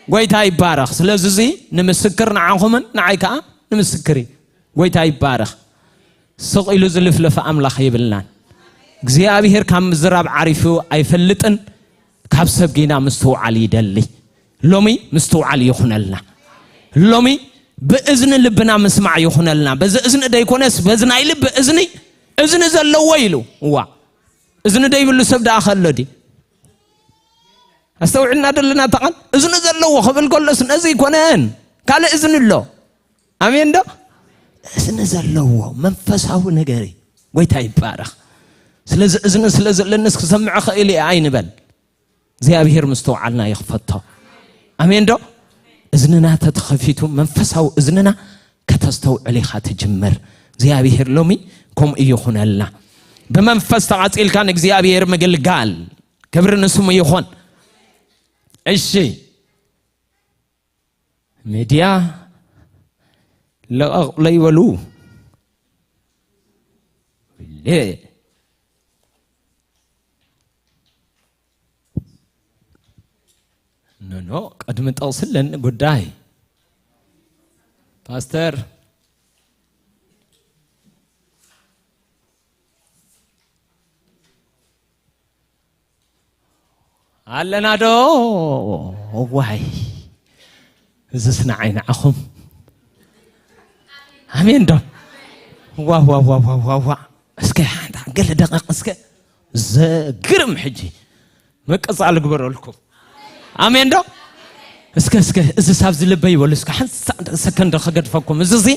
ጎይታ ይባረኽ። ስለዚ እዚ ንምስክር ንዓኹምን ንዓይ ከኣ ንምስክር እዩ። ጎይታ ይባረኽ። ስቕ ኢሉ ዝልፍልፍ ኣምላኽ የብልናን። እግዚኣብሔር ካብ ምዝራብ ዓሪፉ ኣይፈልጥን። ካብ ሰብ ጌና ምስትውዓል ይደሊ። ሎሚ ምስትውዓል ይኹነልና። ሎሚ ብእዝኒ ልብና ምስማዕ ይኹነልና። በዚ እዝኒ ደይኮነስ በዚ ናይ ልቢ እዝኒ፣ እዝኒ ዘለዎ ኢሉ። እዋ፣ እዝኒ ደይብሉ ሰብ ደኣ ከሎ ድዩ? ኣስተውዕልና ደለና እታ ቃል። እዝኒ ዘለዎ ክብል ከሎስ ነዚ ኣይኮነን፣ ካልእ እዝኒ ኣሎ። ኣሜን ዶ? እዝኒ ዘለዎ መንፈሳዊ ነገር እዩ። ጎይታ ይባረኽ። ስለዚ እዝኒ ስለ ዘለንስ ክሰምዕ ክእል እየ ኣይንበል። እግዚኣብሔር ምስትውዓልና ይኽፈቶ። ኣሜን ዶ? እዝንና ተተኸፊቱ መንፈሳዊ እዝንና ከተስተውዕል ኢኻ ትጅምር። እግዚኣብሔር ሎሚ ከምኡ ይኹነልና። ብመንፈስ ተቓጺልካ ንእግዚኣብሔር ምግልጋል። ክብሪ ንስሙ ይኹን። እሺ፣ ሚድያ ለቐቕ ለይበሉ። ለ-፣ ኖ፣ ኖ፣ ቅድሚ ጠቕሲ ኣለኒ ጉዳይ። ፓስተር፣ ኣለና ዶ? እዋይ፣ እዝስ ንዓይ ንዓኹም። ኣሜን ዶ? ዋ፣ ዋ፣ ዋ። እስከ ሓንታ ገለ ደቂቕ እስከ ዘግርም ሕጂ ምቅጻል ግበረልኩም። ኣሜን ዶ? እስከ፣ እስከ፣ እዝስ ኣብዚ ልበይ ይበሉ። እስከ ሓንሳእ ሰከንድ ከገድፈኩም። እዚ፣ እዚ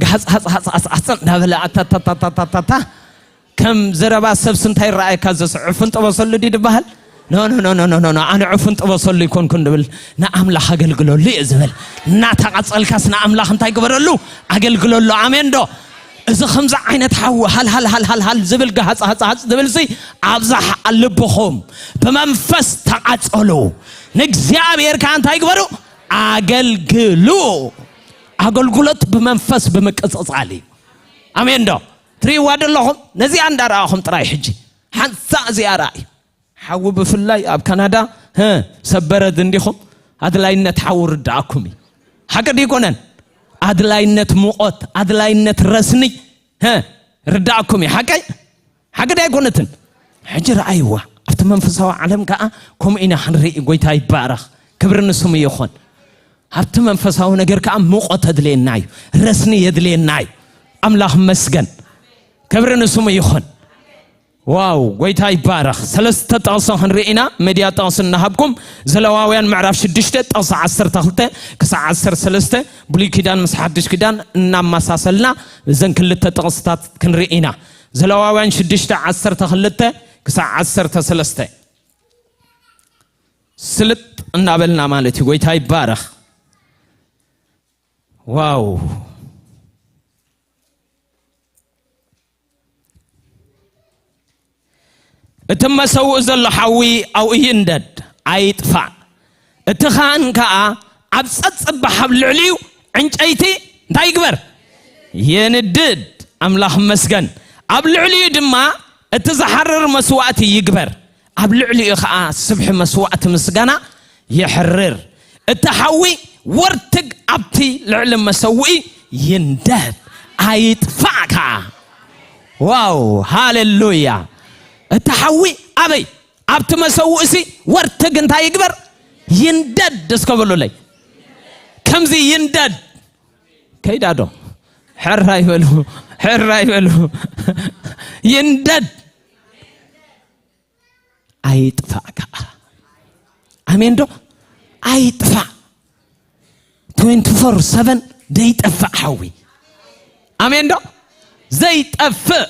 ጋሓጽ፣ ሓጽ፣ ሓጽ፣ ሓጽ፣ ሓጽ እንዳበለ ኣታታታታታታ ከም ዘረባ ሰብስ እንታይ ይረኣየካ? ዘስ ዕፉን ጥበሰሉ ድዩ ዝበሃል? ኖ፣ ኖ፣ ኖ፣ ኖ፣ ኖ፣ ኖ፣ ኖ። ኣነ ዕፉን ጥበሰሉ ይኮንኩን ድብል ንኣምላኽ ኣገልግለሉ እየ ዝብል። እናተቓጸልካስ ንኣምላኽ እንታይ ግበረሉ? ኣገልግለሉ። ኣሜን ዶ? እዚ ከምዚ ዓይነት ሓዊ ሃልሃል ሃልሃል ሃል ዝብል፣ ጋሃፅ ሃፅ ሃፅ ዝብል ሲ ኣብዛሕ ኣልብኹም፣ ብመንፈስ ተቓጸሉ። ንእግዚኣብሔር ከዓ እንታይ ግበሩ? ኣገልግሉ። ኣገልግሎት ብመንፈስ ብምቅፅፃል እዩ። ኣሜን ዶ? ትሪእዋ ደለኹም? ነዚኣ እንዳረኣኹም ጥራይ ሕጂ ሓንሳ እዚኣ ረኣዩ። ሓዊ ብፍላይ ኣብ ካናዳ፣ ህ፣ ሰበረድ እንዲኹም፣ ኣድላይነት ሓዊ ርዳእኩም እዩ። ሓቂ ዶ ይኮነን? ኣድላይነት ሙቐት፣ ኣድላይነት ረስኒ፣ ህ፣ ርዳእኩም እዩ። ሓቀይ? ሓቂ ዶ ኣይኮነትን? ሕጂ ረኣይዋ። ኣብቲ መንፈሳዊ ዓለም ከዓ ከምኡ ኢና ክንርኢ። ጎይታ ይባረኽ። ክብሪ ንስሙ ይኹን። ኣብቲ መንፈሳዊ ነገር ከዓ ሙቐት ኣድልየና እዩ። ረስኒ የድልየና እዩ። ኣምላኽ መስገን። ክብሪ ንስሙ ይኹን። ዋው፣ ጎይታ ይባረኽ። ሰለስተ ጥቕሲ ክንርኢ ኢና። መድያ ጥቕሲ እናሃብኩም፣ ዘለዋውያን ምዕራፍ ሽዱሽተ ጥቕሲ ዓሰርተ ክልተ ክሳዕ ዓሰርተ ሰለስተ፣ ብሉይ ኪዳን ምስ ሓድሽ ኪዳን እናመሳሰልና እዘን ክልተ ጥቕስታት ክንርኢ ኢና። ዘለዋውያን ሽዱሽተ ዓሰርተ ክልተ ክሳዕ ዓሰርተ ሰለስተ። ስልጥ እናበልና ማለት እዩ። ጎይታ ይባረኽ። ዋው። እቲ መሰውእ ዘሎ ሓዊ ኣብኡ ይንደድ፣ ኣይጥፋእ። እቲ ኻህን ከኣ ኣብ ጸጸባሕ ኣብ ልዕሊኡ ዕንጨይቲ እንታይ ይግበር? የንድድ። ኣምላኽ መስገን። ኣብ ልዕሊኡ ድማ እቲ ዝሓርር መስዋእቲ ይግበር። ኣብ ልዕሊኡ ኸኣ ስብሒ መስዋእቲ ምስጋና የሕርር። እቲ ሓዊ ወርትግ ኣብቲ ልዕሊ መሰውኢ ይንደድ፣ ኣይጥፋእ ከኣ። ዋው፣ ሃሌሉያ። እቲ ሓዊ ኣበይ? ኣብቲ መሰውእሲ ወርትግ እንታይ ይግበር? ይንደድ። እስከ በሉለይ፣ ከምዚ ይንደድ። ከይዳ ዶ? ሕራ ይበሉ፣ ሕራ ይበሉ። ይንደድ፣ ኣይጥፋእ ከኣ። ኣሜን ዶ? ኣይጥፋእ። ትዌንቲ ፎር ሰቨን ዘይጠፍእ ሓዊ። ኣሜን ዶ? ዘይጠፍእ።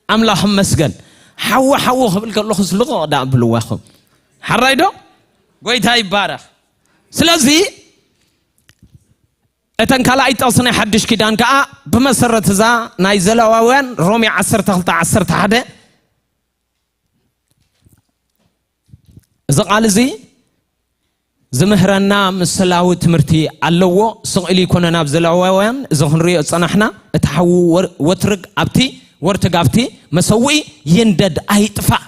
ኣምላኽ መስገን። ሓዊ፣ ሓዊ ክብል ከለኹስ ልቕቕ ደኣ ኣብልዋ ኢኹም። ሓራይ ዶ? ጎይታ ይባረኽ። ስለዚ እተን ካልኣይ ጥቕሲ ናይ ሓድሽ ኪዳን ከኣ ብመሰረት እዛ ናይ ዘለዋውያን፣ ሮሜ ዓሰርተ ክልተ ዓሰርተ ሓደ፣ እዚ ቃል እዚ ዝምህረና ምስላዊ ትምህርቲ ኣለዎ። ስቕ ኢሉ ይኮነን ኣብ ዘለዋውያን እዚ ክንሪኦ ዝጸናሕና። እቲ ሓዊ ወር-፣ ወትርግ ኣብቲ፣ ወርትግ ኣብቲ መሰውኢ ይንደድ ኣይጥፋእ።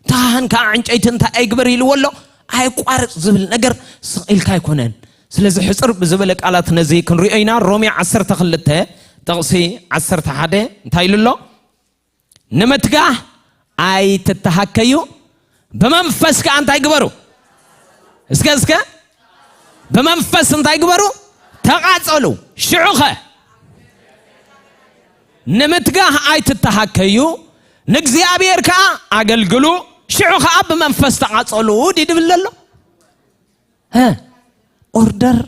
ካህን ከኣ ዕንጨይቲ እንታይ ኣይግበር ኢልዎ ኣሎ? ኣየቋርጽ ዝብል ነገር ስቕ ኢልካ ኣይኮነን። ስለዚ ሕጽር ብዝበለ ቃላት ነዚ ክንሪኦ ኢና። ሮሜ ዓሰርተ ክልተ ጥቕሲ ዓሰርተ ሓደ እንታይ ኢሉ ኣሎ? ንምትጋህ ኣይትተሃከዩ፣ ብመንፈስ ከኣ እንታይ ግበሩ? እስከ፣ እስከ፣ ብመንፈስ እንታይ ግበሩ? ተቓጸሉ። ሽዑኸ? ንምትጋህ ኣይትተሃከዩ፣ ንእግዚኣብሔር ከኣ ኣገልግሉ፣ ሽዑ ከኣ ብመንፈስ ተቓጸሉ። ድዩ ድብል ዘሎ? እ፣ ኦርደር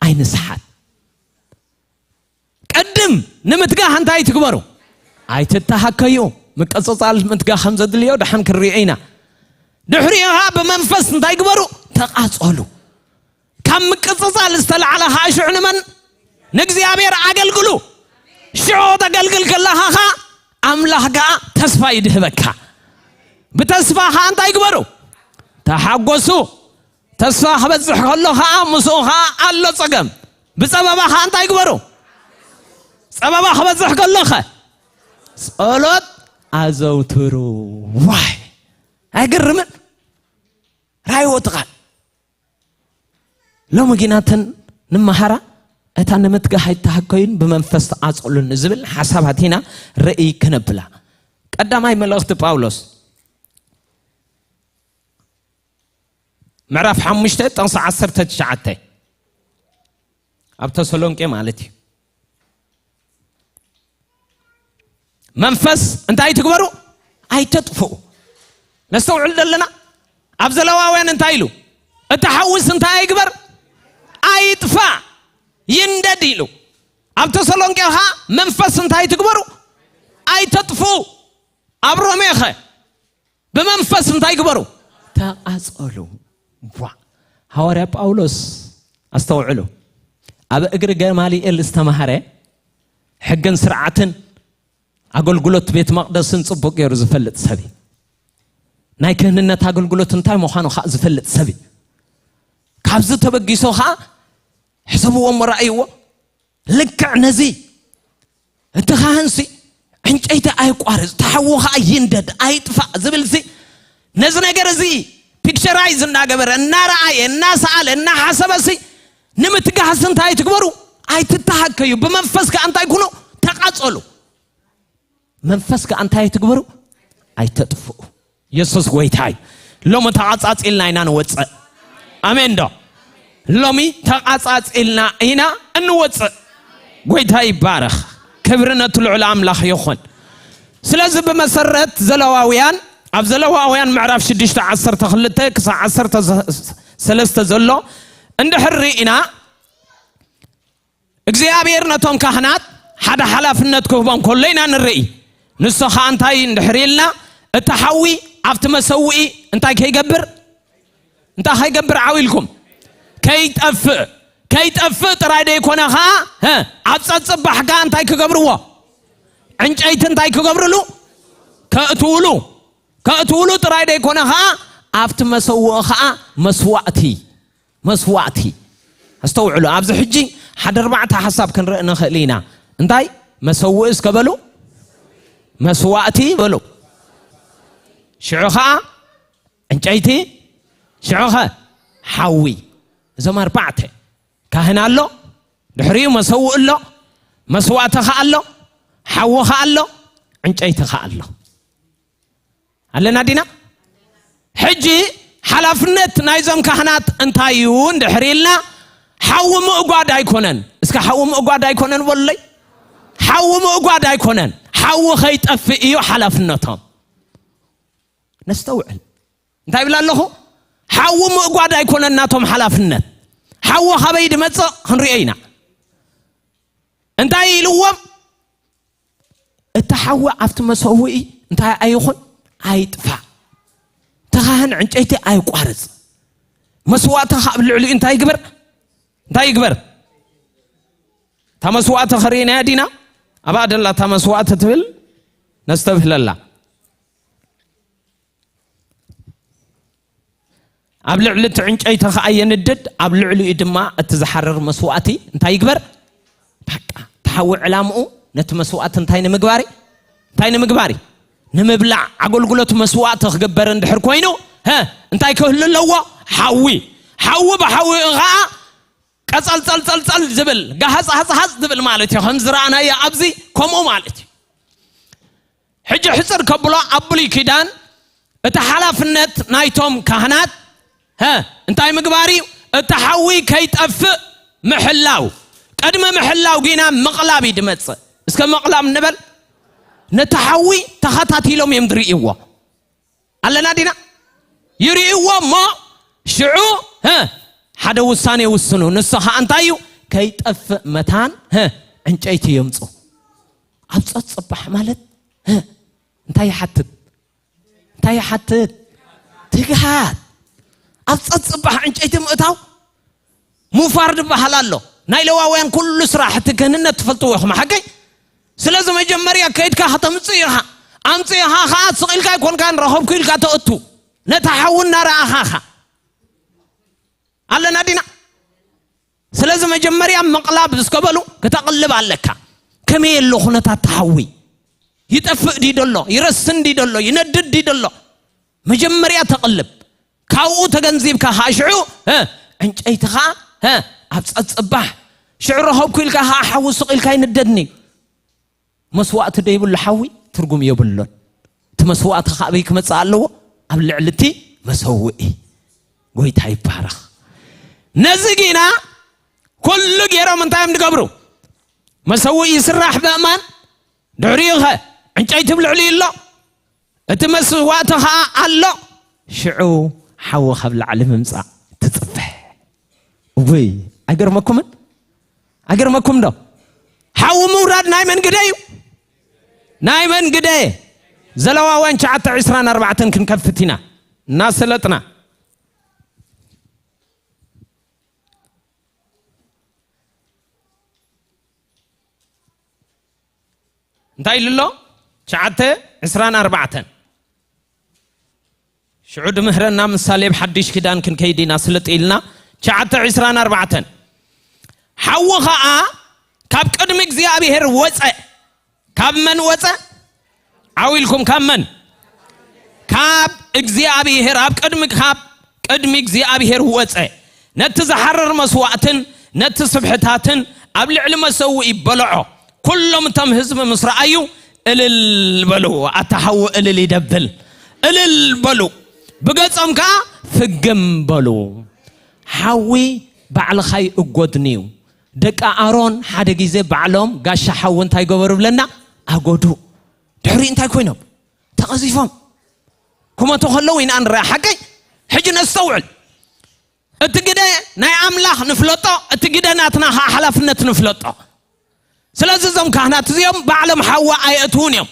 ኣይንስሓት። ቅድም ንምትጋህ እንታይ ትግበሩ? ኣይትተሃከዩ። ምቅጽጻል ምትጋህ ከም ዘድልዮ ደሓን ክንሪኦ ኢና። ድሕሪኡ ኸኣ ብመንፈስ እንታይ ግበሩ? ተቓጸሉ። ካብ ምቅጽጻል ዝተላዕለ ኸኣ ሽዑ ንመን? ንእግዚኣብሔር ኣገልግሉ። ሽዑ ተገልግል ከለኻ ኸኣ ኣምላኽ ከኣ ተስፋ ይድህበካ። ብተስፋ ኸኣ እንታይ ግበሩ? ተሓጎሱ። ተስፋ ክበዝሕ ከሎ ኸዓ ምስኡ ኸዓ ኣሎ ጸገም። ብጸበባ ኸዓ እንታይ ግበሩ? ጸበባ ክበዝሕ ከሎ ኸ ጸሎት ኣዘውትሩ። ዋይ! ኣይገርምን? ራእይዎ እቲ ቃል። ሎሚ ግና እተን ንመሃራ እታ ንምትጋህ ኣይተሃከዩን ብመንፈስ ተቓጸሉን ዝብል ሓሳባት ኢና ርእይ ክነብላ። ቀዳማይ መልእኽቲ ጳውሎስ ምዕራፍ ሓሙሽተ ጥቕሲ ዓሰርተ ትሽዓተ ኣብ ተሰሎንቄ ማለት እዩ። መንፈስ እንታይ ትግበሩ? ኣይተጥፍኡ። ነስተውዕል ዘለና ኣብ ዘለዋውያን እንታይ ኢሉ? እቲ ሓዊስ እንታይ ኣይግበር? ኣይጥፋእ፣ ይንደድ ኢሉ። ኣብ ተሰሎንቄ ኸዓ መንፈስ እንታይ ትግበሩ? ኣይተጥፍኡ። ኣብ ሮሜ ኸ ብመንፈስ እንታይ ግበሩ? ተቓጸሉ። ዋ! ሃዋርያ ጳውሎስ ኣስተውዕሉ። ኣብ እግሪ ገማልኤል ዝተማህረ ሕግን ስርዓትን ኣገልግሎት ቤት መቕደስን ጽቡቕ ገይሩ ዝፈልጥ ሰብ እዩ። ናይ ክህንነት ኣገልግሎት እንታይ ምዃኑ ኸዓ ዝፈልጥ ሰብ እዩ። ካብዚ ተበጊሶ ኸዓ ሕሰብዎ እሞ ረኣይዎ። ልክዕ ነዚ እቲ ካህንሲ ዕንጨይቲ ኣይቋርጽ፣ ተሓዉ ኸዓ ይንደድ፣ ኣይጥፋእ ዝብልሲ፣ ነዚ ነገር እዚ ፒክቸራይዝ እናገበረ፣ እናረኣየ፣ እናሰኣለ፣ እናሓሰበሲ፣ ንምትጋህሲ እንታይ ትግበሩ? ኣይትተሃከዩ። ብመንፈስ ከኣ እንታይ ኩኑ? ተቓጸሉ። መንፈስ ከኣ እንታይ ትግበሩ? ኣይተጥፍኡ። የሱስ ጎይታይ። ሎሚ ተቓጻጺልና ኢና ንወጽእ። ኣሜን ዶ? ሎሚ ተቓጻጺልና ኢና እንወጽእ። ጎይታ ይባረኽ። ክብሪ ነቲ ልዑል ኣምላኽ ይኹን። ስለዚ ብመሰረት ዘለዋውያን፣ ኣብ ዘለዋውያን ምዕራፍ ሽዱሽተ ዓሰርተ ክልተ ክሳዕ ዓሰርተ ሰለስተ ዘሎ እንድሕር ርኢና፣ እግዚኣብሔር ነቶም ካህናት ሓደ ሓላፍነት ክህቦም ከሎ ኢና ንርኢ። ንሱ ኸዓ እንታይ እንድሕር ኢልና፣ እቲ ሓዊ ኣብቲ መሰውኢ እንታይ ከይገብር፣ እንታይ ከይገብር ዓው ኢልኩም? ከይጠፍእ። ከይጠፍእ ጥራይ ደይኮነ ኸዓ፣ ሀ፣ ኣብ ጸጽባሕ ከኣ እንታይ ክገብርዎ? ዕንጨይቲ እንታይ ክገብርሉ? ከእትውሉ። ከእትውሉ ጥራይ ደይኮነ ኸዓ፣ ኣብቲ መሰውኢ ኸዓ መስዋእቲ፣ መስዋእቲ። ኣስተውዕሉ፣ ኣብዚ ሕጂ ሓደ ኣርባዕተ ሓሳብ ክንርኢ ንኽእል ኢና። እንታይ? መሰውኢ እስከ በሉ። መስዋእቲ በሉ። ሽዑ ኸዓ ዕንጨይቲ፣ ሽዑ ኸ ሓዊ። እዞም ኣርባዕተ፣ ካህን ኣሎ፣ ድሕሪኡ መሰውእ ኣሎ፣ መስዋእቲ ኸኣ ኣሎ፣ ሓዊ ኸኣ ኣሎ፣ ዕንጨይቲ ኸኣ ኣሎ። ኣለና ዲና? ሕጂ ሓላፍነት ናይዞም ካህናት እንታይ እዩ እንድሕር ኢልና፣ ሓዊ ምእጓድ ኣይኮነን። እስከ ሓዊ ምእጓድ ኣይኮነን በሉለይ። ሓዊ ምእጓድ ኣይኮነን። ሓዊ ኸይጠፍእ እዩ ሓላፍነቶም። ነስተውዕል። እንታይ ይብል ኣለኹ? ሓዊ ምእጓድ ኣይኮነን ናቶም ሓላፍነት። ሓዊ ኻበይ ድመጽእ ክንሪኦ ኢና። እንታይ ኢልዎም? እቲ ሓዊ ኣብቲ መሰውኢ እንታይ ኣይኹን? ኣይጥፋእ። እቲ ኻህን ዕንጨይቲ ኣይቋርጽ። መስዋእቲ ኻብ ልዕሊኡ እንታይ ይግበር? እንታይ ይግበር? እታ መስዋእቲ ኸርእናያ ዲና? ኣብኣ ደላ እታ መስዋእቲ ትብል ነስተብህለላ። ኣብ ልዕሊ እቲ ዕንጨይቲ ኸኣ የንድድ፣ ኣብ ልዕሊኡ ድማ እቲ ዝሓርር መስዋእቲ እንታይ ይግበር? በቃ፣ እቲ ሓዊ ዕላምኡ ነቲ መስዋእቲ እንታይ ንምግባር እዩ? እንታይ ንምግባር እዩ? ንምብላዕ። ኣገልግሎት መስዋእቲ ክግበር እንድሕር ኮይኑ፣ ሀ፣ እንታይ ክህሉ ኣለዎ? ሓዊ። ሓዊ ብሓዊኡ ኸኣ ቀጸል ጸል ጸል ጸል ዝብል፣ ጋሃጽ ሃጽ ሃጽ ዝብል ማለት እዩ። ከም ዝረኣናዮ ኣብዚ ከምኡ ማለት እዩ። ሕጂ ሕጽር ከብሎ ኣብ ብሉይ ኪዳን እቲ ሓላፍነት ናይቶም ካህናት፣ ሀ፣ እንታይ ምግባር እዩ? እቲ ሓዊ ከይጠፍእ ምሕላው። ቅድሚ ምሕላው ጊና ምቕላብ እዩ ድመጽእ። እስከ ምቕላብ ንበል። ነቲ ሓዊ ተኸታቲሎም እዮም ዝርእይዎ። ኣለና ዲና? ይርእይዎ እሞ ሽዑ፣ ሀ፣ ሓደ ውሳኔ ይውስኑ። ንሱ ኸዓ እንታይ እዩ? ከይጠፍእ መታን፣ ሀ፣ ዕንጨይቲ የምጹ። ኣብ ጸጽባሕ ማለት፣ ሀ፣ እንታይ ይሓትት? እንታይ ይሓትት? ትግሃት። ኣብ ጸጽባሕ ዕንጨይቲ ምእታው ሙፋር ዝበሃል ኣሎ። ናይ ለዋውያን ኩሉ ስራሕ እቲ ክህንነት ትፈልጥዎ ኢኹም፣ ሓቀይ? ስለዚ መጀመርያ ከይድካ ከተምጽእ ኢኻ። ኣምጽእኻ ኸዓ ስቕ ኢልካ ኣይኮንካን ረኸብኩ ኢልካ ተእቱ። ነታ ሓዊ እናረኣኻ ኢኻ። ኣለና ዲና? ስለዚ መጀመርያ ምቕላብ እስከ በሉ፣ ክተቕልብ ኣለካ። ከመይ ኣሎ ኩነታት ተሓዊ? ይጠፍእ ድዩ ደሎ? ይረስን ድዩ ደሎ? ይነድድ ድዩ ደሎ? መጀመርያ ተቕልብ። ካብኡ ተገንዚብካ ኸዓ ሽዑ፣ እ፣ ዕንጨይትኻ፣ እ፣ ኣብ ጸጽባሕ። ሽዑ ረኸብኩ ኢልካ ኸዓ ሓዊ ስቕ ኢልካ ይንደድኒ። መስዋእቲ ደይብሉ ሓዊ ትርጉም የብሉን። እቲ መስዋእቲ ካበይ ክመጽእ ኣለዎ? ኣብ ልዕሊ እቲ መሰውኢ። ጎይታ ይባረኽ። ነዚ ጊና ኩሉ ገይሮም እንታይ እዮም ዝገብሩ? መሰውኢ ይስራሕ በእማን፣ ድሕሪኡ ኸ ዕንጨይቲ ኣብ ልዕሊኡ ኣሎ፣ እቲ መስዋእቲ ኸዓ ኣሎ። ሽዑ ሓዊ ካብ ላዕሊ ምምጻእ ትጽበ። እውይ፣ ኣይገርመኩምን? ኣይገርመኩም ዶ? ሓዊ ምውራድ ናይ መን ግደ እዩ? ናይ መን ግደ? ዘለዋውያን ትሽዓተ ዕስራን ኣርባዕተን ክንከፍት ኢና። እናሰለጥና። እንታይ ኢሉ ኣሎ? ትሽዓተ ዕስራን ኣርባዕተን። ሽዑ ድምህረና ምሳሌ ብሓድሽ ኪዳን ክንከይድ ኢና ስልጥ ኢልና። ትሽዓተ ዕስራን ኣርባዕተን። ሓዊ ኸኣ ካብ ቅድሚ እግዚኣብሔር ወጸ። ካብ መን ወጸ? ዓው ኢልኩም፣ ካብ መን? ካብ እግዚኣብሔር። ኣብ ቅድሚ፣ ካብ ቅድሚ እግዚኣብሔር ወጸ። ነቲ ዝሓርር መስዋእትን ነቲ ስብሕታትን ኣብ ልዕሊ መሰውኢ በልዖ። ኩሎም እቶም ህዝቢ ምስ ረኣዩ እልል በሉ። ኣታ ሓዊ እልል ይደብል። እልል በሉ። ብገጾም ከኣ ፍግም በሉ። ሓዊ ባዕልኻ ይእጎድን'ዩ። ደቂ ኣሮን ሓደ ግዜ ባዕሎም ጋሻ ሓዊ እንታይ ገበሩ ብለና? ኣጎዱ። ድሕሪ እንታይ ኮይኖም? ተቐዚፎም። ክሞቱ ከለዉ ኢና ንርኣ። ሓቀይ? ሕጂ ነስተውዕል። እቲ ግደ ናይ ኣምላኽ ንፍለጦ፣ እቲ ግደ ናትና ኸዓ ሓላፍነት ንፍለጦ። ስለዚ እዞም ካህናት እዚኦም ባዕሎም ሓዊ ኣየእትዉን እዮም።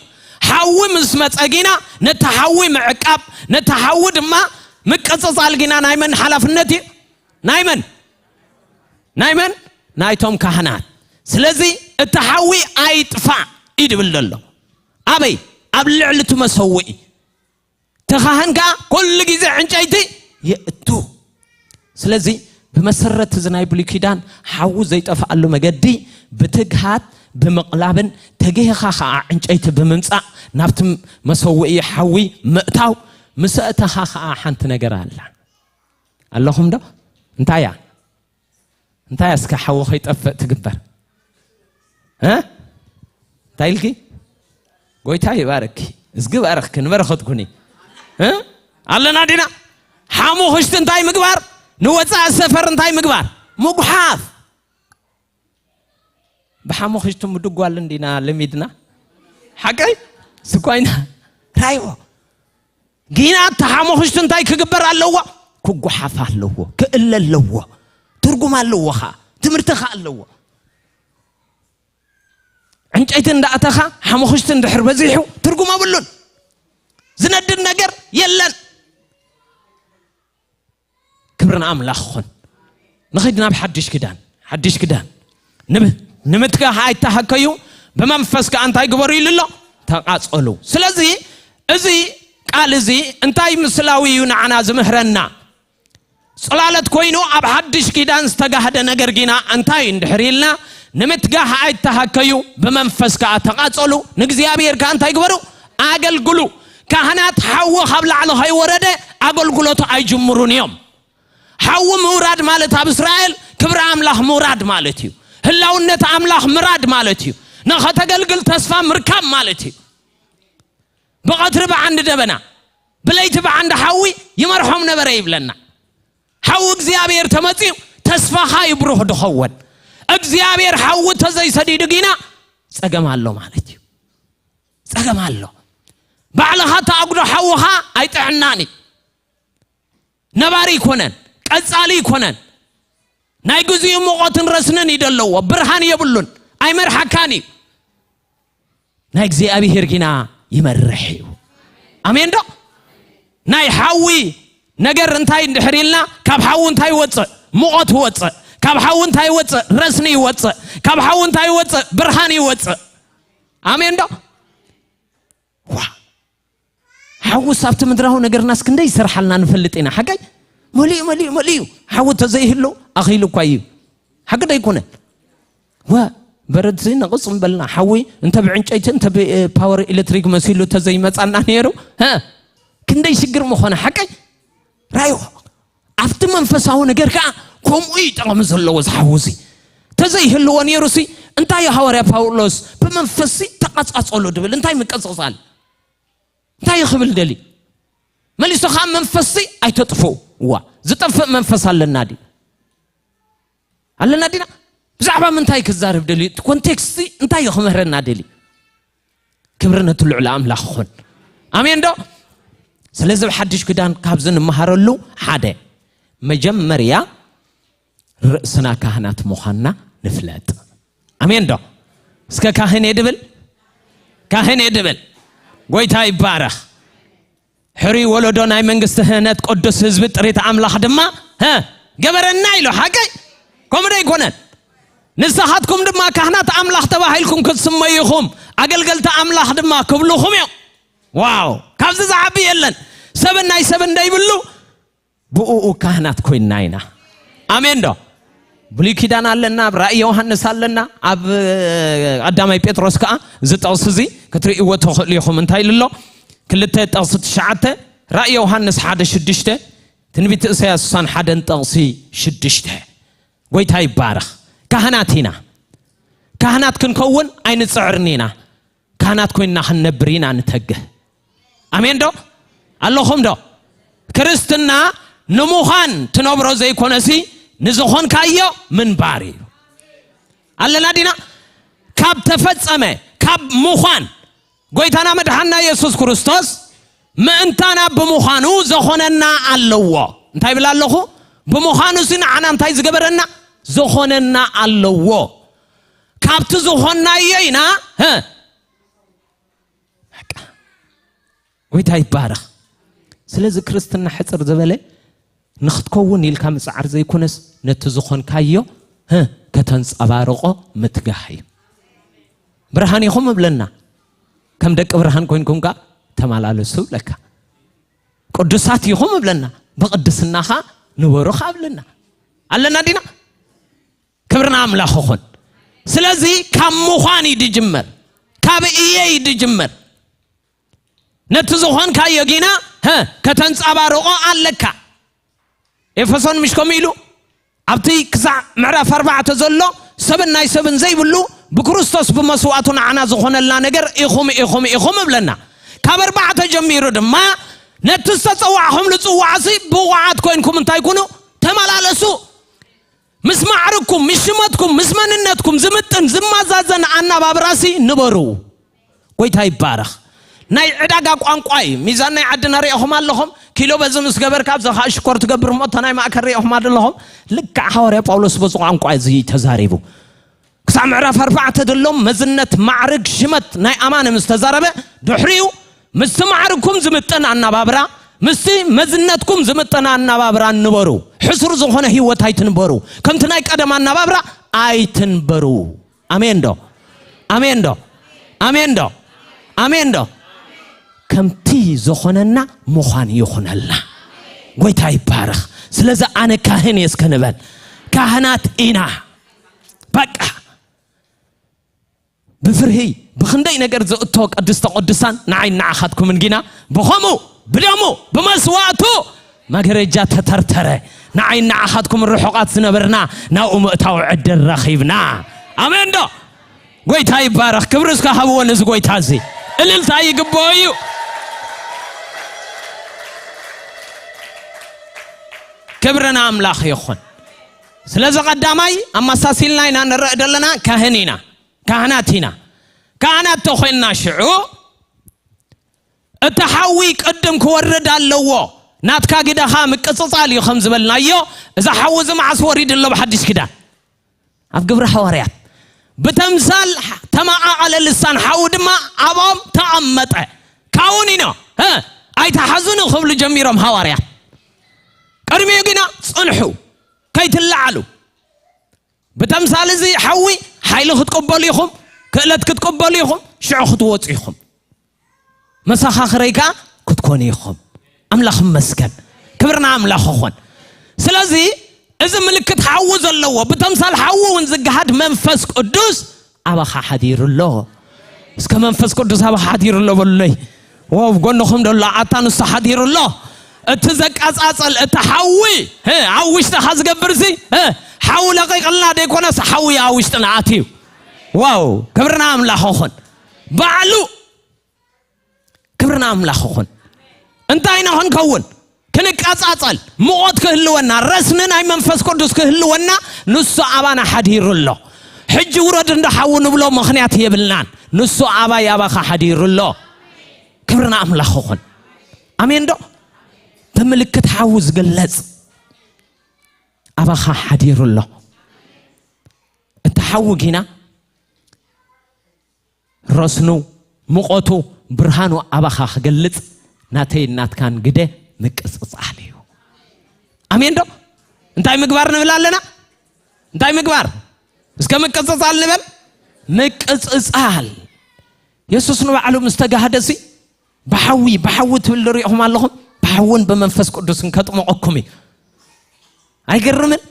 ሓዊ ምስ መጸ ጊና ነቲ ሓዊ ምዕቃብ፣ ነቲ ሓዊ ድማ ምቅጽጻል ጊና ናይ መን ሓላፍነት እዩ? ናይ መን? ናይ መን? ናይቶም ካህናት። ስለዚ እቲ ሓዊ ኣይጥፋእ እዩ ድብል ዘሎ። ኣበይ? ኣብ ልዕሊ እቲ መሰውኢ። እቲ ካህን ከኣ ኩሉ ግዜ ዕንጨይቲ የእቱ። ስለዚ ብመሰረት እዚ ናይ ብሉይ ኪዳን ሓዊ ዘይጠፍኣሉ መገዲ ብትግሃት ብምቕላብን ተጊህኻ ኸኣ ዕንጨይቲ ብምምጻእ ናብቲ መሰውኢ ሓዊ ምእታው። ምስ ኣእተኻ ኸኣ ሓንቲ ነገር ኣላ። ኣለኹም ዶ? እንታይ እያ? እንታይ እስከ ሓዊ ከይጠፍእ ትግበር? እ? እንታይ ኢልኪ? ጎይታ ይባርኪ። እዝጊ ባረኽኪ፣ ንበረኸትኩኒ። እ? ኣለና ዲና? ሓሙኽሽቲ እንታይ ምግባር? ንወፃኢ ሰፈር እንታይ ምግባር? ምጉሓፍ። ብሓሙኽሽቲ ምድጓል እንዲና ለሚድና። ሓቀይ? ስኳይና። ራይዎ። ጊና እቲ ሓሙኽሽቲ እንታይ ክግበር ኣለዎ? ክጓሓፍ ኣለዎ፣ ክእለ ኣለዎ። ትርጉም ኣለዎ ኸዓ፣ ትምህርቲ ኸዓ ኣለዎ። ዕንጨይቲ እንዳእተኻ ሓሙኽሽቲ እንድሕር በዚሑ ትርጉም ኣብሉን። ዝነድድ ነገር የለን። ክብሪ ንኣምላኽ ይኹን። ንኺድ ናብ ሓድሽ ኪዳን። ሓድሽ ኪዳን። ንብ-፣ ንምትጋህ ኣይተሃከዩ፣ ብመንፈስ ከኣ እንታይ ግበሩ ኢሉ ኣሎ? ተቓጸሉ። ስለዚ እዚ ቃል እዚ እንታይ ምስላዊ እዩ ንዓና ዝምህረና? ጽላሎት ኮይኑ ኣብ ሓድሽ ኪዳን ዝተጋህደ ነገር ጊና እንታይ እንድሕር ኢልና፣ ንምትጋህ ኣይተሃከዩ፣ ብመንፈስ ከኣ ተቓጸሉ፣ ንእግዚኣብሔር ከኣ እንታይ ግበሩ? ኣገልግሉ። ካህናት ሓዊ ካብ ላዕሊ ከይወረደ ኣገልግሎት ኣይጅምሩን እዮም። ሓዊ ምውራድ ማለት ኣብ እስራኤል ክብሪ ኣምላኽ ምውራድ ማለት እዩ። ህላውነት ኣምላኽ ምራድ ማለት እዩ። ንኸተገልግል ተስፋ ምርካብ ማለት እዩ። ብቐትሪ ብዓንዲ ደበና፣ ብለይቲ ብዓንዲ ሓዊ ይመርሖም ነበረ ይብለና። ሓዊ እግዚኣብሔር ተመጺኡ ተስፋኻ እዩ ብሩህ ድኸውን። እግዚኣብሔር ሓዊ ተዘይሰዲዱ ጊና ጸገም ኣሎ ማለት እዩ። ጸገም ኣሎ። ባዕልኻ ተኣጉዶ ሓውኻ ኣይጥዕናን እዩ። ነባሪ ይኮነን፣ ቀጻሊ ይኮነን። ናይ ግዚኡ ሙቐትን ረስንን እዩ ደለዎ፣ ብርሃን የብሉን፣ ኣይመርሓካን እዩ። ናይ እግዚኣብሔር ጊና ይመርሕ እዩ። ኣሜን ዶ? ናይ ሓዊ ነገር እንታይ እንድሕር ኢልና፣ ካብ ሓዊ እንታይ ይወፅእ? ሙቐት ይወፅእ። ካብ ሓዊ እንታይ ይወፅእ? ረስኒ ይወፅእ። ካብ ሓዊ እንታይ ይወፅእ? ብርሃን ይወፅእ። ኣሜን ዶ? ዋ! ሓውስ ኣብቲ ምድራዊ ነገርናስ ክንደይ ይሰርሓልና ንፈልጥ ኢና። ሓቀይ? መሊኡ፣ መሊኡ፣ መሊኡ። ሓዊ ተዘይህሉ ኣኺሉ እኳ እዩ። ሓቂ ዶ ኣይኮነን? ወ-፣ በረድሲ ነቕጽ ምበልና። ሓዊ እንተ ብዕንጨይቲ፣ እንተ ብ-፣ ፓወር ኤሌክትሪክ መሲሉ ተዘይመጻና ነይሩ፣ ሀ? ክንደይ ሽግር ምኾነ። ሓቀይ? ራዮ። ኣብቲ መንፈሳዊ ነገር ከኣ ከምኡ እዩ ጠቐሚ ዘለዎ እዚ ሓዊ እዚ። ተዘይህልዎ ነይሩሲ፣ እንታይ እዩ ሃዋርያ ጳውሎስ ብመንፈስሲ ተቐጻጸሉ ድብል? እንታይ ምቅጽጻል? እንታይ እዩ ክብል ደሊ? መሊሱ ከኣ መንፈስሲ ኣይተጥፍኡ። እዋ፣ ዝጠፍእ መንፈስ ኣለና ድዩ? ኣለና ዲና? ብዛዕባ ምንታይ ክዛረብ ደልዩ? እቲ ኮንቴክስት እንታይ እዩ ክምህረና ደልዩ? ክብሪ ነቲ ልዑል ኣምላኽ ይኹን። ኣሜን ዶ? ስለዚ ኣብ ሓድሽ ኪዳን ካብዚ ንመሃረሉ ሓደ፣ መጀመርያ ርእስና ካህናት ምዃንና ንፍለጥ። ኣሜን ዶ? እስከ ካህን እየ ድብል? ካህን እየ ድብል? ጎይታ ይባረኽ። ሕሩይ ወለዶ ናይ መንግስቲ ክህነት ቅዱስ ህዝቢ ጥሪት ኣምላኽ ድማ፣ ሀ፣ ገበረና ኢሉ። ሓቀይ? ከምኡ ዶ ኣይኮነን? ንስኻትኩም ድማ ካህናት ኣምላኽ ተባሂልኩም ክትስመዩ ኢኹም። ኣገልገልቲ ኣምላኽ ድማ ክብሉኹም እዮም። ዋው፣ ካብዚ ዝዓቢ የለን። ሰብን ናይ ሰብን እንደይብሉ ብእኡ ካህናት ኮይንና ኢና። ኣሜን ዶ? ብሉይ ኪዳን ኣለና፣ ኣብ ራእይ ዮሃንስ ኣለና፣ ኣብ ቀዳማይ ጴጥሮስ ከዓ እዚ ጥቕሲ እዚ ክትርእይዎ ትኽእሉ ኢኹም። እንታይ ኢሉ ኣሎ? ክልተ ጥቕሲ ትሽዓተ፣ ራእይ ዮሃንስ ሓደ ሽዱሽተ፣ ትንቢት እሳያስ ስሳን ሓደን ጥቕሲ ሽዱሽተ። ጎይታ ይባረኽ። ካህናት ኢና። ካህናት ክንከውን ኣይንጽዕርን ኢና። ካህናት ኮይንና ክንነብር ኢና ንተግህ። ኣሜን ዶ? ኣለኹም ዶ? ክርስትና ንምዃን ትነብሮ ዘይኮነሲ፣ ንዝኾንካዮ ምንባር እዩ። ኣለና ዲና? ካብ ተፈጸመ፣ ካብ ምዃን፣ ጎይታና መድሓና የሱስ ክርስቶስ ምእንታና ብምዃኑ ዝኾነና ኣለዎ። እንታይ ይብል ኣለኹ? ብምዃኑ ሲ ንዓና እንታይ ዝገበረና? ዝኾነና ኣለዎ። ካብቲ ዝኾንናዮ ኢና፣ እ፣ በቃ። ጎይታ ይባረኽ። ስለዚ ክርስትና ሕጽር ዝበለ ንኽትከውን ኢልካ ምጽዓር ዘይኮነስ፣ ነቲ ዝኾንካዮ፣ እ፣ ከተንጸባርቆ ምትጋህ እዩ። ብርሃን ኢኹም እብለና። ከም ደቂ ብርሃን ኮይንኩም ከኣ ተመላለሱ እብለካ። ቅዱሳት ኢኹም እብለና። ብቅድስና ከኣ ንበሩ ከኣ እብለና። ኣለና ዲና? ክብርና ኣምላኽ ይኹን። ስለዚ ካብ ምዃን እዩ ድጅመር። ካብ እየ እዩ ድጅመር። ነቲ ዝኾንካዮ ጊና፣ ሀ፣ ከተንጸባርቆ ኣለካ። ኤፌሶን ምሽ ከምኡ ኢሉ ኣብቲ ክሳዕ ምዕራፍ ኣርባዕተ ዘሎ ሰብን ናይ ሰብን ዘይብሉ ብክርስቶስ ብመስዋእቱ ንዓና ዝኾነልና ነገር ኢኹም፣ ኢኹም፣ ኢኹም እብለና። ካብ ኣርባዕተ ጀሚሩ ድማ ነቲ ዝተጸዋዕኹምሉ ጽዋዕሲ ብቑዓት ኮይንኩም እንታይ ኩኑ? ተመላለሱ። ምስ ማዕርኩም፣ ምስ ሽመትኩም፣ ምስ መንነትኩም ዝምጥን ዝመዛዘን ኣናባብራሲ ንበሩ። ጎይታ ይባረኽ። ናይ ዕዳጋ ቋንቋ እዩ። ሚዛን ናይ ዓድና ሪኢኹም ኣለኹም? ኪሎ በዚ ምስ ገበርካ፣ ኣብዚ ኸዓ ሽኮር ትገብር እሞ፣ እታ ናይ ማእከል ሪኢኹም ኣለኹም? ልክዕ ሃዋርያ ጳውሎስ በዚ ቋንቋ እዚ ተዛሪቡ። ክሳዕ ምዕራፍ ኣርባዕተ ደሎም መዝነት፣ ማዕርግ፣ ሽመት ናይ ኣማኒ ምስ ተዛረበ፣ ድሕሪኡ ምስቲ ማዕርግኩም ዝምጥን ኣናባብራ፣ ምስቲ መዝነትኩም ዝምጥን ኣናባብራ ንበሩ። ሕሱር ዝኾነ ህይወት ኣይትንበሩ። ከምቲ ናይ ቀደም ኣናባብራ ኣይትንበሩ። ኣሜን ዶ? ኣሜን ዶ? ኣሜን ዶ? ኣሜን ዶ? ከምቲ ዝኾነና ምዃን ይኹነልና። ጎይታ ይባረኽ። ስለዚ ኣነ ካህን እየ እስከ ንበል። ካህናት ኢና። በቃ። ብፍርሂ ብኽንደይ ነገር ዝእቶ ቅድስተ ቅዱሳን ንዓይ ንዓኻትኩምን ጊና ብኸምኡ ብደሙ ብመስዋእቱ መገረጃ ተተርተረ። ንዓይ ንዓኻትኩም ርሑቓት ዝነበርና ናብኡ ምእታው ዕድል ረኺብና። ኣሜን ዶ? ጎይታ ይባረኽ። ክብሪ እስከ ሃብዎ ነዚ ጎይታ እዚ። እልልታ ይግብኦ እዩ። ክብሪ ንኣምላኽ ይኹን። ስለዚ ቀዳማይ ኣመሳሲልና ኢና ንረእ ዘለና ካህን ኢና። ካህናት ኢና። ካህናት ተኾይንና ሽዑ እቲ ሓዊ ቅድም ክወርድ ኣለዎ። ናትካ ግደኻ ምቅጽጻል እዩ ከም ዝበልናዮ፣ እዚ ሓዊ እዚ መዓስ ወሪዱ ኣሎ ብሓድሽ ኪዳን? ኣብ ግብሪ ሃዋርያት። ብተምሳል ተመቓቐለ ልሳን ሓዊ ድማ ኣብኦም ተቐመጠ። ካውን ኢኖ፣ እ፣ ኣይተሓዙን ክብሉ ጀሚሮም ሃዋርያት። ቅድሚኡ ግና ጽንሑ፣ ከይትለዓሉ። ብተምሳል እዚ ሓዊ ሓይሊ ክትቅበሉ ኢኹም፣ ክእለት ክትቅበሉ ኢኹም፣ ሽዑ ክትወጹ ኢኹም። መሰኻኽረይ ከኣ ክትኮኑ ኢኹም። ኣምላኽ ይመስገን። ክብርና ኣምላኽ ይኹን። ስለዚ እዚ ምልክት ሓዊ ዘለዎ፣ ብተምሳል ሓዊ እውን ዝገሃድ መንፈስ ቅዱስ ኣባኻ ሓዲሩ ኣሎ። እስከ መንፈስ ቅዱስ ኣባኻ ሓዲሩ ኣሎ በሉለይ። ዋው፣ ጎንኹም ደሎ ኣታ ንሱ ሓዲሩ ኣሎ። እቲ ዘቃጻጸል፣ እቲ ሓዊ፣ እ፣ ኣብ ውሽጥኻ ዝገብር ሲ፣ እ፣ ሓዊ ለቂቕልና ደይኮነስ ሓዊ ኣብ ውሽጥና ኣትዩ። ዋው፣ ክብርና ኣምላኽ ይኹን። ባዕሉ ክብርና ኣምላኽ ይኹን። እንታይ ኢና ክንከውን? ክንቀጻጸል፣ ሙቐት ክህልወና፣ ረስኒ ናይ መንፈስ ቅዱስ ክህልወና ንሱ ኣባና ሓዲሩ ኣሎ። ሕጂ ውረድ እንዳ ሓዊ ንብሎ ምኽንያት የብልናን። ንሱ ኣባይ ኣባኻ ሓዲሩ ኣሎ። ክብርና ኣምላኽ ይኹን። ኣሜን ዶ? ብምልክት ሓዊ ዝግለጽ ኣባኻ ሓዲሩ ኣሎ። እቲ ሓዊ ጊና ረስኑ፣ ሙቐቱ፣ ብርሃኑ ኣባኻ ክገልጽ ናተይ ናትካን ግደ ምቅጽጻል እዩ። ኣሜን ዶ? እንታይ ምግባር ንብል ኣለና? እንታይ ምግባር? እስከ ምቅጽጻል ንበል። ምቅጽጻል። የሱስ ንባዕሉ ምስ ተጋህደሲ ብሓዊ ብሓዊ ትብል ርኢኹም ኣለኹም። ብሓውን ብመንፈስ ቅዱስን ከጥመቐኩም እዩ። ኣይገርምን?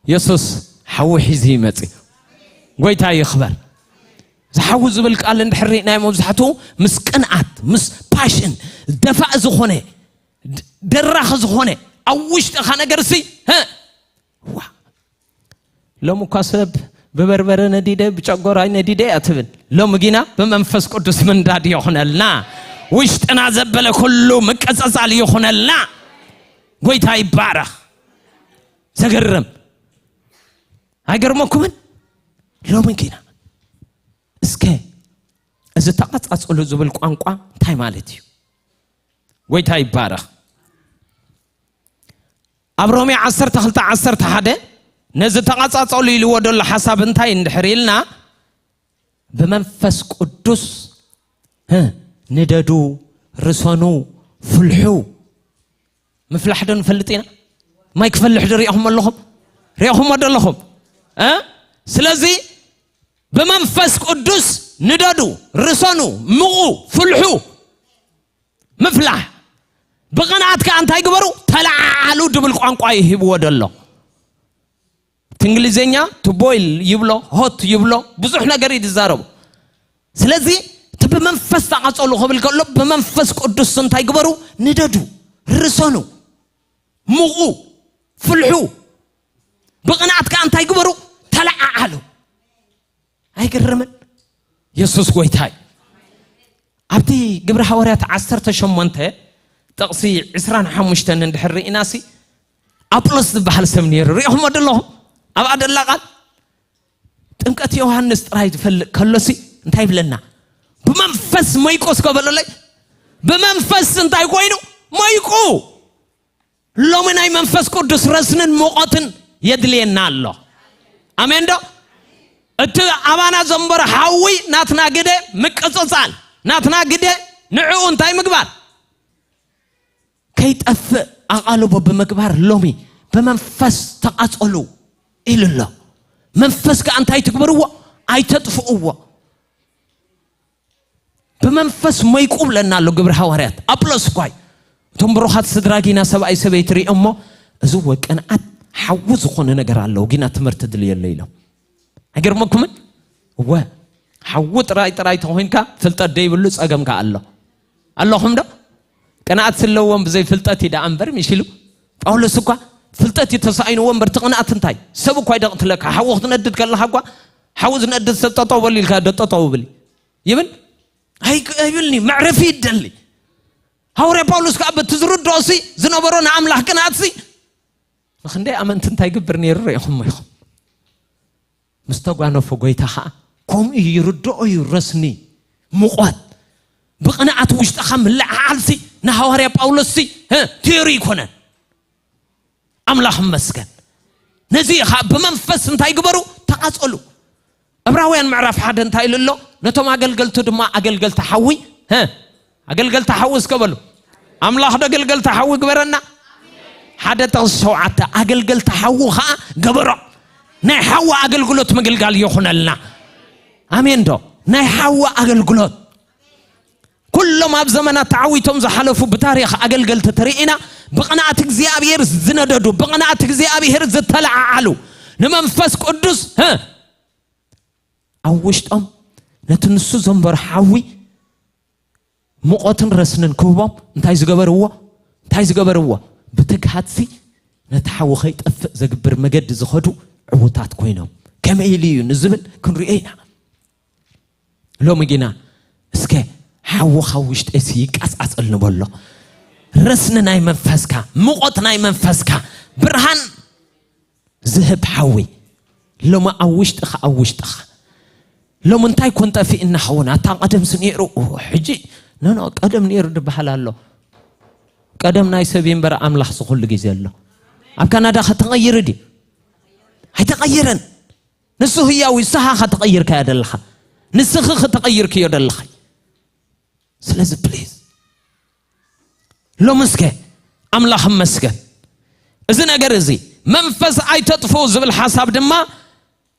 የሱስ ሓዊ ሒዙ ይመጽእ። ጎይታ ይኽበር። ዝሓዊ ዝብል ቃል እንድሕር ርኢናዮ፣ መብዛሕትኡ ምስ ቅንኣት፣ ምስ ፓሽን፣ ደፋእ ዝኾነ፣ ድ- ደራኺ ዝኾነ፣ ኣብ ውሽጥኻ ነገርሲ፣ ህ፣ ዋ። ሎሚ እኳ ሰብ ብበርበረ ነዲደ፣ ብጨጎራይ ነዲደ እያ ትብል። ሎሚ ጊና ብመንፈስ ቅዱስ ምንዳድ ይኹነልና። ውሽጥና ዘበለ ኩሉ ምቅጽጻል ይኹነልና። ጎይታ ይባረኽ። ዘገርም። ኣይገርመኩምን? ሎሚ ጊና እስከ እዚ ተቐጻጸሉ ዝብል ቋንቋ እንታይ ማለት እዩ? ጎይታ ይባረኽ። ኣብ ሮሜ ዓሰርተ ክልተ ዓሰርተ ሓደ ነዚ ተቐጻጸሉ ኢልዎ ዘሎ ሓሳብ እንታይ እንድሕር ኢልና፣ ብመንፈስ ቅዱስ፣ እ፣ ንደዱ፣ ርሰኑ፣ ፍልሑ። ምፍላሕ ዶ ንፈልጥ ኢና? ማይ ክፈልሕ ዶ ሪኢኹም ኣለኹም? ሪኢኹም ዶ ኣለኹም? እ? ስለዚ ብመንፈስ ቅዱስ ንደዱ፣ ርሰኑ፣ ምቑ፣ ፍልሑ። ምፍላሕ። ብቕንኣት ከኣ እንታይ ግበሩ? ተለዓዓሉ ድብል ቋንቋ እዩ ሂብዎ ደሎ። እቲ እንግሊዝኛ to boil ይብሎ፣ ሆት ይብሎ፣ ብዙሕ ነገር እዩ ዝዛረቡ። ስለዚ እቲ ብመንፈስ ተቓጸሉ ክብል ከሎ፣ ብመንፈስ ቅዱስ እንታይ ግበሩ? ንደዱ፣ ርሰኑ፣ ምቑ፣ ፍልሑ። ብቕንኣት ከኣ እንታይ ግበሩ? ተለዓዓሉ። ኣይገርምን? የሱስ ጎይታ እዩ። ኣብቲ ግብሪ ሃዋርያት ዓሰርተ ሸሞንተ ጥቕሲ ዕስራን ሓሙሽተን እንድሕር ርኢናሲ፣ ኣጵሎስ ዝበሃል ሰብ ነይሩ። ሪኢኹሞ ዶ ኣለኹም? ኣብኣ ደላ ቃል ጥምቀት ዮሃንስ ጥራይ ዝፈልጥ ከሎሲ እንታይ ይብለና? ብመንፈስ መይቁ እስከ በለለይ። ብመንፈስ እንታይ ኮይኑ? መይቁ። ሎሚ ናይ መንፈስ ቅዱስ ረስንን ሙቐትን የድልየና ኣሎ። ኣሜን ዶ? እቲ ኣባና ዘንበረ ሓዊ ናትና ግደ ምቅጽጻል፣ ናትና ግደ ንዕኡ እንታይ ምግባር? ከይጠፍእ ኣቓልቦ ብምግባር ሎሚ ብመንፈስ ተቓጸሉ ኢሉ ኣሎ። መንፈስ ከኣ እንታይ ትግበርዎ? ኣይተጥፍእዎ። ብመንፈስ መይቁ ብለና ኣሎ ግብሪ ሃዋርያት። ኣጵሎስ እኳ እዩ። እቶም ብሩኻት ስድራ ጊና ሰብኣይ ሰበይቲ ሪኦም እሞ፣ እዚ ወ ቅንኣት ሓዊ ዝኾነ ነገር ኣለዎ፣ ጊና ትምህርቲ ድልየሎ ኢሎም። ኣይገርመኩምን? እወ፣ ሓዊ ጥራይ ጥራይ ተኾይንካ ፍልጠት ደይብሉ ጸገም ከኣ ኣሎ። ኣለኹም ዶ? ቅንኣት ስለዎም ብዘይ ፍልጠት እዩ ደኣ እምበር፣ ምሽ ኢሉ። ጳውሎስ እኳ ፍልጠት እዩ ተሳኢንዎ እምበር፣ እቲ ቅንኣት እንታይ? ሰብ እኳ እዩ ደቕትለካ። ሓዊ ክትነድድ ከለኻ እኳ፣ ሓዊ ዝነድድ ሰብ ጠጠው በል ኢልካ ዶ ጠጠው ብል ይብል? ኣይ-፣ ኣይብልኒ፣ መዕረፊ ይደሊ። ሃዋርያ ጳውሎስ ከኣ በቲ ዝርድኦሲ ዝነበሮ ንኣምላኽ ቅንኣትሲ፣ ንኽንደይ ኣመንቲ እንታይ ይገብር ነይሩ ርኢኹሞ ኢኹም። ምስ ተጓነፎ ጎይታ ኸኣ ከምኡ እዩ፣ ይርድኦ እዩ፣ ረስኒ፣ ሙቐት፣ ብቕንኣት ውሽጥኻ ምልዕዓልሲ ንሃዋርያ ጳውሎስሲ፣ እ፣ ቲዮሪ ኣይኮነን። ኣምላኽ ይመስገን። ነዚ ኸኣ ብመንፈስ እንታይ ግበሩ? ተቓጸሉ። ዕብራውያን ምዕራፍ ሓደ እንታይ ኢሉ ኣሎ? ነቶም ኣገልገልቱ ድማ ኣገልገልቲ ሓዊ፣ እ፣ ኣገልገልቲ ሓዊ እስከ በሉ። ኣምላኽ ዶ ኣገልገልቲ ሓዊ ግበረና? ሓደ ጥቕሲ ሸውዓተ፣ ኣገልገልቲ ሓዊ ኸኣ ገበሮ። ናይ ሓዊ ኣገልግሎት ምግልጋል ይኹነልና። ኣሜን ዶ? ናይ ሓዊ ኣገልግሎት። ኩሎም ኣብ ዘመናት ተዓዊቶም ዝሓለፉ ብታሪኽ ኣገልገልቲ ተርኢና፣ ብቕንኣት እግዚኣብሔር ዝነደዱ፣ ብቕንኣት እግዚኣብሔር ዝተለዓዓሉ፣ ንመንፈስ ቅዱስ፣ እ፣ ኣብ ውሽጦም ነቲ ንሱ ዘንበሮ ሓዊ ሙቐትን ረስንን ክህቦም እንታይ ዝገበርዎ? እንታይ ዝገበርዎ? ብትግሃትሲ ነቲ ሓዊ ከይጠፍእ ዘግብር መገዲ ዝኸዱ ዕዉታት ኮይኖም። ከመይ ኢሉ እዩ ንዝብል ክንሪኦ ኢና። ሎሚ ግና እስከ ሓዊ ካብ ውሽጠይሲ ይቃጻጸል ንበሎ። ረስኒ ናይ መንፈስካ፣ ሙቐት ናይ መንፈስካ፣ ብርሃን ዝህብ ሓዊ ሎሚ ኣብ ውሽጥኻ፣ ኣብ ውሽጥኻ። ሎሚ እንታይ ኮን ጠፊእና ኸውን? ኣታ ቀደምሲ ነይሩ፣ ሕጂ፣ ኖ፣ ኖ፣ ቀደም ነይሩ ዝበሃል ኣሎ። ቀደም ናይ ሰብ እዩ እምበር ኣምላኽ ዝኹሉ ግዜ ኣሎ። ኣብ ካናዳ ከተቐይር ድዩ? ኣይተቐይርን። ንሱ ህያው እዩ፣ ንስኻ ከተቐይርካዮ ዘለኻ። ንስኺ ከተቐይርክዮ ዘለኺ። ስለዚ ፕሊዝ ሎሚ እስከ ኣምላኽ ይመስገን። እዚ ነገር እዚ መንፈስ ኣይተጥፍኡ ዝብል ሓሳብ ድማ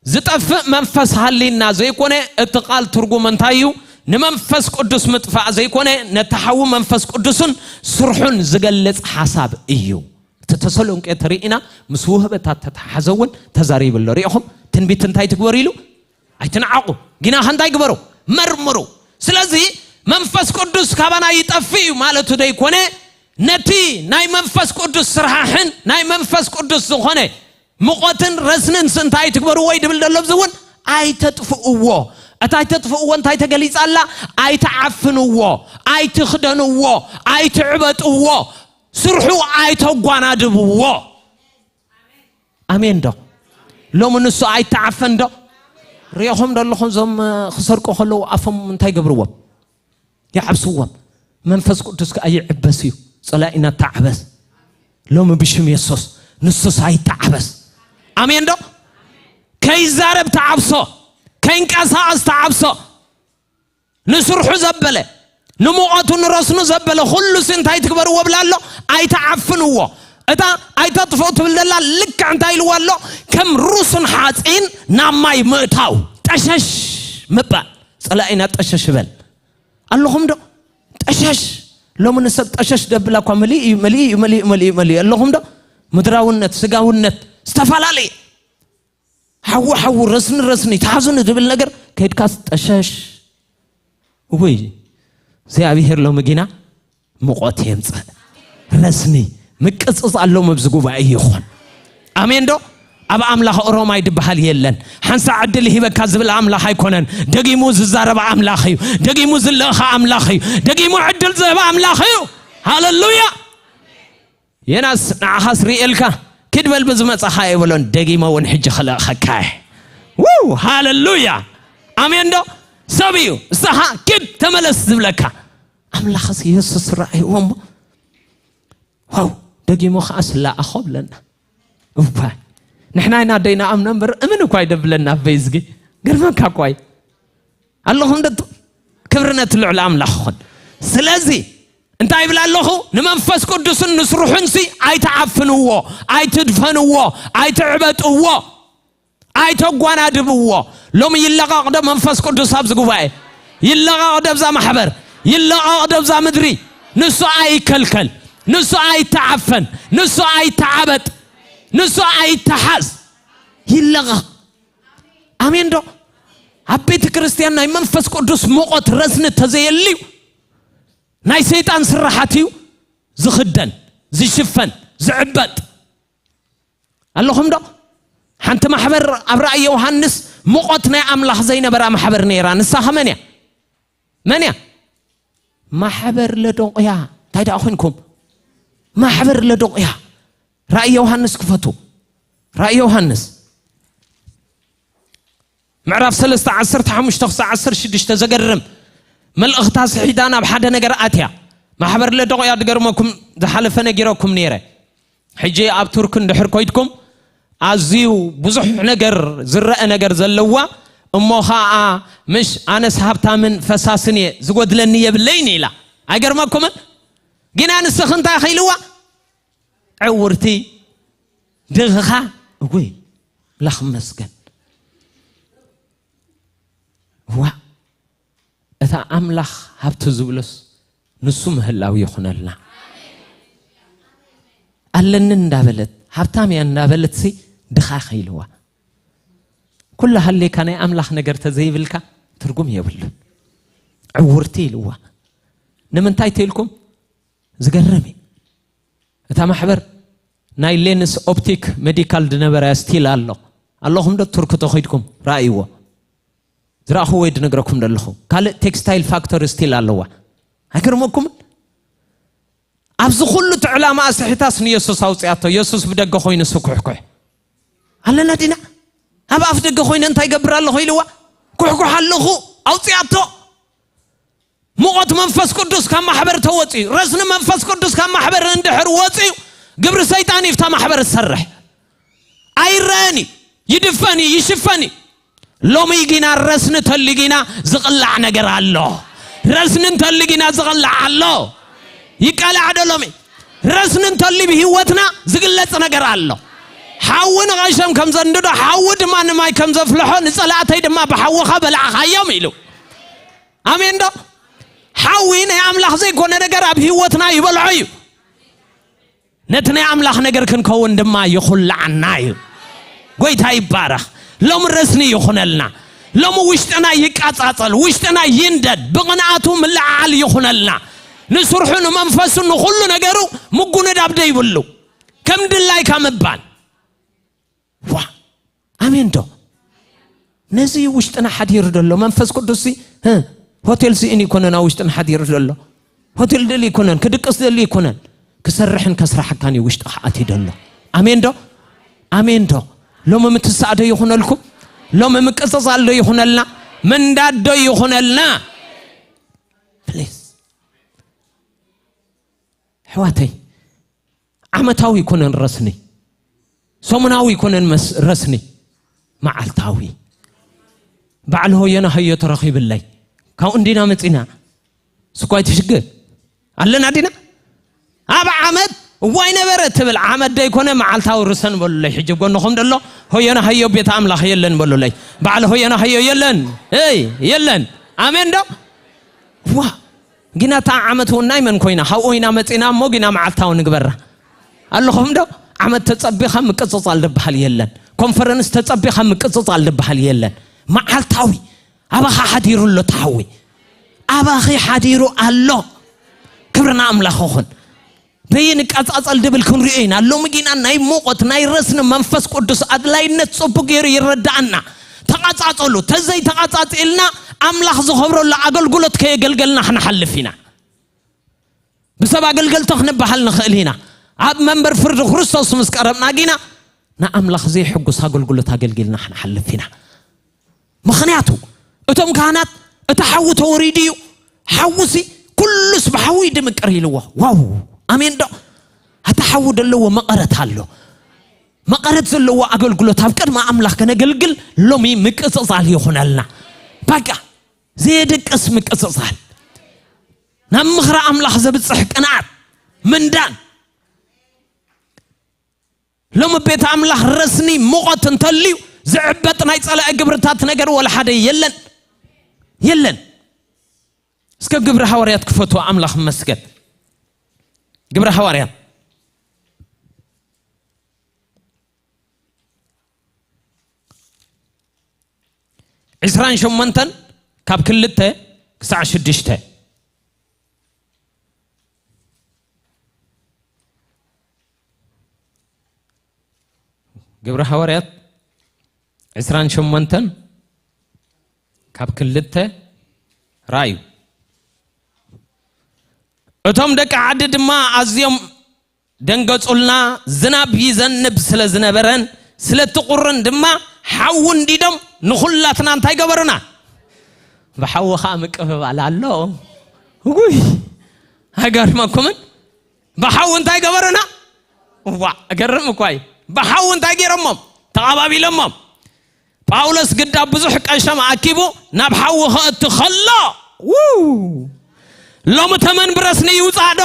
ዝጠፍእ መንፈስ ሃሊና ዘይኮነ፣ እቲ ቃል ትርጉም እንታይ እዩ? ንመንፈስ ቅዱስ ምጥፋእ ዘይኮነ፣ ነቲ ሓዊ መንፈስ ቅዱስን ስርሑን ዝገልጽ ሓሳብ እዩ። እቲ ተሰሎንቄ ተርእይና ምስ ውህበታት ተተሓዘ እውን ተዛሪቡ ኣሎ። ሪኢኹም? ትንቢት እንታይ ትግበሩ ኢሉ? ኣይትንዓቑ። ግናኸ እንታይ ግበሩ? መርምሩ። ስለዚ መንፈስ ቅዱስ ካባና ይጠፍእ እዩ ማለቱ ደይኮነ፣ ነቲ ናይ መንፈስ ቅዱስ ስራሕን ናይ መንፈስ ቅዱስ ዝኾነ ሙቐትን ረስንን እንታይ ትግበርዎ እዩ ድብል ዘሎ? እዚ እውን ኣይተጥፍእዎ። እታ ኣይተጥፍእዎ እንታይ ተገሊጻ ኣላ? ኣይትዓፍንዎ፣ ኣይትኽደንዎ፣ ኣይትዕበጥዎ፣ ስርሑ ኣይተጓናድብዎ። ኣሜን ዶ? ሎሚ ንሱ ኣይተዓፈን ዶ? ሪኢኹም ዶ ኣለኹም? እዞም ክሰርቁ ከለዉ ኣፎም እንታይ ገብርዎም? ይዓብስዎም። መንፈስ ቅዱስ ከኣ ይዕበስ እዩ። ጸላኢና ተዓበስ። ሎሚ ብሽም የሱስ ንሱስ ኣይተዓበስ። ኣሜን ዶ? ከይዛረብ ተዓብሶ፣ ከይንቀሳቐስ ተዓብሶ። ንስርሑ ዘበለ፣ ንሙቐቱ ንረስኑ ዘበለ ኩሉ ሲ እንታይ ትግበርዎ ብላ ኣሎ? ኣይተዓፍንዎ። እታ ኣይተጥፍኡ ትብል ዘላ ልክዕ እንታይ ኢልዋ ኣሎ? ከም ሩሱን ሓፂን ናብ ማይ ምእታው፣ ጠሸሽ ምባል። ጸላኢና ጠሸሽ በል ኣለኹም ዶ? ጠሸሽ። ሎሚ ንሰብ ጠሸሽ ደብላ እኳ መሊእ እዩ፣ መሊእ እዩ፣ መሊእ እዩ፣ መሊእ እዩ፣ መሊእ እዩ። ኣለኹም ዶ? ምድራውነት፣ ስጋውነት፣ ዝተፈላለየ ሓዊ ሓዊ፣ ረስኒ ረስኒ፣ ተሓዙኒ ዝብል ነገር ከይድካስ ጠሸሽ። ውይ፣ እግዚኣብሔር ሎሚ ግና ሙቐት የምጽእ። ረስኒ ምቅጽጻ ኣለዎም ኣብዚ ጉባኤ ይኹን። ኣሜን ዶ? ኣብ ኣምላኽ ኦሮማይ ድበሃል የለን። ሓንሳ ዕድል ሂበካ ዝብል ኣምላኽ ኣይኮነን። ደጊሙ ዝዛረብ ኣምላኽ እዩ። ደጊሙ ዝልእኻ ኣምላኽ እዩ። ደጊሙ ዕድል ዝህብ ኣምላኽ እዩ። ሃለሉያ። የናስ ንዓኻስ ርእየልካ፣ ኪድ በል ብዝመጻኻ የበሎን፣ ደጊመ እውን ሕጂ ክልእኸካ እየ። ውው፣ ሃለሉያ። ኣሜን ዶ? ሰብ እዩ። ንስኻ ኪድ ተመለስ ዝብለካ። ኣምላኽስ የሱስ ረኣይዎ እሞ፣ ዋው፣ ደጊሙ ኸዓ ስላኣኾ ብለና። እባ ንሕና ኢና ደይና ኣምና እምበር እምን እኳ ይደብለና። ኣበይ ዝጊ፣ ገርመካ እኳ እዩ። ኣለኹም ዶ? ክብሪ ነቲ ልዑል ኣምላኽ ይኹን። ስለዚ እንታይ ይብል ኣለኹ? ንመንፈስ ቅዱስን ንስርሑን ሲ ኣይትዓፍንዎ፣ ኣይትድፈንዎ፣ ኣይትዕበጥዎ፣ ኣይተጓናድብዎ። ሎሚ ይለቐቕ ዶ መንፈስ ቅዱስ ኣብዚ ጉባኤ? ይለቐቕ ዶ ኣብዛ ማሕበር? ይለቐቕ ዶ ኣብዛ ምድሪ? ንሱ ኣይከልከል፣ ንሱ ኣይተዓፈን፣ ንሱ ኣይተዓበጥ፣ ንሱ ኣይተሓዝ። ይለቐቕ። ኣሜን ዶ? ኣብ ቤተ ክርስቲያን ናይ መንፈስ ቅዱስ ሙቐት ረስኒ ተዘየልዩ ናይ ሰይጣን ስራሓት እዩ ዝኽደን፣ ዝሽፈን፣ ዝዕበጥ። ኣለኹም ዶ? ሓንቲ ማሕበር ኣብ ራእይ ዮሃንስ ሙቐት ናይ ኣምላኽ ዘይነበራ ማሕበር ነይራ። ንሳ ኸመን እያ? መን እያ? ማሕበር ለዶቅያ። እንታይ ደኣ ኮይንኩም? ማሕበር ለዶቅያ። ራእይ ዮሃንስ ክፈቱ። ራእይ ዮሃንስ ምዕራፍ ሰለስተ ዓሰርተ ሓሙሽተ ክሳዕ ዓሰርተ ሽዱሽተ ዘገርም መልእኽታ ስሒታ ናብ ሓደ ነገር ኣትያ። ማሕበር ለዶቅያ ድገርመኩም ዝሓለፈ ነጊረኩም ነይረ። ሕጂ ኣብ ቱርክ እንድሕር ኮይድኩም ኣዝዩ ብዙሕ ነገር ዝረአ ነገር ዘለዋ እሞ ኸዓ ምሽ ኣነስ ሃብታምን ፈሳስን እየ ዝጎድለኒ የብለይን ኢላ። ኣይገርመኩምን? ግን ኣንስኽ እንታይ ኸይልዋ ዕውርቲ ድኻ እጉይ ላኽ መስገን ዋ እታ ኣምላኽ ሃብቲ ዝብሎስ ንሱ ምህላው ይኹነልና። ኣለኒ እንዳበለት ሃብታም እያ እንዳበለት ሲ ድኻ ኸይልዋ ኩሉ ሃሌካ ናይ ኣምላኽ ነገር ተዘይብልካ ትርጉም የብሉን። ዕውርቲ ኢልዋ ንምንታይ ተልኩም ዝገርም እዩ። እታ ማሕበር ናይ ሌንስ ኦፕቲክ ሜዲካል ዝነበረ ስቲል ኣሎ ኣለኹም ዶ ቱርክ ተኸይድኩም ረኣይዎ ዝረኣኹዎ ወይ ድነግረኩም ዘለኹ ካልእ ቴክስታይል ፋክተሪ ስቲል ኣለዋ። ኣይገርመኩምን? ኣብዚ ኩሉ ትዕላማ ኣስሒታስ ንየሱስ ኣውፅኣቶ። የሱስ ብደገ ኮይኑ ስኩሕኩሕ ኣለና ዲና? ኣብ ኣፍ ደገ ኮይነ እንታይ ገብር ኣለኹ ኢልዋ ኩሕኩሕ ኣለኹ ኣውፅኣቶ። ሙቐት መንፈስ ቅዱስ ካብ ማሕበር ተወፅዩ ረስኒ መንፈስ ቅዱስ ካብ ማሕበር እንድሕር ወፅዩ ግብሪ ሰይጣን ይፍታ ማሕበር ዝሰርሕ ኣይረአን እዩ። ይድፈን እዩ ይሽፈን እዩ። ሎሚ ጊና ረስኒ ተሊ ጊና ዝቕላዕ ነገር ኣሎ። ረስኒ እንተሊ ጊና ዝቕላዕ ኣሎ። ይቃላዕ ዶ ሎሚ? ረስኒ እንተሊ ብህይወትና ዝግለጽ ነገር ኣሎ። ሓዊ ንቐሸም ከም ዘንድዶ ሓዊ ድማ ንማይ ከም ዘፍልሖ ንጸላእተይ ድማ ብሓዊኻ በላዕኻዮም ኢሉ። ኣሜን ዶ? ሓዊ ናይ ኣምላኽ ዘይኮነ ነገር ኣብ ህይወትና ይበልዖ እዩ። ነቲ ናይ ኣምላኽ ነገር ክንከውን ድማ ይኹልዓና እዩ። ጎይታ ይባረኽ። ሎሚ ረስኒ ይኹነልና። ሎሚ ውሽጥና ይቃጻጸል፣ ውሽጥና ይንደድ፣ ብቕንኣቱ ምልዕዓል ይኹነልና። ንስርሑ፣ ንመንፈሱ፣ ንኹሉ ነገሩ ምጉንዳብ ደይብሉ፣ ከም ድላይካ ምባል። ዋ፣ ኣሜን ዶ? ነዚ ውሽጥና ሓዲሩ ዘሎ መንፈስ ቅዱስ ሲ፣ እ፣ ሆቴል ስኢን ይኮነን ኣብ ውሽጥና ሓዲሩ ዘሎ። ሆቴል ደሊ ይኮነን፣ ክድቅስ ደሊ ይኮነን፣ ክሰርሕን ከስራሕካን እዩ ውሽጥኻ ኣትዩ ዘሎ። ኣሜን ዶ? ኣሜን ዶ? ሎሚ ምትሳእ ዶ ይኹነልኩም? ሎሚ ምቅጽጻል ዶ ይኹነልና? ምንዳድ ዶ ይኹነልና? ፕሊዝ። ኣሕዋተይ፣ ዓመታዊ ይኮነን ረስኒ፣ ሰሙናዊ ይኮነን መስ-፣ ረስኒ፣ መዓልታዊ። በዓል ሆየና ሀዮ ተረኺብለይ፣ ካብኡ እንዲና መጺና። ስኳይ ትሽግር ኣለና ዲና? ኣብ ዓመት እዋይ ነበረ ትብል፣ ዓመት ደይኮነ መዓልታዊ ርሰን በሉለይ። ሕጂ ጎንኹም ደሎ ሆየና ሀዮ ቤት ኣምላኽ የለን በሉለይ። በዓል ሆየና ሀዮ የለን፣ እይ፣ የለን። ኣሜን ዶ? ዋ፣ ግና እታ ዓመት እውን ናይ መን ኮይና? ካብኡ ኢና መጺና እሞ ግና መዓልታዊ ንግበራ። ኣለኹም ዶ? ዓመት ተጸቢኻ ምቅጽጻል ዝበሃል የለን። ኮንፈረንስ ተጸቢኻ ምቅጽጻል ዝበሃል የለን። መዓልታዊ ኣባኻ ሓዲሩ ኣሎ ተሓዊ። ኣባኺ ሓዲሩ ኣሎ። ክብሪ ንኣምላኽ ይኹን። በይንቀጻጸል ድብል ክንሪኦ ኢና። ሎሚ ግና ናይ ሙቐት፣ ናይ ረስኒ መንፈስ ቅዱስ ኣድላይነት ጽቡቕ ገይሩ ይረዳኣና። ተቐጻጸሉ። ተዘይተቐጻጺልና ኣምላኽ ዝኸብረሉ ኣገልግሎት ከየገልገልና ክንሓልፍ ኢና። ብሰብ ኣገልገልቲ ክንበሃል ንኽእል ኢና። ኣብ መንበር ፍርዲ ክርስቶስ ምስ ቀረብና ግና ንኣምላኽ ዘይሕጉስ ኣገልግሎት ኣገልጊልና ክንሓልፍ ኢና። ምኽንያቱ እቶም ካህናት እቲ ሓዊ ተወሪዱ እዩ። ሓዊሲ ኩሉስ ብሓዊ ድምቅር ኢልዎ። ዋው! ኣሜን ዶ? እቲ ሓዊ ዘለዎ መቐረት ኣሎ። መቐረት ዘለዎ ኣገልግሎት ኣብ ቅድሚ ኣምላኽ ከነገልግል ሎሚ ምቅጽጻል ይኹነልና። በቃ፣ ዘየድቅስ ምቅጽጻል። ናብ ምኽሪ ኣምላኽ ዘብጽሕ ቅንዓት፣ ምንዳን። ሎሚ ቤት ኣምላኽ ረስኒ፣ ሙቐት እንተልዩ ዝዕበጥ ናይ ጸላኢ ግብርታት ነገር ወላ ሓደ የለን። የለን። እስከ ግብሪ ሃዋርያት ክፈቱ ኣምላኽ መስገን። ግብሪ ሃዋርያት ዕስራን ሸሞንተን ካብ ክልተ ክሳዕ ሽዱሽተ። ግብሪ ሃዋርያት ዕስራን ሸሞንተን ካብ ክልተ ራእዩ። እቶም ደቂ ዓዲ ድማ ኣዝዮም ደንገጹልና፣ ዝናብ ይዘንብ ስለ ዝነበረን ስለ እቲ ቁርን ድማ ሓዊ እንዲዶም ንኹላትና እንታይ ገበሩና? ብሓዊ ኸኣ ምቅብባል ኣሎ። ውይ፣ ኣይገርመኩምን? ብሓዊ እንታይ ገበሩና? ዋ፣ እገርም እኳ እዩ። ብሓዊ እንታይ ገይሮሞም? ተቓባቢሎሞም። ጳውሎስ ግዳ ብዙሕ ቀሸም ኣኪቡ ናብ ሓዊ ከእቱ ከሎ፣ ው! ሎሚ ተመን ብረስኒ ይውጻእ ዶ?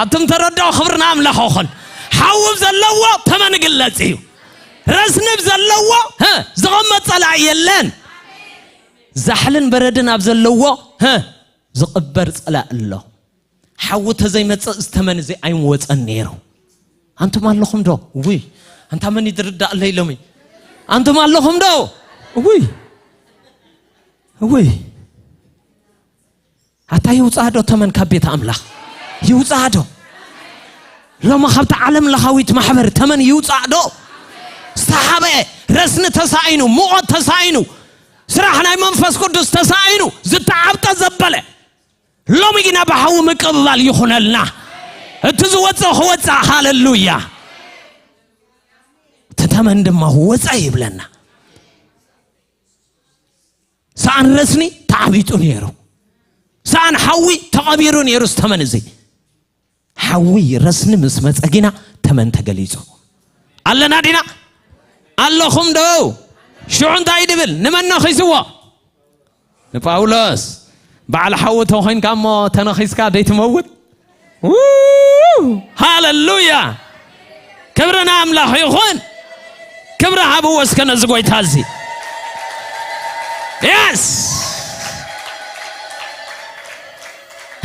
ኣቱም ተረዳኦ፣ ክብሪ ንኣምላኽ ይኹን። ሓዊ ዘለዎ ተመን ግለጽ እዩ። ረስኒ ዘለዎ፣ ህ፣ ዝቕመጥ ጸላኢ የለን። ዛሕልን በረድን ኣብ ዘለዎ፣ ህ፣ ዝቕበር ጸላኢ ኣሎ። ሓዊ ተዘይመጽእ ዝተመን እዚ ኣይምወጸን ነይሩ። ኣንቱም ኣለኹም ዶ? ውይ፣ ኣንታ መን ይድርዳእ ኣለይ ሎሚ? ኣንቱም ኣለኹም ዶ? ውይ፣ ውይ። ኣታ ይውጻእ ዶ ተመን ካብ ቤት ኣምላኽ? ይውጻእ ዶ? ሎሚ ካብቲ ዓለም ለኻዊት ማሕበር ተመን ይውጻእ ዶ? ዝተሓበ ረስኒ ተሳኢኑ፣ ሙቐት ተሳኢኑ፣ ስራሕ ናይ መንፈስ ቅዱስ ተሳኢኑ፣ ዝተዓብጠ ዘበለ። ሎሚ ግና ብሓዊ ምቅብባል ይኹነልና። እቲ ዝወጽእ ክወጽእ፣ ሃለሉያ። እቲ ተመን ድማ ወጻ ይብለና። ሰኣን ረስኒ ተዓቢጡ ነይሩ። ሰኣን ሓዊ ተቐቢሩ ነይሩ። ዝተመን እዚ ሓዊ ረስኒ ምስ መጸ ግና ተመን ተገሊጹ። ኣለና ዲና? ኣለኹም ዶ? ሽዑ እንታይ ድብል? ንመን ነኺስዎ? ንጳውሎስ። በዓል ሓዊ ተኾይንካ እሞ ተነኺስካ ደይትመውት? ው! ሃለሉያ! ክብሪ ንኣምላኽ ይኹን። ክብሪ ሃብዎ እስከ ነዚ ጎይታ እዚ። የስ!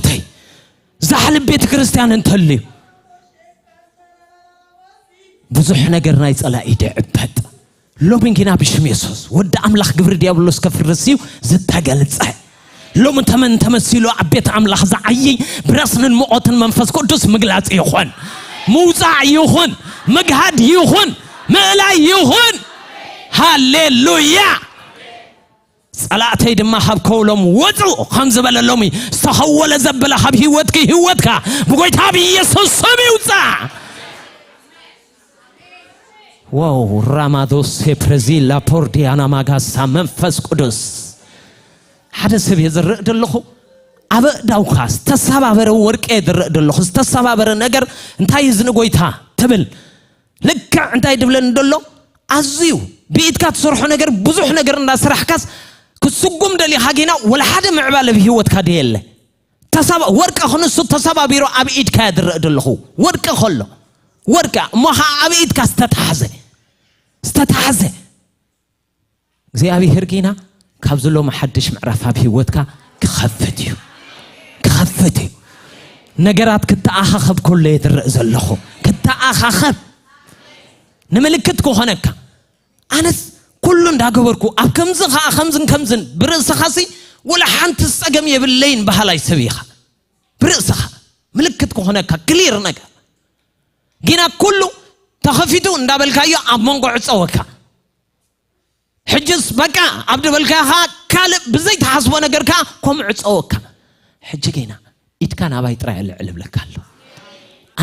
ኣሕዋተይ፣ ዛሕሊ ቤተ ክርስቲያን እንተልዩ፣ ብዙሕ ነገር ናይ ጸላኢ ይድዕበጥ። ሎሚ ግና ብሽም የሱስ ወዲ ኣምላኽ ግብሪ ዲያብሎስ ከፍርስ እዩ ዝተገልጸ። ሎሚ ተመን ተመሲሉ ኣብ ቤት ኣምላኽ ዝዓይይ ብረስንን ምቖትን መንፈስ ቅዱስ ምግላጽ ይኹን፣ ምውጻዕ ይኹን፣ ምግሃድ ይኹን፣ ምእላይ ይኹን። ሃሌሉያ። ጸላእተይ ድማ ካብ ከውሎም ወጹ ከም ዝበለ፣ ሎሚ ዝተኸወለ ዘበለ ካብ ህይወትኪ፣ ህይወትካ ብጎይታ ብኢየሱስ ስም ይውጻእ። ዋው ራማዶሴ ፕሬዚላ ፖርዲያና ማጋሳ መንፈስ ቅዱስ። ሓደ ሰብ እየ ዝርእ ዘለኹ፣ ኣብ እዳውካ ዝተሰባበረ ወርቂ እየ ዝርእ ዘለኹ። ዝተሰባበረ ነገር እንታይ እዩ ዝንጎይታ ትብል? ልክዕ እንታይ ድብለኒ ደሎ? ኣዝዩ ብኢድካ ትሰርሖ ነገር፣ ብዙሕ ነገር እንዳስራሕካስ፣ ክስጉም ደሊኻ ጌና፣ ወላ ሓደ ምዕባለ ብህይወትካ ደየለ። ተሰባ-፣ ወርቂ ክንሱ ተሰባቢሩ ኣብ ኢድካ እየ ዝርእ ዘለኹ። ወርቂ ከሎ፣ ወርቂ እሞ ኸዓ ኣብ ኢድካ ዝተታሕዘ፣ ዝተታሕዘ። እግዚኣብሔር ጌና ካብዚ ሎሚ ሓድሽ ምዕራፍ ኣብ ህይወትካ ክኸፍት እዩ። ክኸፍት እዩ። ነገራት ክተኣኻኸብ ከሎ እየ ዝርእ ዘለኹ። ክተኣኻኸብ ንምልክት ክኾነካ። ኣነስ ኩሉ እንዳገበርኩ ኣብ ከምዚ ኸዓ ከምዝን ከምዝን ብርእስኻሲ ወላ ሓንቲ ጸገም የብለይን በሃላይ ሰብ ኢኻ። ብርእስኻ ምልክት ክኾነካ ክሊር ነገር። ጊና ኩሉ ተኸፊቱ እንዳበልካዮ ኣብ መንጎ ዕጸወካ። ሕጅስ በቃ ኣብ ድበልካኻ ካልእ ብዘይተሓስቦ ነገር ከኣ ከምኡ ዕጸወካ። ሕጂ ጌና ኢድካ ናባይ ጥራይ ኣልዕል እብለካ ኣለኹ።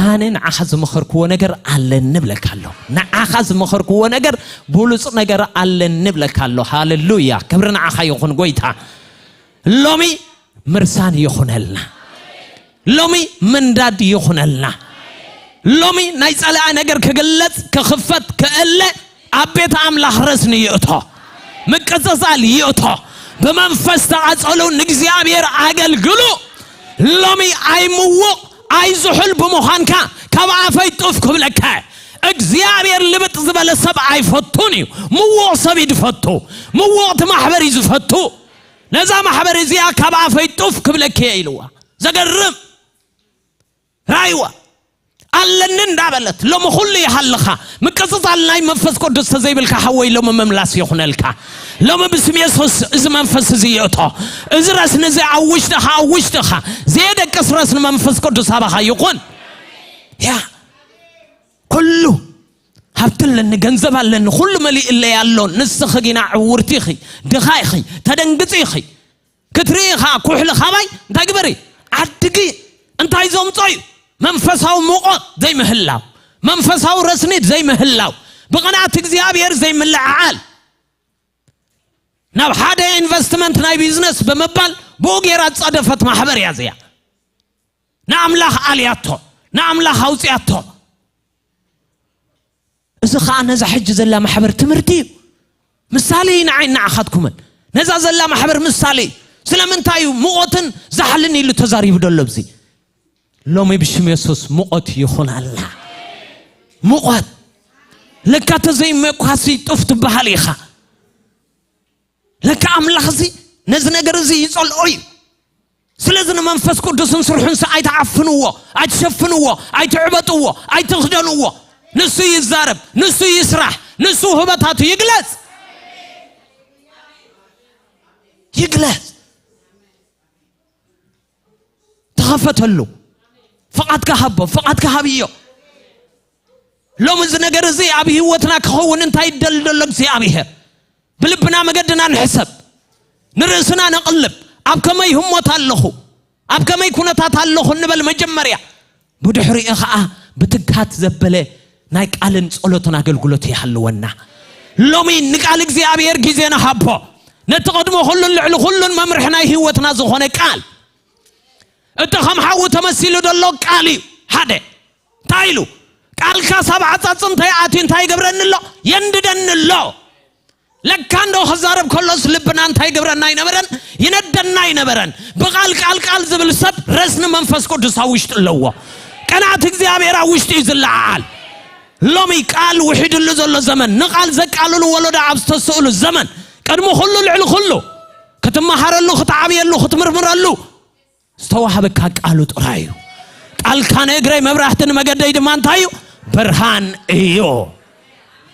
ኣነ ንዓኻ ዝመኸርክዎ ነገር ኣለኒ እብለካ ኣለኹ። ንዓኻ ዝመኸርክዎ ነገር ብሉጽ ነገር ኣለኒ እብለካ ኣለኹ። ሃሌሉያ! ክብሪ ንዓኻ ይኹን ጎይታ። ሎሚ ምርሳን ይኹነልና። ሎሚ ምንዳድ ይኹነልና። ሎሚ ናይ ጸላኢ ነገር ክግለጽ፣ ክኽፈት፣ ክእለ ኣብ ቤት ኣምላኽ ረስኒ ይእቶ፣ ምቅጽጻል ይእቶ። ብመንፈስ ተቓጸሉ፣ ንእግዚኣብሔር ኣገልግሉ። ሎሚ ኣይምውቕ ኣይዝሑል ብምዃንካ ካብ ኣፈይ ጡፍ ክብለካ። እግዚኣብሔር ልብጥ ዝበለ ሰብ ኣይፈቱን እዩ። ምዉቕ ሰብ እዩ ዝፈቱ። ምዉቕቲ ማሕበር እዩ ዝፈቱ። ነዛ ማሕበር እዚኣ ካብ ኣፈይ ጡፍ ክብለኪ እየ ኢልዋ። ዘገርም ራይዋ ኣለኒ እንዳበለት ሎሚ ኩሉ ይሃልኻ። ምቅጽጻል ናይ መንፈስ ቅዱስ ተዘይብልካ ሓወይ ሎሚ ምምላስ ይኹነልካ። ሎሚ ብስም የሱስ እዚ መንፈስ እዚ ይእቶ። እዚ ረስኒ እዚ ኣብ ውሽጥኻ፣ ኣብ ውሽጥኻ ዘየደቅስ ረስኒ መንፈስ ቅዱስ ኣባኻ ይኹን። ያ ኩሉ ሃብቲ ኣለኒ፣ ገንዘብ ኣለኒ፣ ኩሉ መሊእለይ ኣሎ። ንስኺ ጊና ዕውርቲ ኢኺ፣ ድኻ ኢኺ፣ ተደንግጺ ኢኺ። ክትርኢ ኢኻ ኩሕሊ ካባይ እንታይ ግበሪ? ዓድጊ። እንታይ ዘምጾ እዩ? መንፈሳዊ ሙቐት ዘይምህላው፣ መንፈሳዊ ረስኒት ዘይምህላው፣ ብቕንኣት እግዚኣብሔር ዘይምልዕዓል፣ ናብ ሓደ ኢንቨስትመንት ናይ ቢዝነስ ብምባል ብኡ ጌራ ዝጸደፈት ማሕበር እያ እዚኣ። ንኣምላኽ ኣልያቶ፣ ንኣምላኽ ኣውጽያቶ። እዚ ኸኣ ነዛ ሕጂ ዘላ ማሕበር ትምህርቲ እዩ። ምሳሌ እዩ ንዓይ ንዓኻትኩምን። ነዛ ዘላ ማሕበር ምሳሌ እዩ። ስለምንታይ እዩ ሙቐትን ዛሕልን ኢሉ ተዛሪቡ ደሎ ኣብዚ? ሎሚ ብሽም የሱስ ሙቐት ይኹነልና። ሙቐት። ለካ ተዘይመኳሲ ጡፍ ትበሃል ኢኻ። ለካ ኣምላኽ እዚ ነዚ ነገር እዚ ይጸልኦ እዩ። ስለዚ ንመንፈስ ቅዱስን ስርሑንስ ኣይትዓፍንዎ፣ ኣይትሸፍንዎ፣ ኣይትዕበጥዎ፣ ኣይትኽደንዎ። ንሱ ይዛረብ፣ ንሱ ይስራሕ፣ ንሱ ውህበታቱ ይግለጽ፣ ይግለጽ። ተኸፈተሉ። ፍቓድካ ሃቦ፣ ፍቓድካ ሃብዮ። ሎም እዚ ነገር እዚ ኣብ ህይወትና ክኸውን እንታይ ይደሊ ዘሎ እግዚኣብሔር? ብልብና መገድና ንሕሰብ፣ ንርእስና ነቕልብ። ኣብ ከመይ ህሞት ኣለኹ? ኣብ ከመይ ኩነታት ኣለኹ እንበል መጀመርያ። ብድሕሪኡ ኸዓ ብትግሃት ዘበለ ናይ ቃልን ጸሎትን ኣገልግሎት ይሃልወና። ሎሚ ንቃል እግዚኣብሔር ግዜ ንሃቦ። ነቲ ቅድሚ ኩሉን ልዕሊ ኩሉን መምርሒ ናይ ህይወትና ዝኾነ ቃል። እቲ ከም ሓዊ ተመሲሉ ዘሎ ቃል እዩ። ሓደ፣ እንታይ ኢሉ? ቃልካ ሳብ ዓጻጽምተይ ኣትዩ እንታይ ይገብረኒ ኣሎ? የንድደኒ ኣሎ። ለካ እንዶ ክዛረብ ከሎስ ልብና እንታይ ይገብረና ኣይነበረን? ይነደና ኣይነበረን። ብቓል ቃል ቃል ዝብል ሰብ ረስኒ መንፈስ ቅዱስ ኣብ ውሽጡ ኣለዎ። ቅንዓት እግዚኣብሔር ኣብ ውሽጡ እዩ ዝለዓል። ሎሚ ቃል ውሒድሉ ዘሎ ዘመን፣ ንቓል ዘቃልሉ ወለዶ ኣብ ዝተስእሉ ዘመን፣ ቅድሚ ኩሉ ልዕሊ ኩሉ ክትመሃረሉ፣ ክትዓብየሉ፣ ክትምርምረሉ ዝተዋህበካ ቃሉ ጥራይ እዩ። ቃልካ ንእግረይ መብራህቲ ንመገደይ ድማ እንታይ እዩ? ብርሃን እዩ።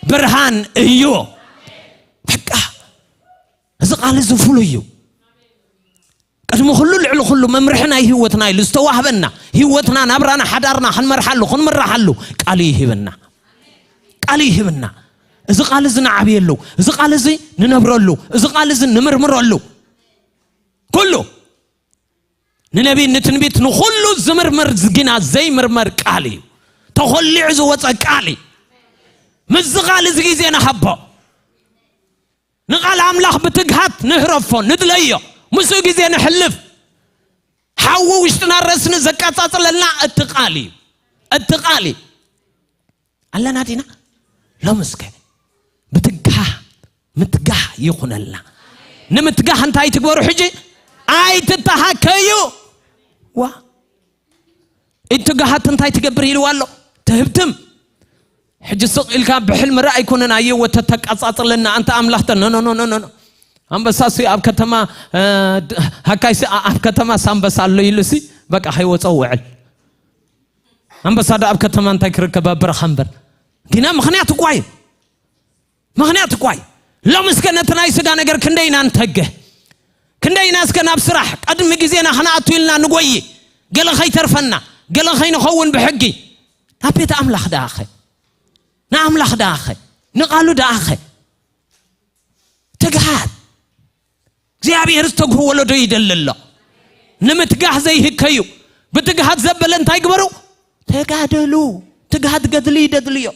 ብርሃን እዩ። በቃ እዚ ቃል እዚ ፍሉይ እዩ። ቅድሚ ኩሉ ልዕሊ ኩሉ መምርሒ ናይ ህይወትና ኢሉ ዝተዋህበና፣ ህይወትና፣ ናብራና፣ ሓዳርና ክንመርሓሉ፣ ክንምራሓሉ ቃል እዩ ሂብና። ቃል እዩ ሂብና። እዚ ቃል እዚ ንዓብየሉ፣ እዚ ቃል እዚ ንነብረሉ፣ እዚ ቃል እዚ ንምርምረሉ። ኩሉ ንነቢይ ንትንቢት ንኹሉ ዝምርምር ግና ዘይምርመር ቃል እዩ። ተኾሊዑ ዝወፀ ቃል እዩ። ምስዚ ቃል እዚ ግዜ ንሃቦ። ንቃል ኣምላኽ ብትግሃት ንህረፎ፣ ንድለዮ፣ ምስኡ ግዜ ንሕልፍ። ሓዊ ውሽጥና ረስኒ ዘቃጻጽለልና እቲ ቃል እዩ። እቲ ቃል እዩ። ኣለና ዲና? ሎም እስከ ብትጋህ ምትጋህ ይኹነልና። ንምትጋህ እንታይ ትግበሩ ሕጂ? ኣይትተሃከዩ። ዋ፣ ኢትጋሃት እንታይ ትገብር ኢልዋ ኣሎ? ትህብትም። ሕጂ ስቕ ኢልካ ብሕልሚ ርኣይ ኣይኮነን ኣየወ ተተቃጻጽለና ኣንተ ኣምላኽ ተ-፣ ኖ፣ ኖ፣ ኖ፣ ኖ፣ ኖ፣ ኖ። ኣንበሳ ሲ ኣብ ከተማ፣ እ፣ ድ-፣ ሃካይ ሲ ኣ-፣ ኣብ ከተማ ሳንበሳ ኣሎ ኢሉ ሲ በቃ ከይወጸ ውዕል። ኣንበሳ ዶ ኣብ ከተማ እንታይ ክርከብ ኣብ በረኻ እምበር። ግና ምኽንያት እኳ እዩ። ምኽንያት እኳ እዩ። ሎም እስከ ነቲ ናይ ስጋ ነገር ክንደይ ኢና ንተግህ? ክንደይ ኢና እስከ ናብ ስራሕ ቀድሚ ግዜና ክንኣቱ ኢልና ንጎይ? ገለ ከይተርፈና፣ ገለ ከይንኸውን ብሕጊ። ናብ ቤት ኣምላኽ ደኣኸ? ንኣምላኽ ደኣኸ? ንቓሉ ደኣኸ? ትግሃት። እግዚኣብሔር ዝተግሁ ወለዶ ይደሊ ኣሎ። ንምትጋህ ዘይህከዩ፣ ብትግሃት ዘበለ እንታይ ግበሩ? ተጋደሉ። ትግሃት ገድሊ ይደድልዮ።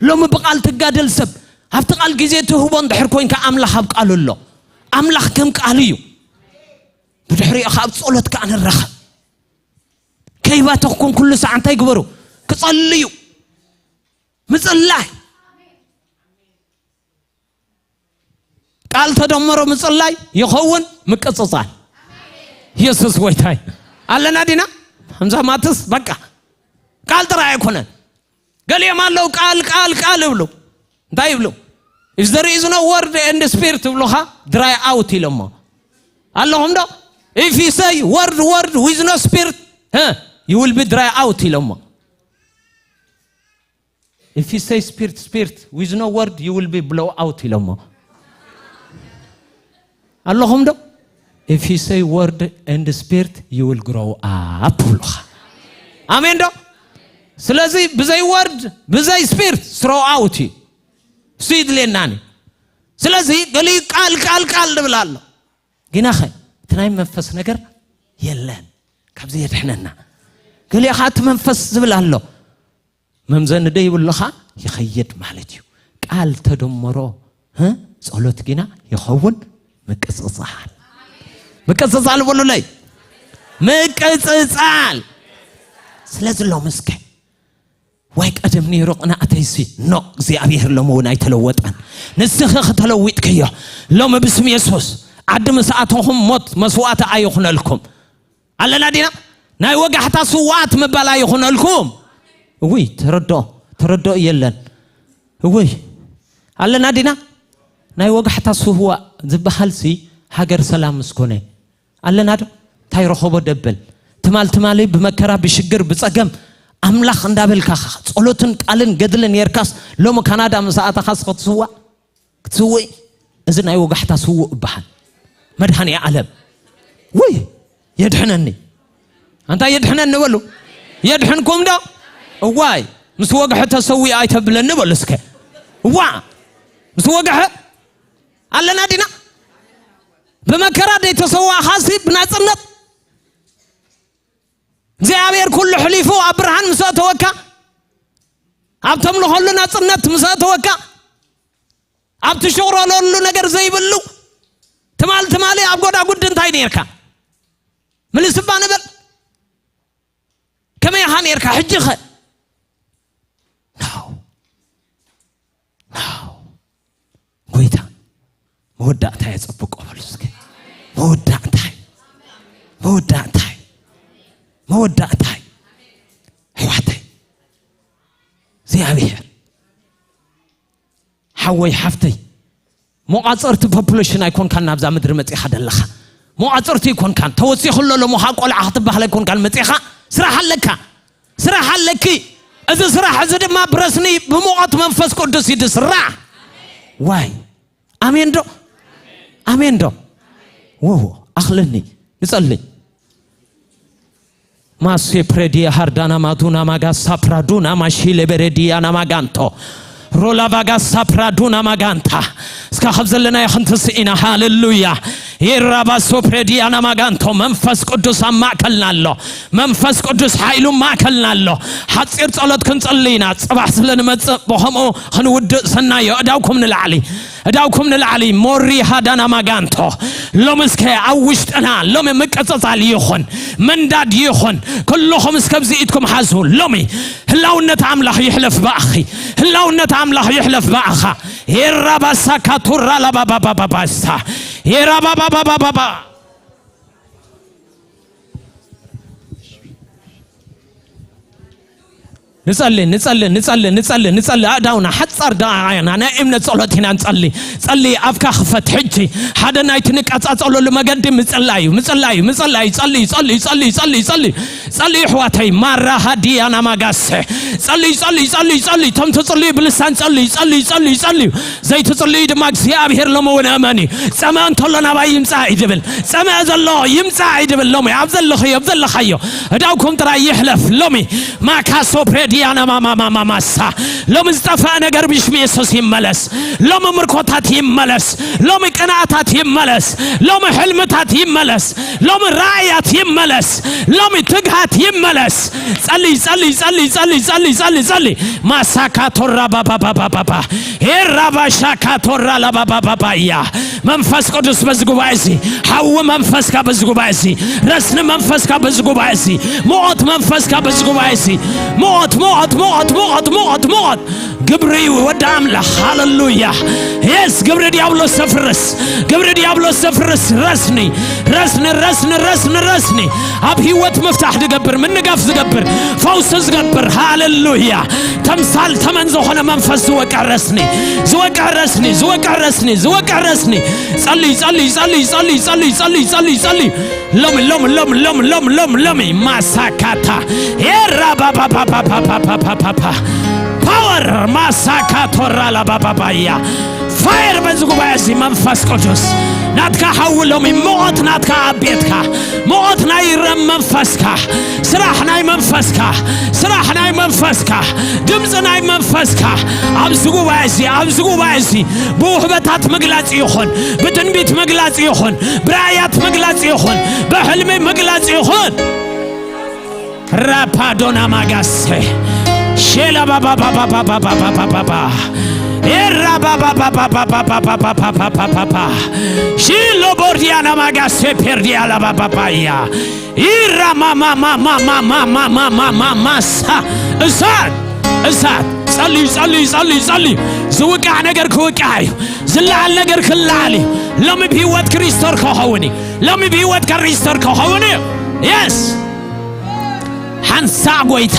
ሎሚ ብቓል ትጋደል ሰብ፣ ኣብቲ ቃል ግዜ ትህቦ እንድሕር ኮይንካ ኣምላኽ ኣብ ቃሉ ኣሎ። ኣምላኽ ከም ቃሉ እዩ። ብድሕሪኡ ኸዓ ኣብ ጸሎት ከኣ ንራኸብ። ከይባተኽኩም ኩሉ ሰዓት እንታይ ግበሩ? ክጸልዩ። ምጽላይ። ቃል ተደመሮ ምጽላይ ይኸውን ምቅጽጻል። ኢየሱስ ጎይታይ። ኣለና ዲና? ከምዛ ማትስ በቃ ቃል ጥራይ ኣይኮነን። ገሊኦም ኣለዉ ቃል፣ ቃል፣ ቃል ይብሉ። እንታይ ይብሉ? If there is no word and spirit ይብሉኻ፣ dry out ኢሎሞ። ኣለኹም ዶ? If you say word, word with no spirit, huh, you will be dry out ኢሎሞ። If you say spirit, spirit with no word, you will be blow out ኢሎሞ። ኣለኹም ዶ? If you say word and spirit, you will grow up ይብሉኻ። ኣሜን ዶ? ስለዚ ብዘይ ወርድ፣ ብዘይ ስፒርት ስሮው ኣውት እዩ። እሱ ይድልየናኒ። ስለዚ ገሊኡ ቃል፣ ቃል፣ ቃል ድብል ኣሎ። ግናኸ እቲ ናይ መንፈስ ነገር የለን። ካብዚ የድሕነና። ገሊኡ ኸዓ እቲ መንፈስ ዝብል ኣሎ። መምዘኒ ደይብሉ ኸዓ ይኸይድ ማለት እዩ። ቃል ተደመሮ፣ እ? ጸሎት ግና ይኸውን ምቅጽጻል። ምቅጽጻል በሉለይ። ምቅጽጻል። ስለዚ ሎም እስከ ወይ ቀደም ነይሩ ቅንኣተይሲ፣ ኖ፣ እግዚኣብሔር ሎሚ እውን ኣይተለወጠን። ንስኺ ክተለዊጥክዮ ሎሚ ብስም የሱስ። ዓዲ ምስ ኣተኹም ሞት መስዋዕቲ ኣይኹነልኩም። ኣለና ዲና? ናይ ወጋሕታ ስዋኣት ምባል ኣይኹነልኩም። እውይ፣ ተረድኦ፣ ተረድኦ የለን። እውይ፣ ኣለና ዲና? ናይ ወጋሕታ ስዋእ ዝበሃልሲ ሃገር ሰላም ምስ ኮነ። ኣለና ዶ? እንታይ ረኸቦ ደብል? ትማል ትማሊ ብመከራ፣ ብሽግር፣ ብጸገም ኣምላኽ እንዳበልካ ኸ ጸሎትን ቃልን ገድልን ኔርካስ፣ ሎሚ ካናዳ ምስ ኣተኻስ ክትስዋእ ክትስውእ? እዚ ናይ ወጋሕታ ስውእ እበሃል። መድኃኔ ዓለም ወይ የድሕነኒ። ኣንታ የድሕነኒ በሉ። የድሕንኩም ዶ? እዋይ፣ ምስ ወግሐ ተሰዊእ ኣይተብለኒ በሉ እስከ። እዋ፣ ምስ ወግሐ ኣለና ዲና? ብመከራ ደይተሰዋእኻሲ ብናጽነት እግዚኣብሔር ኩሉ ሕሊፉ ኣብ ብርሃን ምስ ኣእተወካ፣ ኣብ ተምልኸሉ ናጽነት ምስ ኣእተወካ፣ ኣብ ትሽቕረለሉ ነገር ዘይብሉ፣ ትማል ትማሊ ኣብ ጎዳጉድ እንታይ ኔርካ? ምልስ እባ ንበል። ከመይ ኢኻ ኔርካ? ሕጂ ኸ? ናው። ናው። ጎይታ፣ መወዳእታ የጸብቆ በሉ እስከ። መወዳእታይ። መወዳእታይ። መወዳእታይ። ኣሕዋተይ፣ እግዚኣብሔር፣ ሓወይ፣ ሓፍተይ፣ መቋጸርቲ ፖፑሌሽን ኣይኮንካን ናብዛ ምድሪ መጺኻ ደለኻ። መቋጸርቲ ኣይኮንካን። ተወሲኹ ኣሎ ሎምኻ ቆልዓ ክትበሃል ኣይኮንካን መጺኻ። ስራሕ ኣለካ። ስራሕ ኣለኪ። እዚ ስራሕ እዚ ድማ ብረስኒ ብሙቐት መንፈስ ቅዱስ እዩ ዝስራሕ። ዋይ። ኣሜን ዶ? ኣሜን ዶ? ወዎ፣ ኣኽለኒ። ንጸልይ። ማሴ ፕሬዲያ ሃርዳና ማዱና ማጋ ሳፕራዱና ማሺ ሌቤሬዲያ ናማጋንቶ ሮላ ቫጋ ሳፕራዱና ማጋንታ። እስካ ካብ ዘለናዮ ክንትስእ ኢና። ሃሌሉያ። የራባሶ ፕሬዲያ ናማጋንቶ። መንፈስ ቅዱስ ኣብ ማእከልና ኣሎ። መንፈስ ቅዱስ ሓይሉ ኣብ ማእከልና ኣሎ። ሓጺር ጸሎት ክንጽሊ ኢና። ጽባሕ ስለ ንመጽእ ብኸምኡ ክንውድእ ሰናዮ። እዳውኩም ንላዕሊ። እዳውኩም ንላዕሊ። ሞሪ ሃዳና ማጋንቶ። ሎሚ እስከ ኣብ ውሽጥና ሎሚ ምቅጽጻል ይኹን፣ ምንዳድ ይኹን። ኩልኹም እስከ ኣብዚ ኢድኩም ሓዙ። ሎሚ ህላውነት ኣምላኽ ይሕለፍ ብኣኺ። ህላውነት ኣምላኽ ይሕለፍ ብኣኻ። የራባሳ ካቱራ ላባባባባባሳ። የራባባባባባባ። ንጸሊ፣ ንጸሊ፣ ንጸሊ፣ ንጸሊ፣ ንጸሊ። ኣእዳውና ሓጻር ደቓቕ ኢና። ናይ እምነት ጸሎት ኢና ንጸሊ። ጸሊ፣ ኣፍካ ክፈት ሕጂ። ሓደ ናይቲ ንቀጻጸለሉ መገዲ ምጽላይ እዩ፣ ምጽላይ እዩ፣ ምጽላይ እዩ። ጸሊ፣ ጸሊ፣ ጸሊ፣ ጸሊ፣ ጸሊ፣ ጸሊ። ጸሊ፣ ኣሕዋተይ። ማራ ሃዲያ ናማጋሰ። ጸሊ፣ ጸሊ፣ ጸሊ፣ ጸሊ። እቶም ትጽልዩ ብልሳን ጸሊ፣ ጸሊ፣ ጸሊ፣ ጸሊ። ዘይትጽልዩ ድማ እግዚኣብሔር ሎሚ እውን እመን እዩ። ጸመ እንተሎ ናባይ ይምጻእ እዩ ዝብል። ጸመ ዘሎ ይምጻእ እዩ ዝብል ሎሚ። ኣብ ዘለኽዮ፣ ኣብ ዘለኻዮ። እዳውኩም ጥራይ ይሕለፍ ሎሚ። ማካሶ ፕሬዲያና ማማማማማሳ። ሎሚ ዝጠፈአ ነገር ብሽም የሱስ ይመለስ። ሎሚ ምርኮታት ይመለስ። ሎሚ ቅንኣታት ይመለስ። ሎሚ ሕልምታት ይመለስ። ሎሚ ራእያት ይመለስ። ሎሚ ትግሃት ይመለስ። ጸሊ፣ ጸሊ፣ ጸሊ፣ ጸሊ፣ ጸሊ፣ ጸሊ፣ ጸሊ። ማሳካ ቶራ ባባባባባባ። ሄራ ባሻካ ቶራ ላባባባባያ። መንፈስ ቅዱስ በዚ ጉባኤ እዚ። ሓዊ መንፈስካ በዚ ጉባኤ እዚ። ረስኒ መንፈስካ በዚ ጉባኤ እዚ። ሞት መንፈስካ በዚ ጉባኤ እዚ። ሞት፣ ሞት፣ ሞት፣ ሞት፣ ሞት፣ ሞት። ግብሪ እዩ ወዲ ኣምላኽ። ሃሌሉያ። የስ፣ ግብሪ ዲያብሎስ ዘፍርስ፣ ግብሪ ዲያብሎስ ዘፍርስ። ረስኒ፣ ረስኒ፣ ረስኒ፣ ረስኒ፣ ረስኒ። ኣብ ህይወት ምፍታሕ ዝገብር፣ ምንጋፍ ዝገብር፣ ፈውሲ ዝገብር። ሃሌሉያ። ተምሳል ተመን ዝኾነ መንፈስ ዝወቅዕ ረስኒ፣ ዝወቅዕ ረስኒ፣ ዝወቅዕ ረስኒ፣ ዝወቅዕ ረስኒ። ጸልይ፣ ጸልይ፣ ጸልይ፣ ጸልይ፣ ጸልይ፣ ጸልይ፣ ጸልይ፣ ጸልይ። ሎሚ፣ ሎሚ፣ ሎሚ፣ ሎሚ፣ ሎሚ፣ ሎሚ፣ ሎሚ፣ ማሳካታ። ኤራ ባባባባባባባባባ። ፓወር ማሳካ ቶራ ላባባባያ። ፋየር በዚ ጉባኤ እዚ መንፈስ ቅዱስ። ናትካ ሓዊ ሎሚ ሞት ናትካ ኣብ ቤትካ። ሞት ናይ ረም መንፈስካ። ስራሕ ናይ መንፈስካ። ስራሕ ናይ መንፈስካ። ድምፂ ናይ መንፈስካ። ኣብዚ ጉባኤ እዚ፣ ኣብዚ ጉባኤ እዚ ብውህበታት ምግላጽ ይኹን፣ ብትንቢት ምግላጽ ይኹን፣ ብራእያት ምግላጽ ይኹን፣ ብሕልሚ ምግላጽ ይኹን። ራፓዶና ማጋሴ ሼላ ባባባባባባባባባባ ኤራ ባባባባባባባባባባባባ ሺሎ ቦርዲያና ማጋሴ ፔርዲያ ላባባባያ ኢራ ማማማማማማማማማሳ። እሳት፣ እሳት። ጸልዩ፣ ጸልዩ፣ ጸልዩ፣ ጸልዩ። ዝውቃዕ ነገር ክውቃዕ እዩ። ዝለዓል ነገር ክለዓል እዩ። ሎሚ ብህይወት ክሪስቶር ክኸውን እዩ። ሎሚ ብህይወት ክሪስቶር ክኸውን እዩ። የስ። ሓንሳእ ጎይታ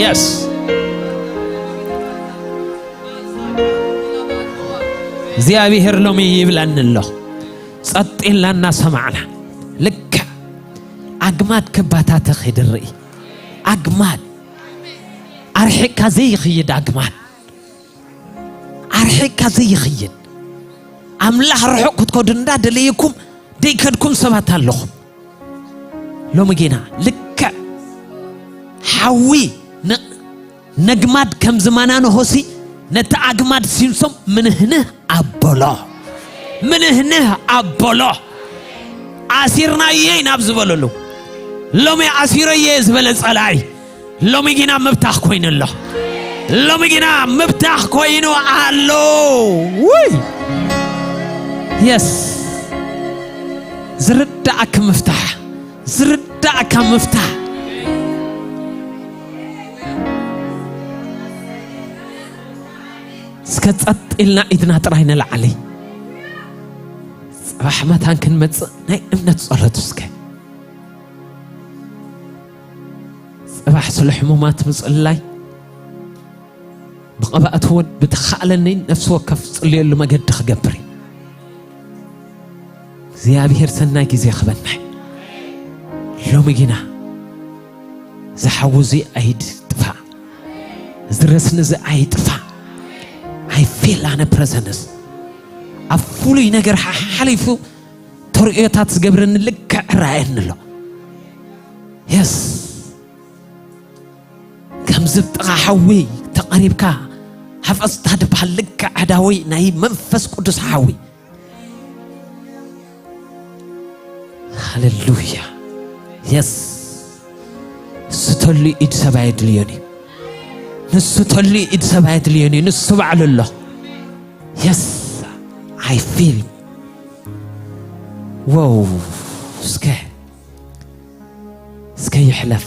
የስ እግዚኣብሔር ሎሚ ይብለኒ ኣሎ። ጸጥ ኢልና እናሰማዕና ልክዕ ኣግማድ ክባታተኽ ይድርኢ። ኣግማድ ኣርሒቅካ ዘይኽይድ ኣግማድ ኣርሒቅካ ዘይኽይድ ኣምላኽ ርሑቕ ክትከዱ እንዳደለየኩም ደይከድኩም ሰባት ኣለኹም። ሎሚ ጌና ልክዕ ሓዊ ን- ነግማድ ከም ዝመናንሆሲ ነቲ ኣግማድ ሲምሶም ምንህንህ ኣበሎ ምንህንህ ኣበሎ። ኣሲርናየይ ናብ ዝበለሉ ሎሚ ኣሲረየ ዝበለ ጸላኢ ሎሚ ግና ምብታኽ ኮይኑ ኣሎ። ሎሚ ግና ምብታኽ ኮይኑ ኣሎ። ውይ የስ ዝርዳእክ ምፍታሕ ዝርዳእካ ምፍታሕ። እስከ ጸጥ ኢልና ኢድና ጥራይ ንላዕሊ። ጽባሕ መታን ክንመጽእ ናይ እምነት ጸሎት እስከ ጽባሕ ስለ ሕሙማት ምጽላይ ብቐባእቲ እውን ብተኻእለኒ ነፍሲ ወከፍ ጽልየሉ መገዲ ክገብር እዩ። እግዚኣብሔር ሰናይ ግዜ ክበናይ ሎሚ ግና ዝሓዊ እዚ ኣይድጥፋእ ዝረስኒ እዚ ኣይጥፋእ። ኣይ ፊል ኣነ ፕረዘንስ ኣብ ፍሉይ ነገር ሓሓሊፉ ተርእዮታት ዝገብረኒ ልክዕ ራኣየኒ ኣሎ። የስ ከምዚ ብጥቓ ሓዊ ተቐሪብካ ሃፈስታ ድበሃል ልክዕ ኣዳወይ ናይ መንፈስ ቅዱስ ሓዊ። ሃሌሉያ። የስ ንሱ ተልዩ ኢድ ሰብ ኣየድልዮን እዩ። ንሱ ተልዩ ኢድ ሰብ ኣየድልዮን እዩ። ንሱ ባዕሉ ኣሎ። የስ ኣይ ፊል ወው እስከ እስከ ይሕለፍ።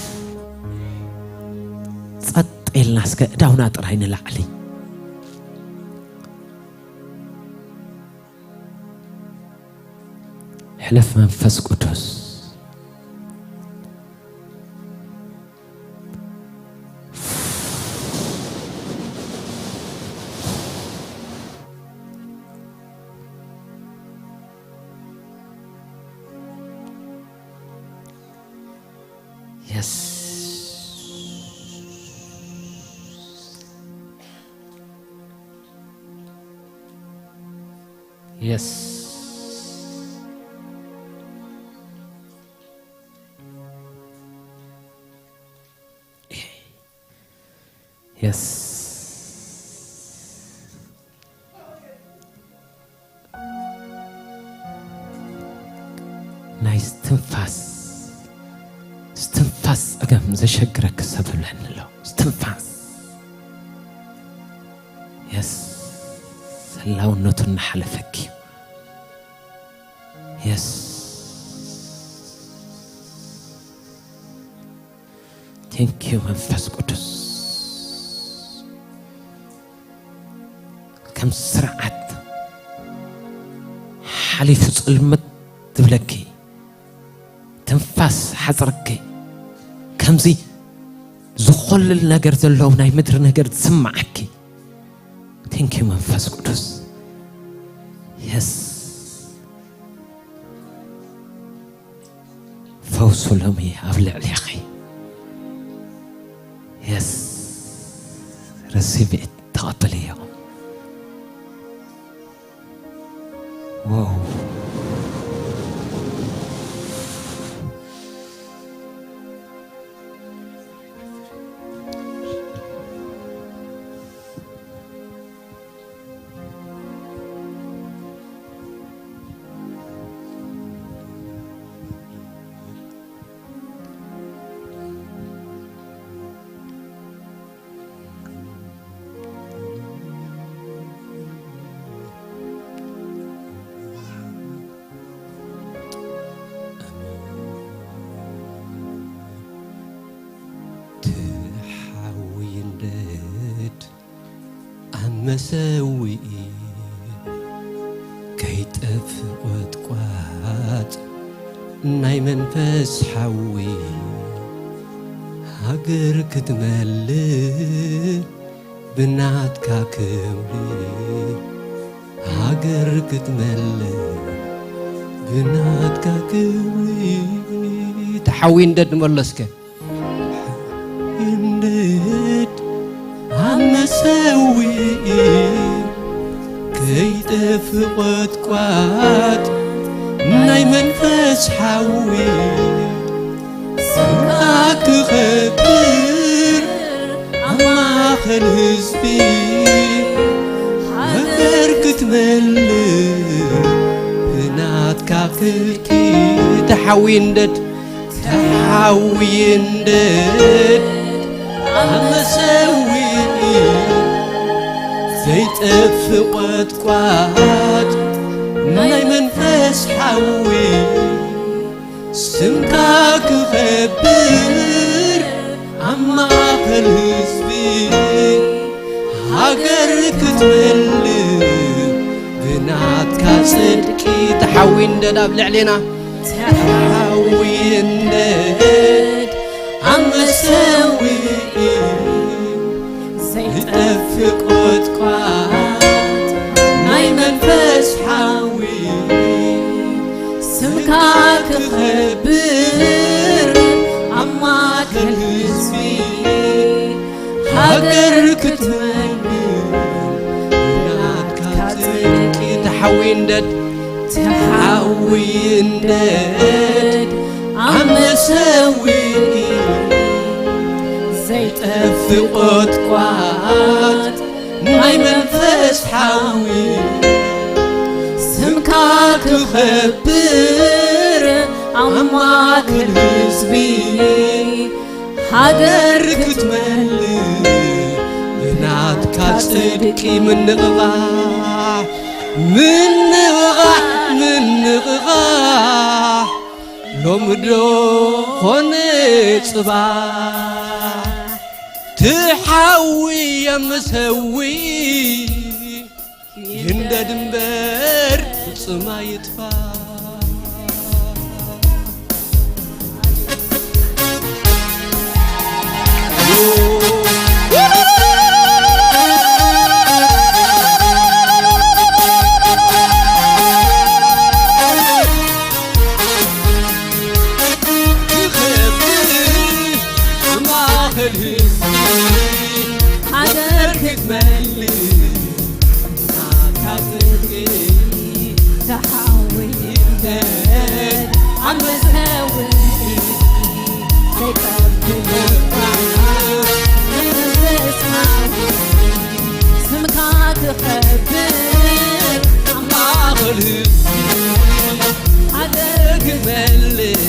ጸጥ ኢልና እስከ እዳውና ጥራይ ንላዕሊ። ሕለፍ መንፈስ ቅዱስ። Yes. Yes. Yes. ናይ ስትንፋስ ስትንፋስ ጸገም ዘሸግረክ ሰብ ብለኒ ኣሎ። ስትንፋስ የስ ህላውነቱ እናሓለፈኪ የስ ቴንኪዩ መንፈስ ቅዱስ ከም ስርዓት ሓሊፉ ጽልምት ትብለኪ ትንፋስ ሓጽርኪ ከምዚ ዝኾልል ነገር ዘለዎም ናይ ምድሪ ነገር ዝስማዓኪ ቴንኪዩ መንፈስ ቅዱስ የስ፣ ፈውሱ ሎሚ ኣብ ልዕሌኺ። የስ፣ receive it፣ ተቐበልዮ። ዋው። ትሓዊ ይንደድ ኣብ መሰውኢ፣ ከይጠፍ ቆጥቋጥ ናይ መንፈስ ሓዊ፣ ሃገር ክትመልእ ብናትካ ክብሪ፣ ሃገር ክትመልእ ብናትካ ክብሪ። ተሓዊ እንደድ መለስከ። እንደድ ኣብ መሰውኢ፣ ከይጠፍእ ቆጥቋጥ ናይ መንፈስ ሓዊ፣ ስምካ ክኸብር ኣብ ማእከል ህዝቢ፣ ሃገር ክትመልእ ብናትካ ፍርቂ። ተሓዊ እንደድ፣ ተሓዊ እንደድ ኣብ መሰውኢ፣ ዘይጠፍእ ቆጥቋጥ ናይ መንፈስ ሓዊ፣ ስምካ ክኸብር ኣብ ማእከል ህዝቢ፣ ሃገር ክትመልእ ብናትካ ጽድቂ። ተሓዊ እንደድ ኣብ ልዕሌና፣ ተሓዊ እንደድ ኣብ መሰውኢ፣ ዘይጠፍእ ቆጥቋጥ ናይ መንፈስ ሓዊ፣ ስምካ ክኸብር ኣብ ማእከል ህዝቢ፣ ሃገር ክትመልእ ብናትካ ጽድቂ። ተሓዊ እንደድ፣ ተሓዊ እንደድ ኣብ መሰውኢ፣ ዘይጠፍእ ቆጥቋጥ ናይ መንፈስ ሓዊ፣ ስምካ ክኸብር ኣብ ማእከል ህዝቢ፣ ሃገር ክትመልእ ብናትካ ጽድቂ። ምንቕቓሕ፣ ምንቕቓሕ፣ ምንቕቓሕ ሎሚ ዶ ኾነ ጽባሕ፣ ትሓዊ ኣብ መሰውኢ፣ ይንደድ እምበር ፍጹም ኣይጥፋ። ክኸብር ኣብ ማእከል ህዝቢ፣ ሃገር ክትመልእ ናትካ ጽድቂ። ተሓዊ ይንደድ ኣብ መሰውኢ፣ ዘይጠፍእ ስምካ ክኸብር ኣብ ማእከል ህዝቢ፣ ሃገር ክትመልእ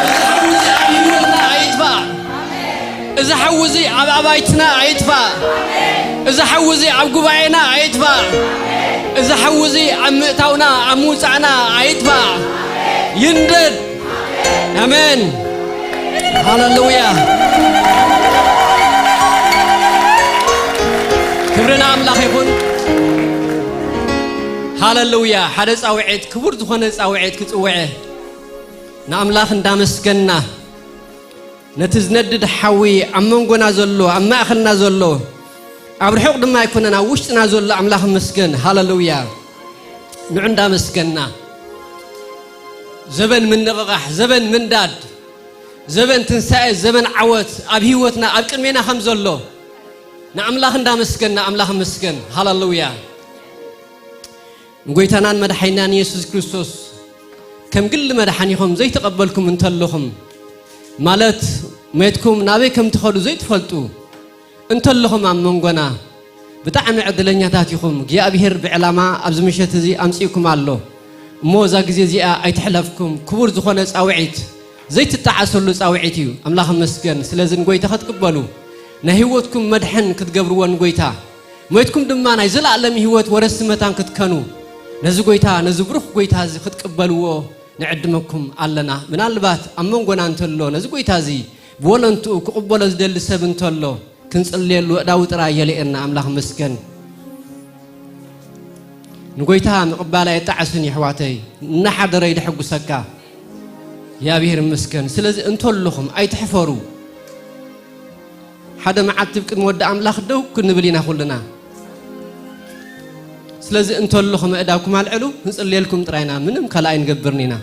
እዚ ሓዊ እዚ ኣብ ህይወትና ኣይጥፋእ። እዚ ሓዊ እዚ ኣብ ኣባይትና ኣይጥፋእ። እዚ ሓዊ እዚ ኣብ ጉባኤና ኣይጥፋእ። እዚ ሓዊ እዚ ኣብ ምእታውና፣ ኣብ ምውጻእና ኣይጥፋእ። ይንደድ። ኣሜን። ሃሌሉያ። ክብሪ ንኣምላኽ ይኹን። ሃሌሉያ። ሓደ ጻውዔት፣ ክቡር ዝኾነ ጻውዔት ክጽውዐ ንኣምላኽ እንዳመስገንና፣ ነቲ ዝነድድ ሓዊ ኣብ መንጎና ዘሎ፣ ኣብ ማእከልና ዘሎ፣ ኣብ ርሑቕ ድማ ኣይኮነን፣ ኣብ ውሽጥና ዘሎ ኣምላኽ ይመስገን። ሃሌሉያ። ንዑ እንዳመስገንና፣ ዘበን ምንቕቓሕ፣ ዘበን ምንዳድ፣ ዘበን ትንሳኤ፣ ዘበን ዓወት ኣብ ህይወትና፣ ኣብ ቅድሜና ከም ዘሎ ንኣምላኽ እንዳመስገንና፣ ኣምላኽ ይመስገን። ሃሌሉያ። ንጎይታናን መድሓኒናን የሱስ ክርስቶስ ከም ግሊ መድሓኒኹም ዘይተቐበልኩም እንተለኹም፣ ማለት ሞይትኩም ናበይ ከም ትኸዱ ዘይትፈልጡ እንተለኹም፣ ኣብ መንጎና ብጣዕሚ ዕድለኛታት ኢኹም። እግዚኣብሄር ብዕላማ ኣብዚ ምሸት እዚ ኣምጺእኩም ኣሎ። እሞ እዛ ግዜ እዚኣ ኣይትሕለፍኩም። ክቡር ዝኾነ ጻውዒት፣ ዘይትጠዓሰሉ ጻውዒት እዩ። ኣምላኽ ይመስገን። ስለዚ ንጎይታ ክትቅበሉ፣ ናይ ህይወትኩም መድሕን ክትገብርዎ ንጎይታ፣ ሞይትኩም ድማ ናይ ዘለኣለም ህይወት ወረስቲ መታን ክትከኑ፣ ነዚ ጎይታ፣ ነዚ ብሩኽ ጎይታ እዚ ክትቅበልዎ ንዕድመኩም ኣለና። ምናልባት ኣብ መንጎና እንተሎ፣ ነዚ ጎይታ እዚ ብወለንትኡ ክቕበሎ ዝደሊ ሰብ እንተሎ፣ ክንጽልየሉ ኣእዳው ጥራይ የልኤና። ኣምላኽ ይመስገን። ንጎይታ ምቕባል ኣየጣዕስን እዩ፣ ኣሕዋተይ። እናሓደረ እዩ ደሐጉሰካ። እግዚኣብሔር ይመስገን። ስለዚ እንተለኹም ኣይትሕፈሩ። ሓደ መዓልቲ ኣብ ቅድሚ ወዲ ኣምላኽ ደው ክንብል ኢና ኩልና። ስለዚ እንተለኹም ኣእዳውኩም ኣልዕሉ፣ ክንጽልየልኩም ጥራይ ኢና፣ ምንም ካልእ ኣይንገብርን ኢና።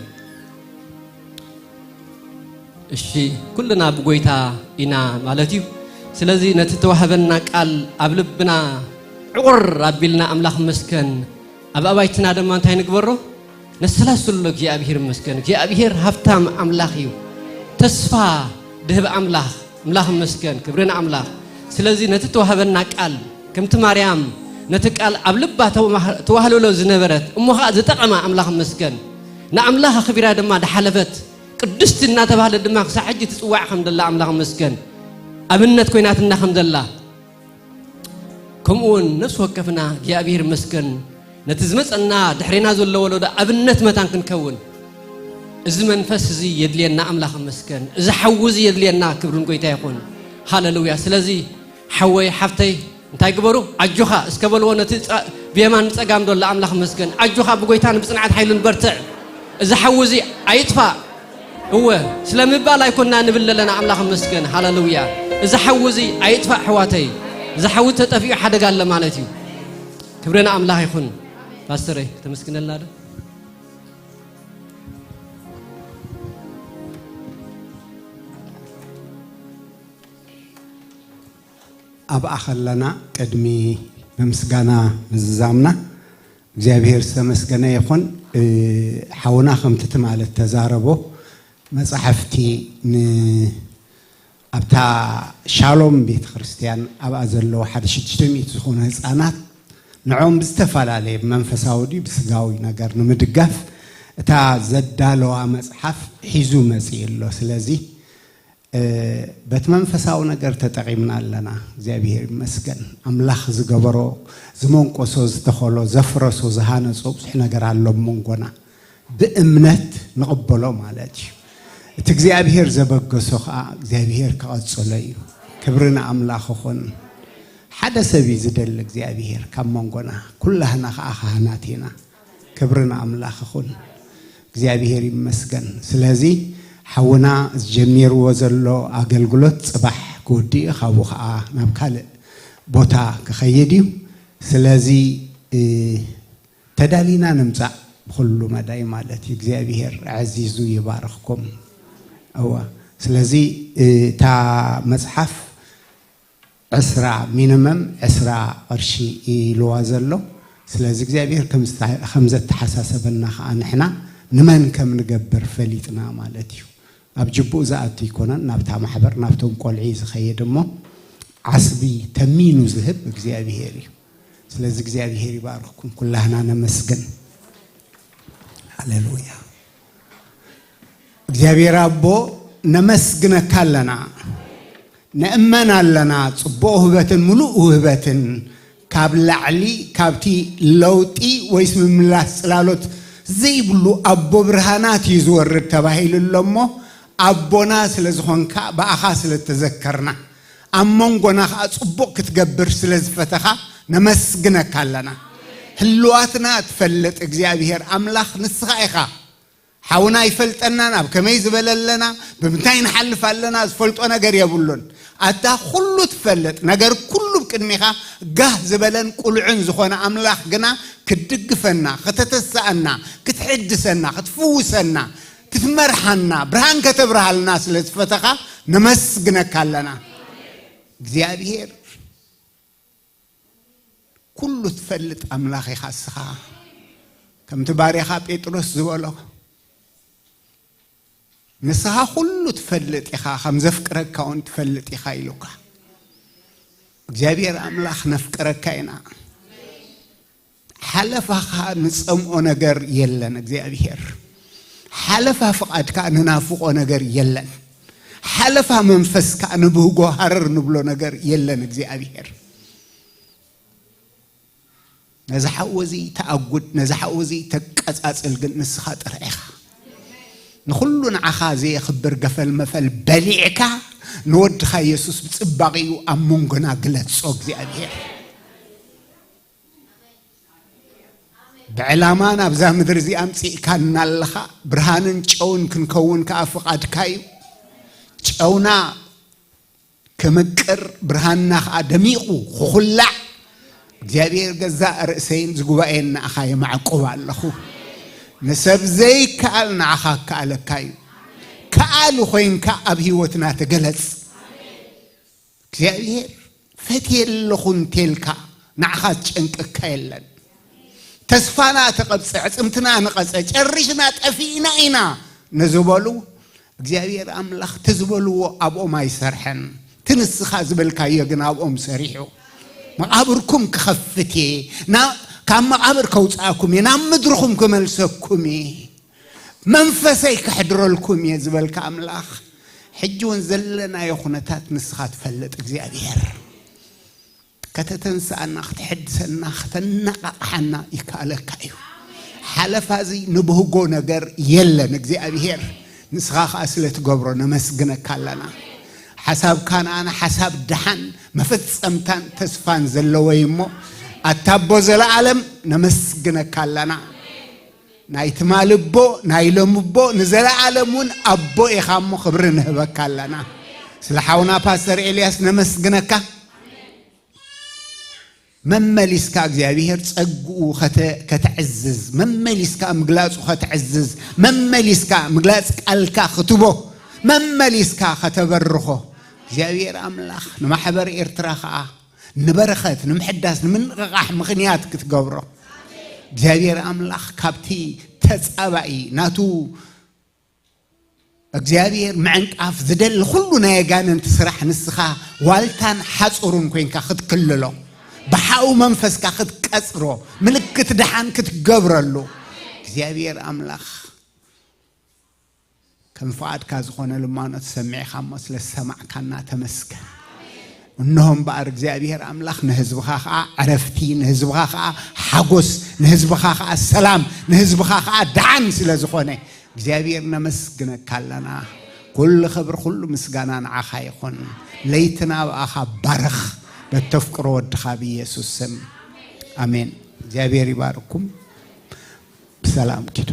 እሺ፣ ኩልና ብጎይታ ኢና ማለት እዩ። ስለዚ ነቲ ተዋህበና ቃል ኣብ ልብና ዕቑር ኣቢልና፣ ኣምላኽ ይመስገን፣ ኣብ ኣባይትና ድማ እንታይ ንግበሮ? ነሰላስሎ። እግዚኣብሔር ይመስገን። እግዚኣብሔር ሃብታም ኣምላኽ እዩ። ተስፋ ድህብ ኣምላኽ፣ ኣምላኽ ይመስገን። ክብሪ ንኣምላኽ። ስለዚ ነቲ ተዋህበና ቃል፣ ከምቲ ማርያም ነቲ ቃል ኣብ ልባ ተዋህ-፣ ተዋህልሎ ዝነበረት፣ እሞ ኸኣ ዝጠቐማ፣ ኣምላኽ ይመስገን። ንኣምላኽ ኣኽቢራ ድማ ዝሓለፈት፣ ቅድስቲ እናተባህለት ድማ ክሳዕ ሕጂ ትጽዋዕ ከም ዘላ፣ ኣምላኽ ይመስገን። ኣብነት ኮይናትና ከም ዘላ፣ ከምኡ እውን ነፍሲ ወከፍና እግዚኣብሔር ይመስገን፣ ነቲ ዝመጸና ድሕሬና ዘሎ ወለዶ ኣብነት መታን ክንከውን፣ እዚ መንፈስ እዚ የድልየና። ኣምላኽ ይመስገን። እዚ ሓዊ እዚ የድልየና። ክብሪ ንጎይታ ይኹን። ሃሌሉያ። ስለዚ ሓወይ፣ ሓፍተይ፣ እንታይ ግበሩ? ኣጆኻ እስከ በልዎ ነቲ ጸ-፣ ብየማን ብጸጋም ዘሎ። ኣምላኽ ይመስገን። ኣጆኻ ብጎይታን ብጽንዓት ሓይሉን በርትዕ። እዚ ሓዊ እዚ ኣይጥፋእ። እወ፣ ስለምባል ኣይኮንና ንብል ዘለና፣ ኣምላኽ ይመስገን። ሃሌሉያ። እዚ ሓዊ እዚ ኣይጥፋእ ኣሕዋተይ። እዚ ሓዊ ተጠፊኡ ሓደጋ ኣለ ማለት እዩ። ክብሪ ንኣምላኽ ይኹን። ፓስተረይ፣ ከተመስግነልና ዶ? ኣብኣ ከለና፣ ቅድሚ ብምስጋና ምዝዛምና፣ እግዚኣብሔር ዝተመስገነ ይኹን። እ፣ ሓውና ከምቲ ትማሊ እተዛረቦ፣ መጻሕፍቲ ን-፣ ኣብታ ሻሎም ቤተ ክርስቲያን ኣብኣ ዘለዉ ሓደ ሽዱሽተ ሚእቲ ዝኾኑ ህጻናት፣ ንዕኦም ብዝተፈላለየ ብመንፈሳዊ ድዩ ብስጋዊ ነገር ንምድጋፍ እታ ዘዳለዋ መጽሓፍ ሒዙ መጺኡ ኣሎ። ስለዚ እ፣ በቲ መንፈሳዊ ነገር ተጠቒምና ኣለና። እግዚኣብሔር ይመስገን። ኣምላኽ ዝገበሮ፣ ዝመንቆሶ፣ ዝተኸሎ፣ ዘፍረሶ፣ ዝሃነጾ ብዙሕ ነገር ኣሎ ኣብ መንጎና። ብእምነት ንቕበሎ ማለት እዩ። እቲ እግዚኣብሔር ዘበገሶ ኸኣ እግዚኣብሔር ክቐጽሎ እዩ። ክብሪ ንኣምላኽ ይኹን። ሓደ ሰብ እዩ ዝደሊ እግዚኣብሔር ካብ መንጎና። ኩላህና ኸኣ ካህናት ኢና። ክብሪ ንኣምላኽ ይኹን። እግዚኣብሔር ይመስገን። ስለዚ ሓውና ዝጀሚርዎ ዘሎ ኣገልግሎት ጽባሕ ክውድእ እዩ፣ ካብኡ ኸዓ ናብ ካልእ ቦታ ክኸይድ እዩ። ስለዚ፣ እ፣ ተዳሊና ንምጻእ ብኹሉ መዳይ ማለት እዩ። እግዚኣብሔር ኣዕዚዙ ይባርኽኩም። እወ፣ ስለዚ፣ እ፣ እታ መጽሓፍ ዕስራ፣ ሚኒመም ዕስራ ቅርሺ ኢልዋ ዘሎ። ስለዚ እግዚኣብሔር ከም ዝተ-፣ ከም ዘተሓሳሰበና ኸዓ ንሕና ንመን ከም ንገብር ፈሊጥና ማለት እዩ። ኣብ ጅቡእ ዝኣቱ ኣይኮነን፣ ናብታ ማሕበር ናብቶም ቆልዒ ዝኸይድ እሞ ዓስቢ ተሚኑ ዝህብ እግዚኣብሄር እዩ። ስለዚ እግዚኣብሄር ይባርኽኩም፣ ኩላህና ነመስግን። ሃሌሉያ። እግዚኣብሔር ኣቦ ነመስግነካ ኣለና፣ ነእመን ኣለና። ጽቡቕ ውህበትን ምሉእ ውህበትን ካብ ላዕሊ ካብቲ ለውጢ ወይስ ምምላስ ጽላሎት ዘይብሉ ኣቦ ብርሃናት እዩ ዝወርድ ተባሂሉ ኣሎ እሞ፣ ኣቦና ስለ ዝኾንካ፣ ብኣኻ ስለ እተዘከርና፣ ኣብ መንጎና ኸኣ ጽቡቕ ክትገብር ስለ ዝፈተኻ ነመስግነካ ኣለና። ህልዋትና ትፈልጥ እግዚኣብሔር ኣምላኽ ንስኻ ኢኻ። ሓውና ኣይፈልጠናን፣ ኣብ ከመይ ዝበለ ኣለና፣ ብምንታይ ንሓልፍ ኣለና ዝፈልጦ ነገር የብሉን። ኣታ ኩሉ ትፈልጥ፣ ነገር ኩሉ ብቅድሚኻ ጋህ ዝበለን ቁልዑን ዝኾነ ኣምላኽ ግና ክትድግፈና፣ ከተተስኣና፣ ክትሕድሰና፣ ክትፍውሰና፣ ክትመርሓና፣ ብርሃን ከተብርሃልና ስለ ዝፈተኻ ነመስግነካ ኣለና። እግዚኣብሔር ኩሉ ትፈልጥ ኣምላኽ ኢኻ እስኻ። ከምቲ ባርያኻ ጴጥሮስ ዝበሎ፣ ንስኻ ኩሉ ትፈልጥ ኢኻ፣ ከም ዘፍቅረካ እውን ትፈልጥ ኢኻ ኢሉካ። እግዚኣብሔር ኣምላኽ ነፍቅረካ ኢና። ሓለፋኻ ንጸምኦ ነገር የለን እግዚኣብሔር። ሓለፋ ፍቓድካ ንናፍቖ ነገር የለን። ሓለፋ መንፈስካ ንብህጎ ሃረር ንብሎ ነገር የለን እግዚኣብሔር። ነዚ ሓዊ እዚ ተኣጉድ፣ ነዚ ሓዊ እዚ ተቀጻጽል ግን ንስኻ ጥራሕ ኢኻ። ንኹሉ ንዓኻ ዘየኽብር ገፈል መፈል በሊዕካ ንወድኻ የሱስ ብጽባቒኡ ኣብ መንጎና ግለጾ እግዚኣብሔር። ብዕላማ ናብዛ ምድሪ እዚኣ ኣምጺእካና ኣለኻ። ብርሃንን ጨውን ክንከውን ከኣ ፍቓድካ እዩ። ጨውና ክምቅር፣ ብርሃንና ከኣ ደሚቑ ክኹላዕ እግዚኣብሔር ገዛእ ርእሰይን ዝጉባኤን ንኣኻ የማዕቁብ ኣለኹ። ንሰብ ዘይከኣል ንዓኻ ክከኣለካ እዩ። ከኣሊ ኮይንካ ኣብ ህይወትና ተገለጽ። እግዚኣብሔር ፈትየ ኣለኹ እንቴልካ ንዓኻ ዝጨንቀካ የለን። ተስፋና ተቐብጸ፣ ዕጽምትና ንቐጸ፣ ጨሪሽና ጠፊእና ኢና ንዝበሉ እግዚኣብሔር ኣምላኽ እቲ ዝበልዎ ኣብኦም ኣይሰርሐን። እቲ ንስኻ ዝበልካዮ ግን ኣብኦም ሰሪሑ። መቓብርኩም ክኸፍት እየ፣ ና-፣ ካብ መቓብር ከውፅኣኩም እየ፣ ናብ ምድርኹም ክመልሰኩም እየ፣ መንፈሰይ ከሕድረልኩም እየ ዝበልካ ኣምላኽ፣ ሕጂ እውን ዘለናዮ ኩነታት ንስኻ ትፈልጥ እግዚኣብሔር። ከተተንስኣና፣ ክትሕድሰና፣ ከተነቓቕሓና ይከኣለካ እዩ። ሓለፋ እዚ ንብህጎ ነገር የለን እግዚኣብሔር፣ ንስኻ ኸኣ ስለ ትገብሮ ነመስግነካ ኣለና። ሓሳብካ ንኣና ሓሳብ ደሓን መፈጸምታን ተስፋን ዘለዎ እዩ እሞ፣ ኣታ ኣቦ ዘለኣለም ነመስግነካ ኣለና። ናይ ትማሊ ኣቦ፣ ናይ ሎሚ ኣቦ፣ ንዘለኣለም እውን ኣቦ ኢኻ እሞ ክብሪ ንህበካ ኣለና። ስለ ሓውና ፓስተር ኤልያስ ነመስግነካ። መመሊስካ እግዚኣብሔር ጸግኡ ከተ-፣ ከተዕዝዝ፣ መመሊስካ ምግላጹ ከተዕዝዝ፣ መመሊስካ ምግላጽ ቃልካ ክትቦ፣ መመሊስካ ከተበርኾ እግዚኣብሔር ኣምላኽ ንማሕበር ኤርትራ ኸኣ ንበረኸት፣ ንምሕዳስ፣ ንምንቕቓሕ ምኽንያት ክትገብሮ እግዚኣብሔር ኣምላኽ ካብቲ ተጻባኢ ናቱ እግዚኣብሔር ምዕንቃፍ ዝደሊ ኩሉ ናይ ኣጋንንቲ ስራሕ ንስኻ ዋልታን ሓጹሩን ኮይንካ ክትክልሎ፣ ብሓው መንፈስካ ክትቀጽሮ፣ ምልክት ደሓን ክትገብረሉ እግዚኣብሔር ኣምላኽ ከም ፍቓድካ ዝኾነ ልማኖት ሰሚዕኻ እሞ ስለ ዝሰማዕካና ተመስገን። እንሆ እምበኣር እግዚኣብሔር ኣምላኽ ንህዝብኻ ኸኣ ዕረፍቲ፣ ንህዝብኻ ኸኣ ሓጎስ፣ ንህዝብኻ ኸኣ ሰላም፣ ንህዝብኻ ኸኣ ደሓን ስለ ዝኾነ እግዚኣብሔር ነመስግነካ ኣለና። ኩሉ ክብሪ ኩሉ ምስጋና ንዓኻ ይኹን። ለይትና ብኣኻ ባርኽ፣ በተፍቅሮ ወድኻ ብኢየሱስ ስም ኣሜን። እግዚኣብሔር ይባርኩም። ብሰላም ኪዱ።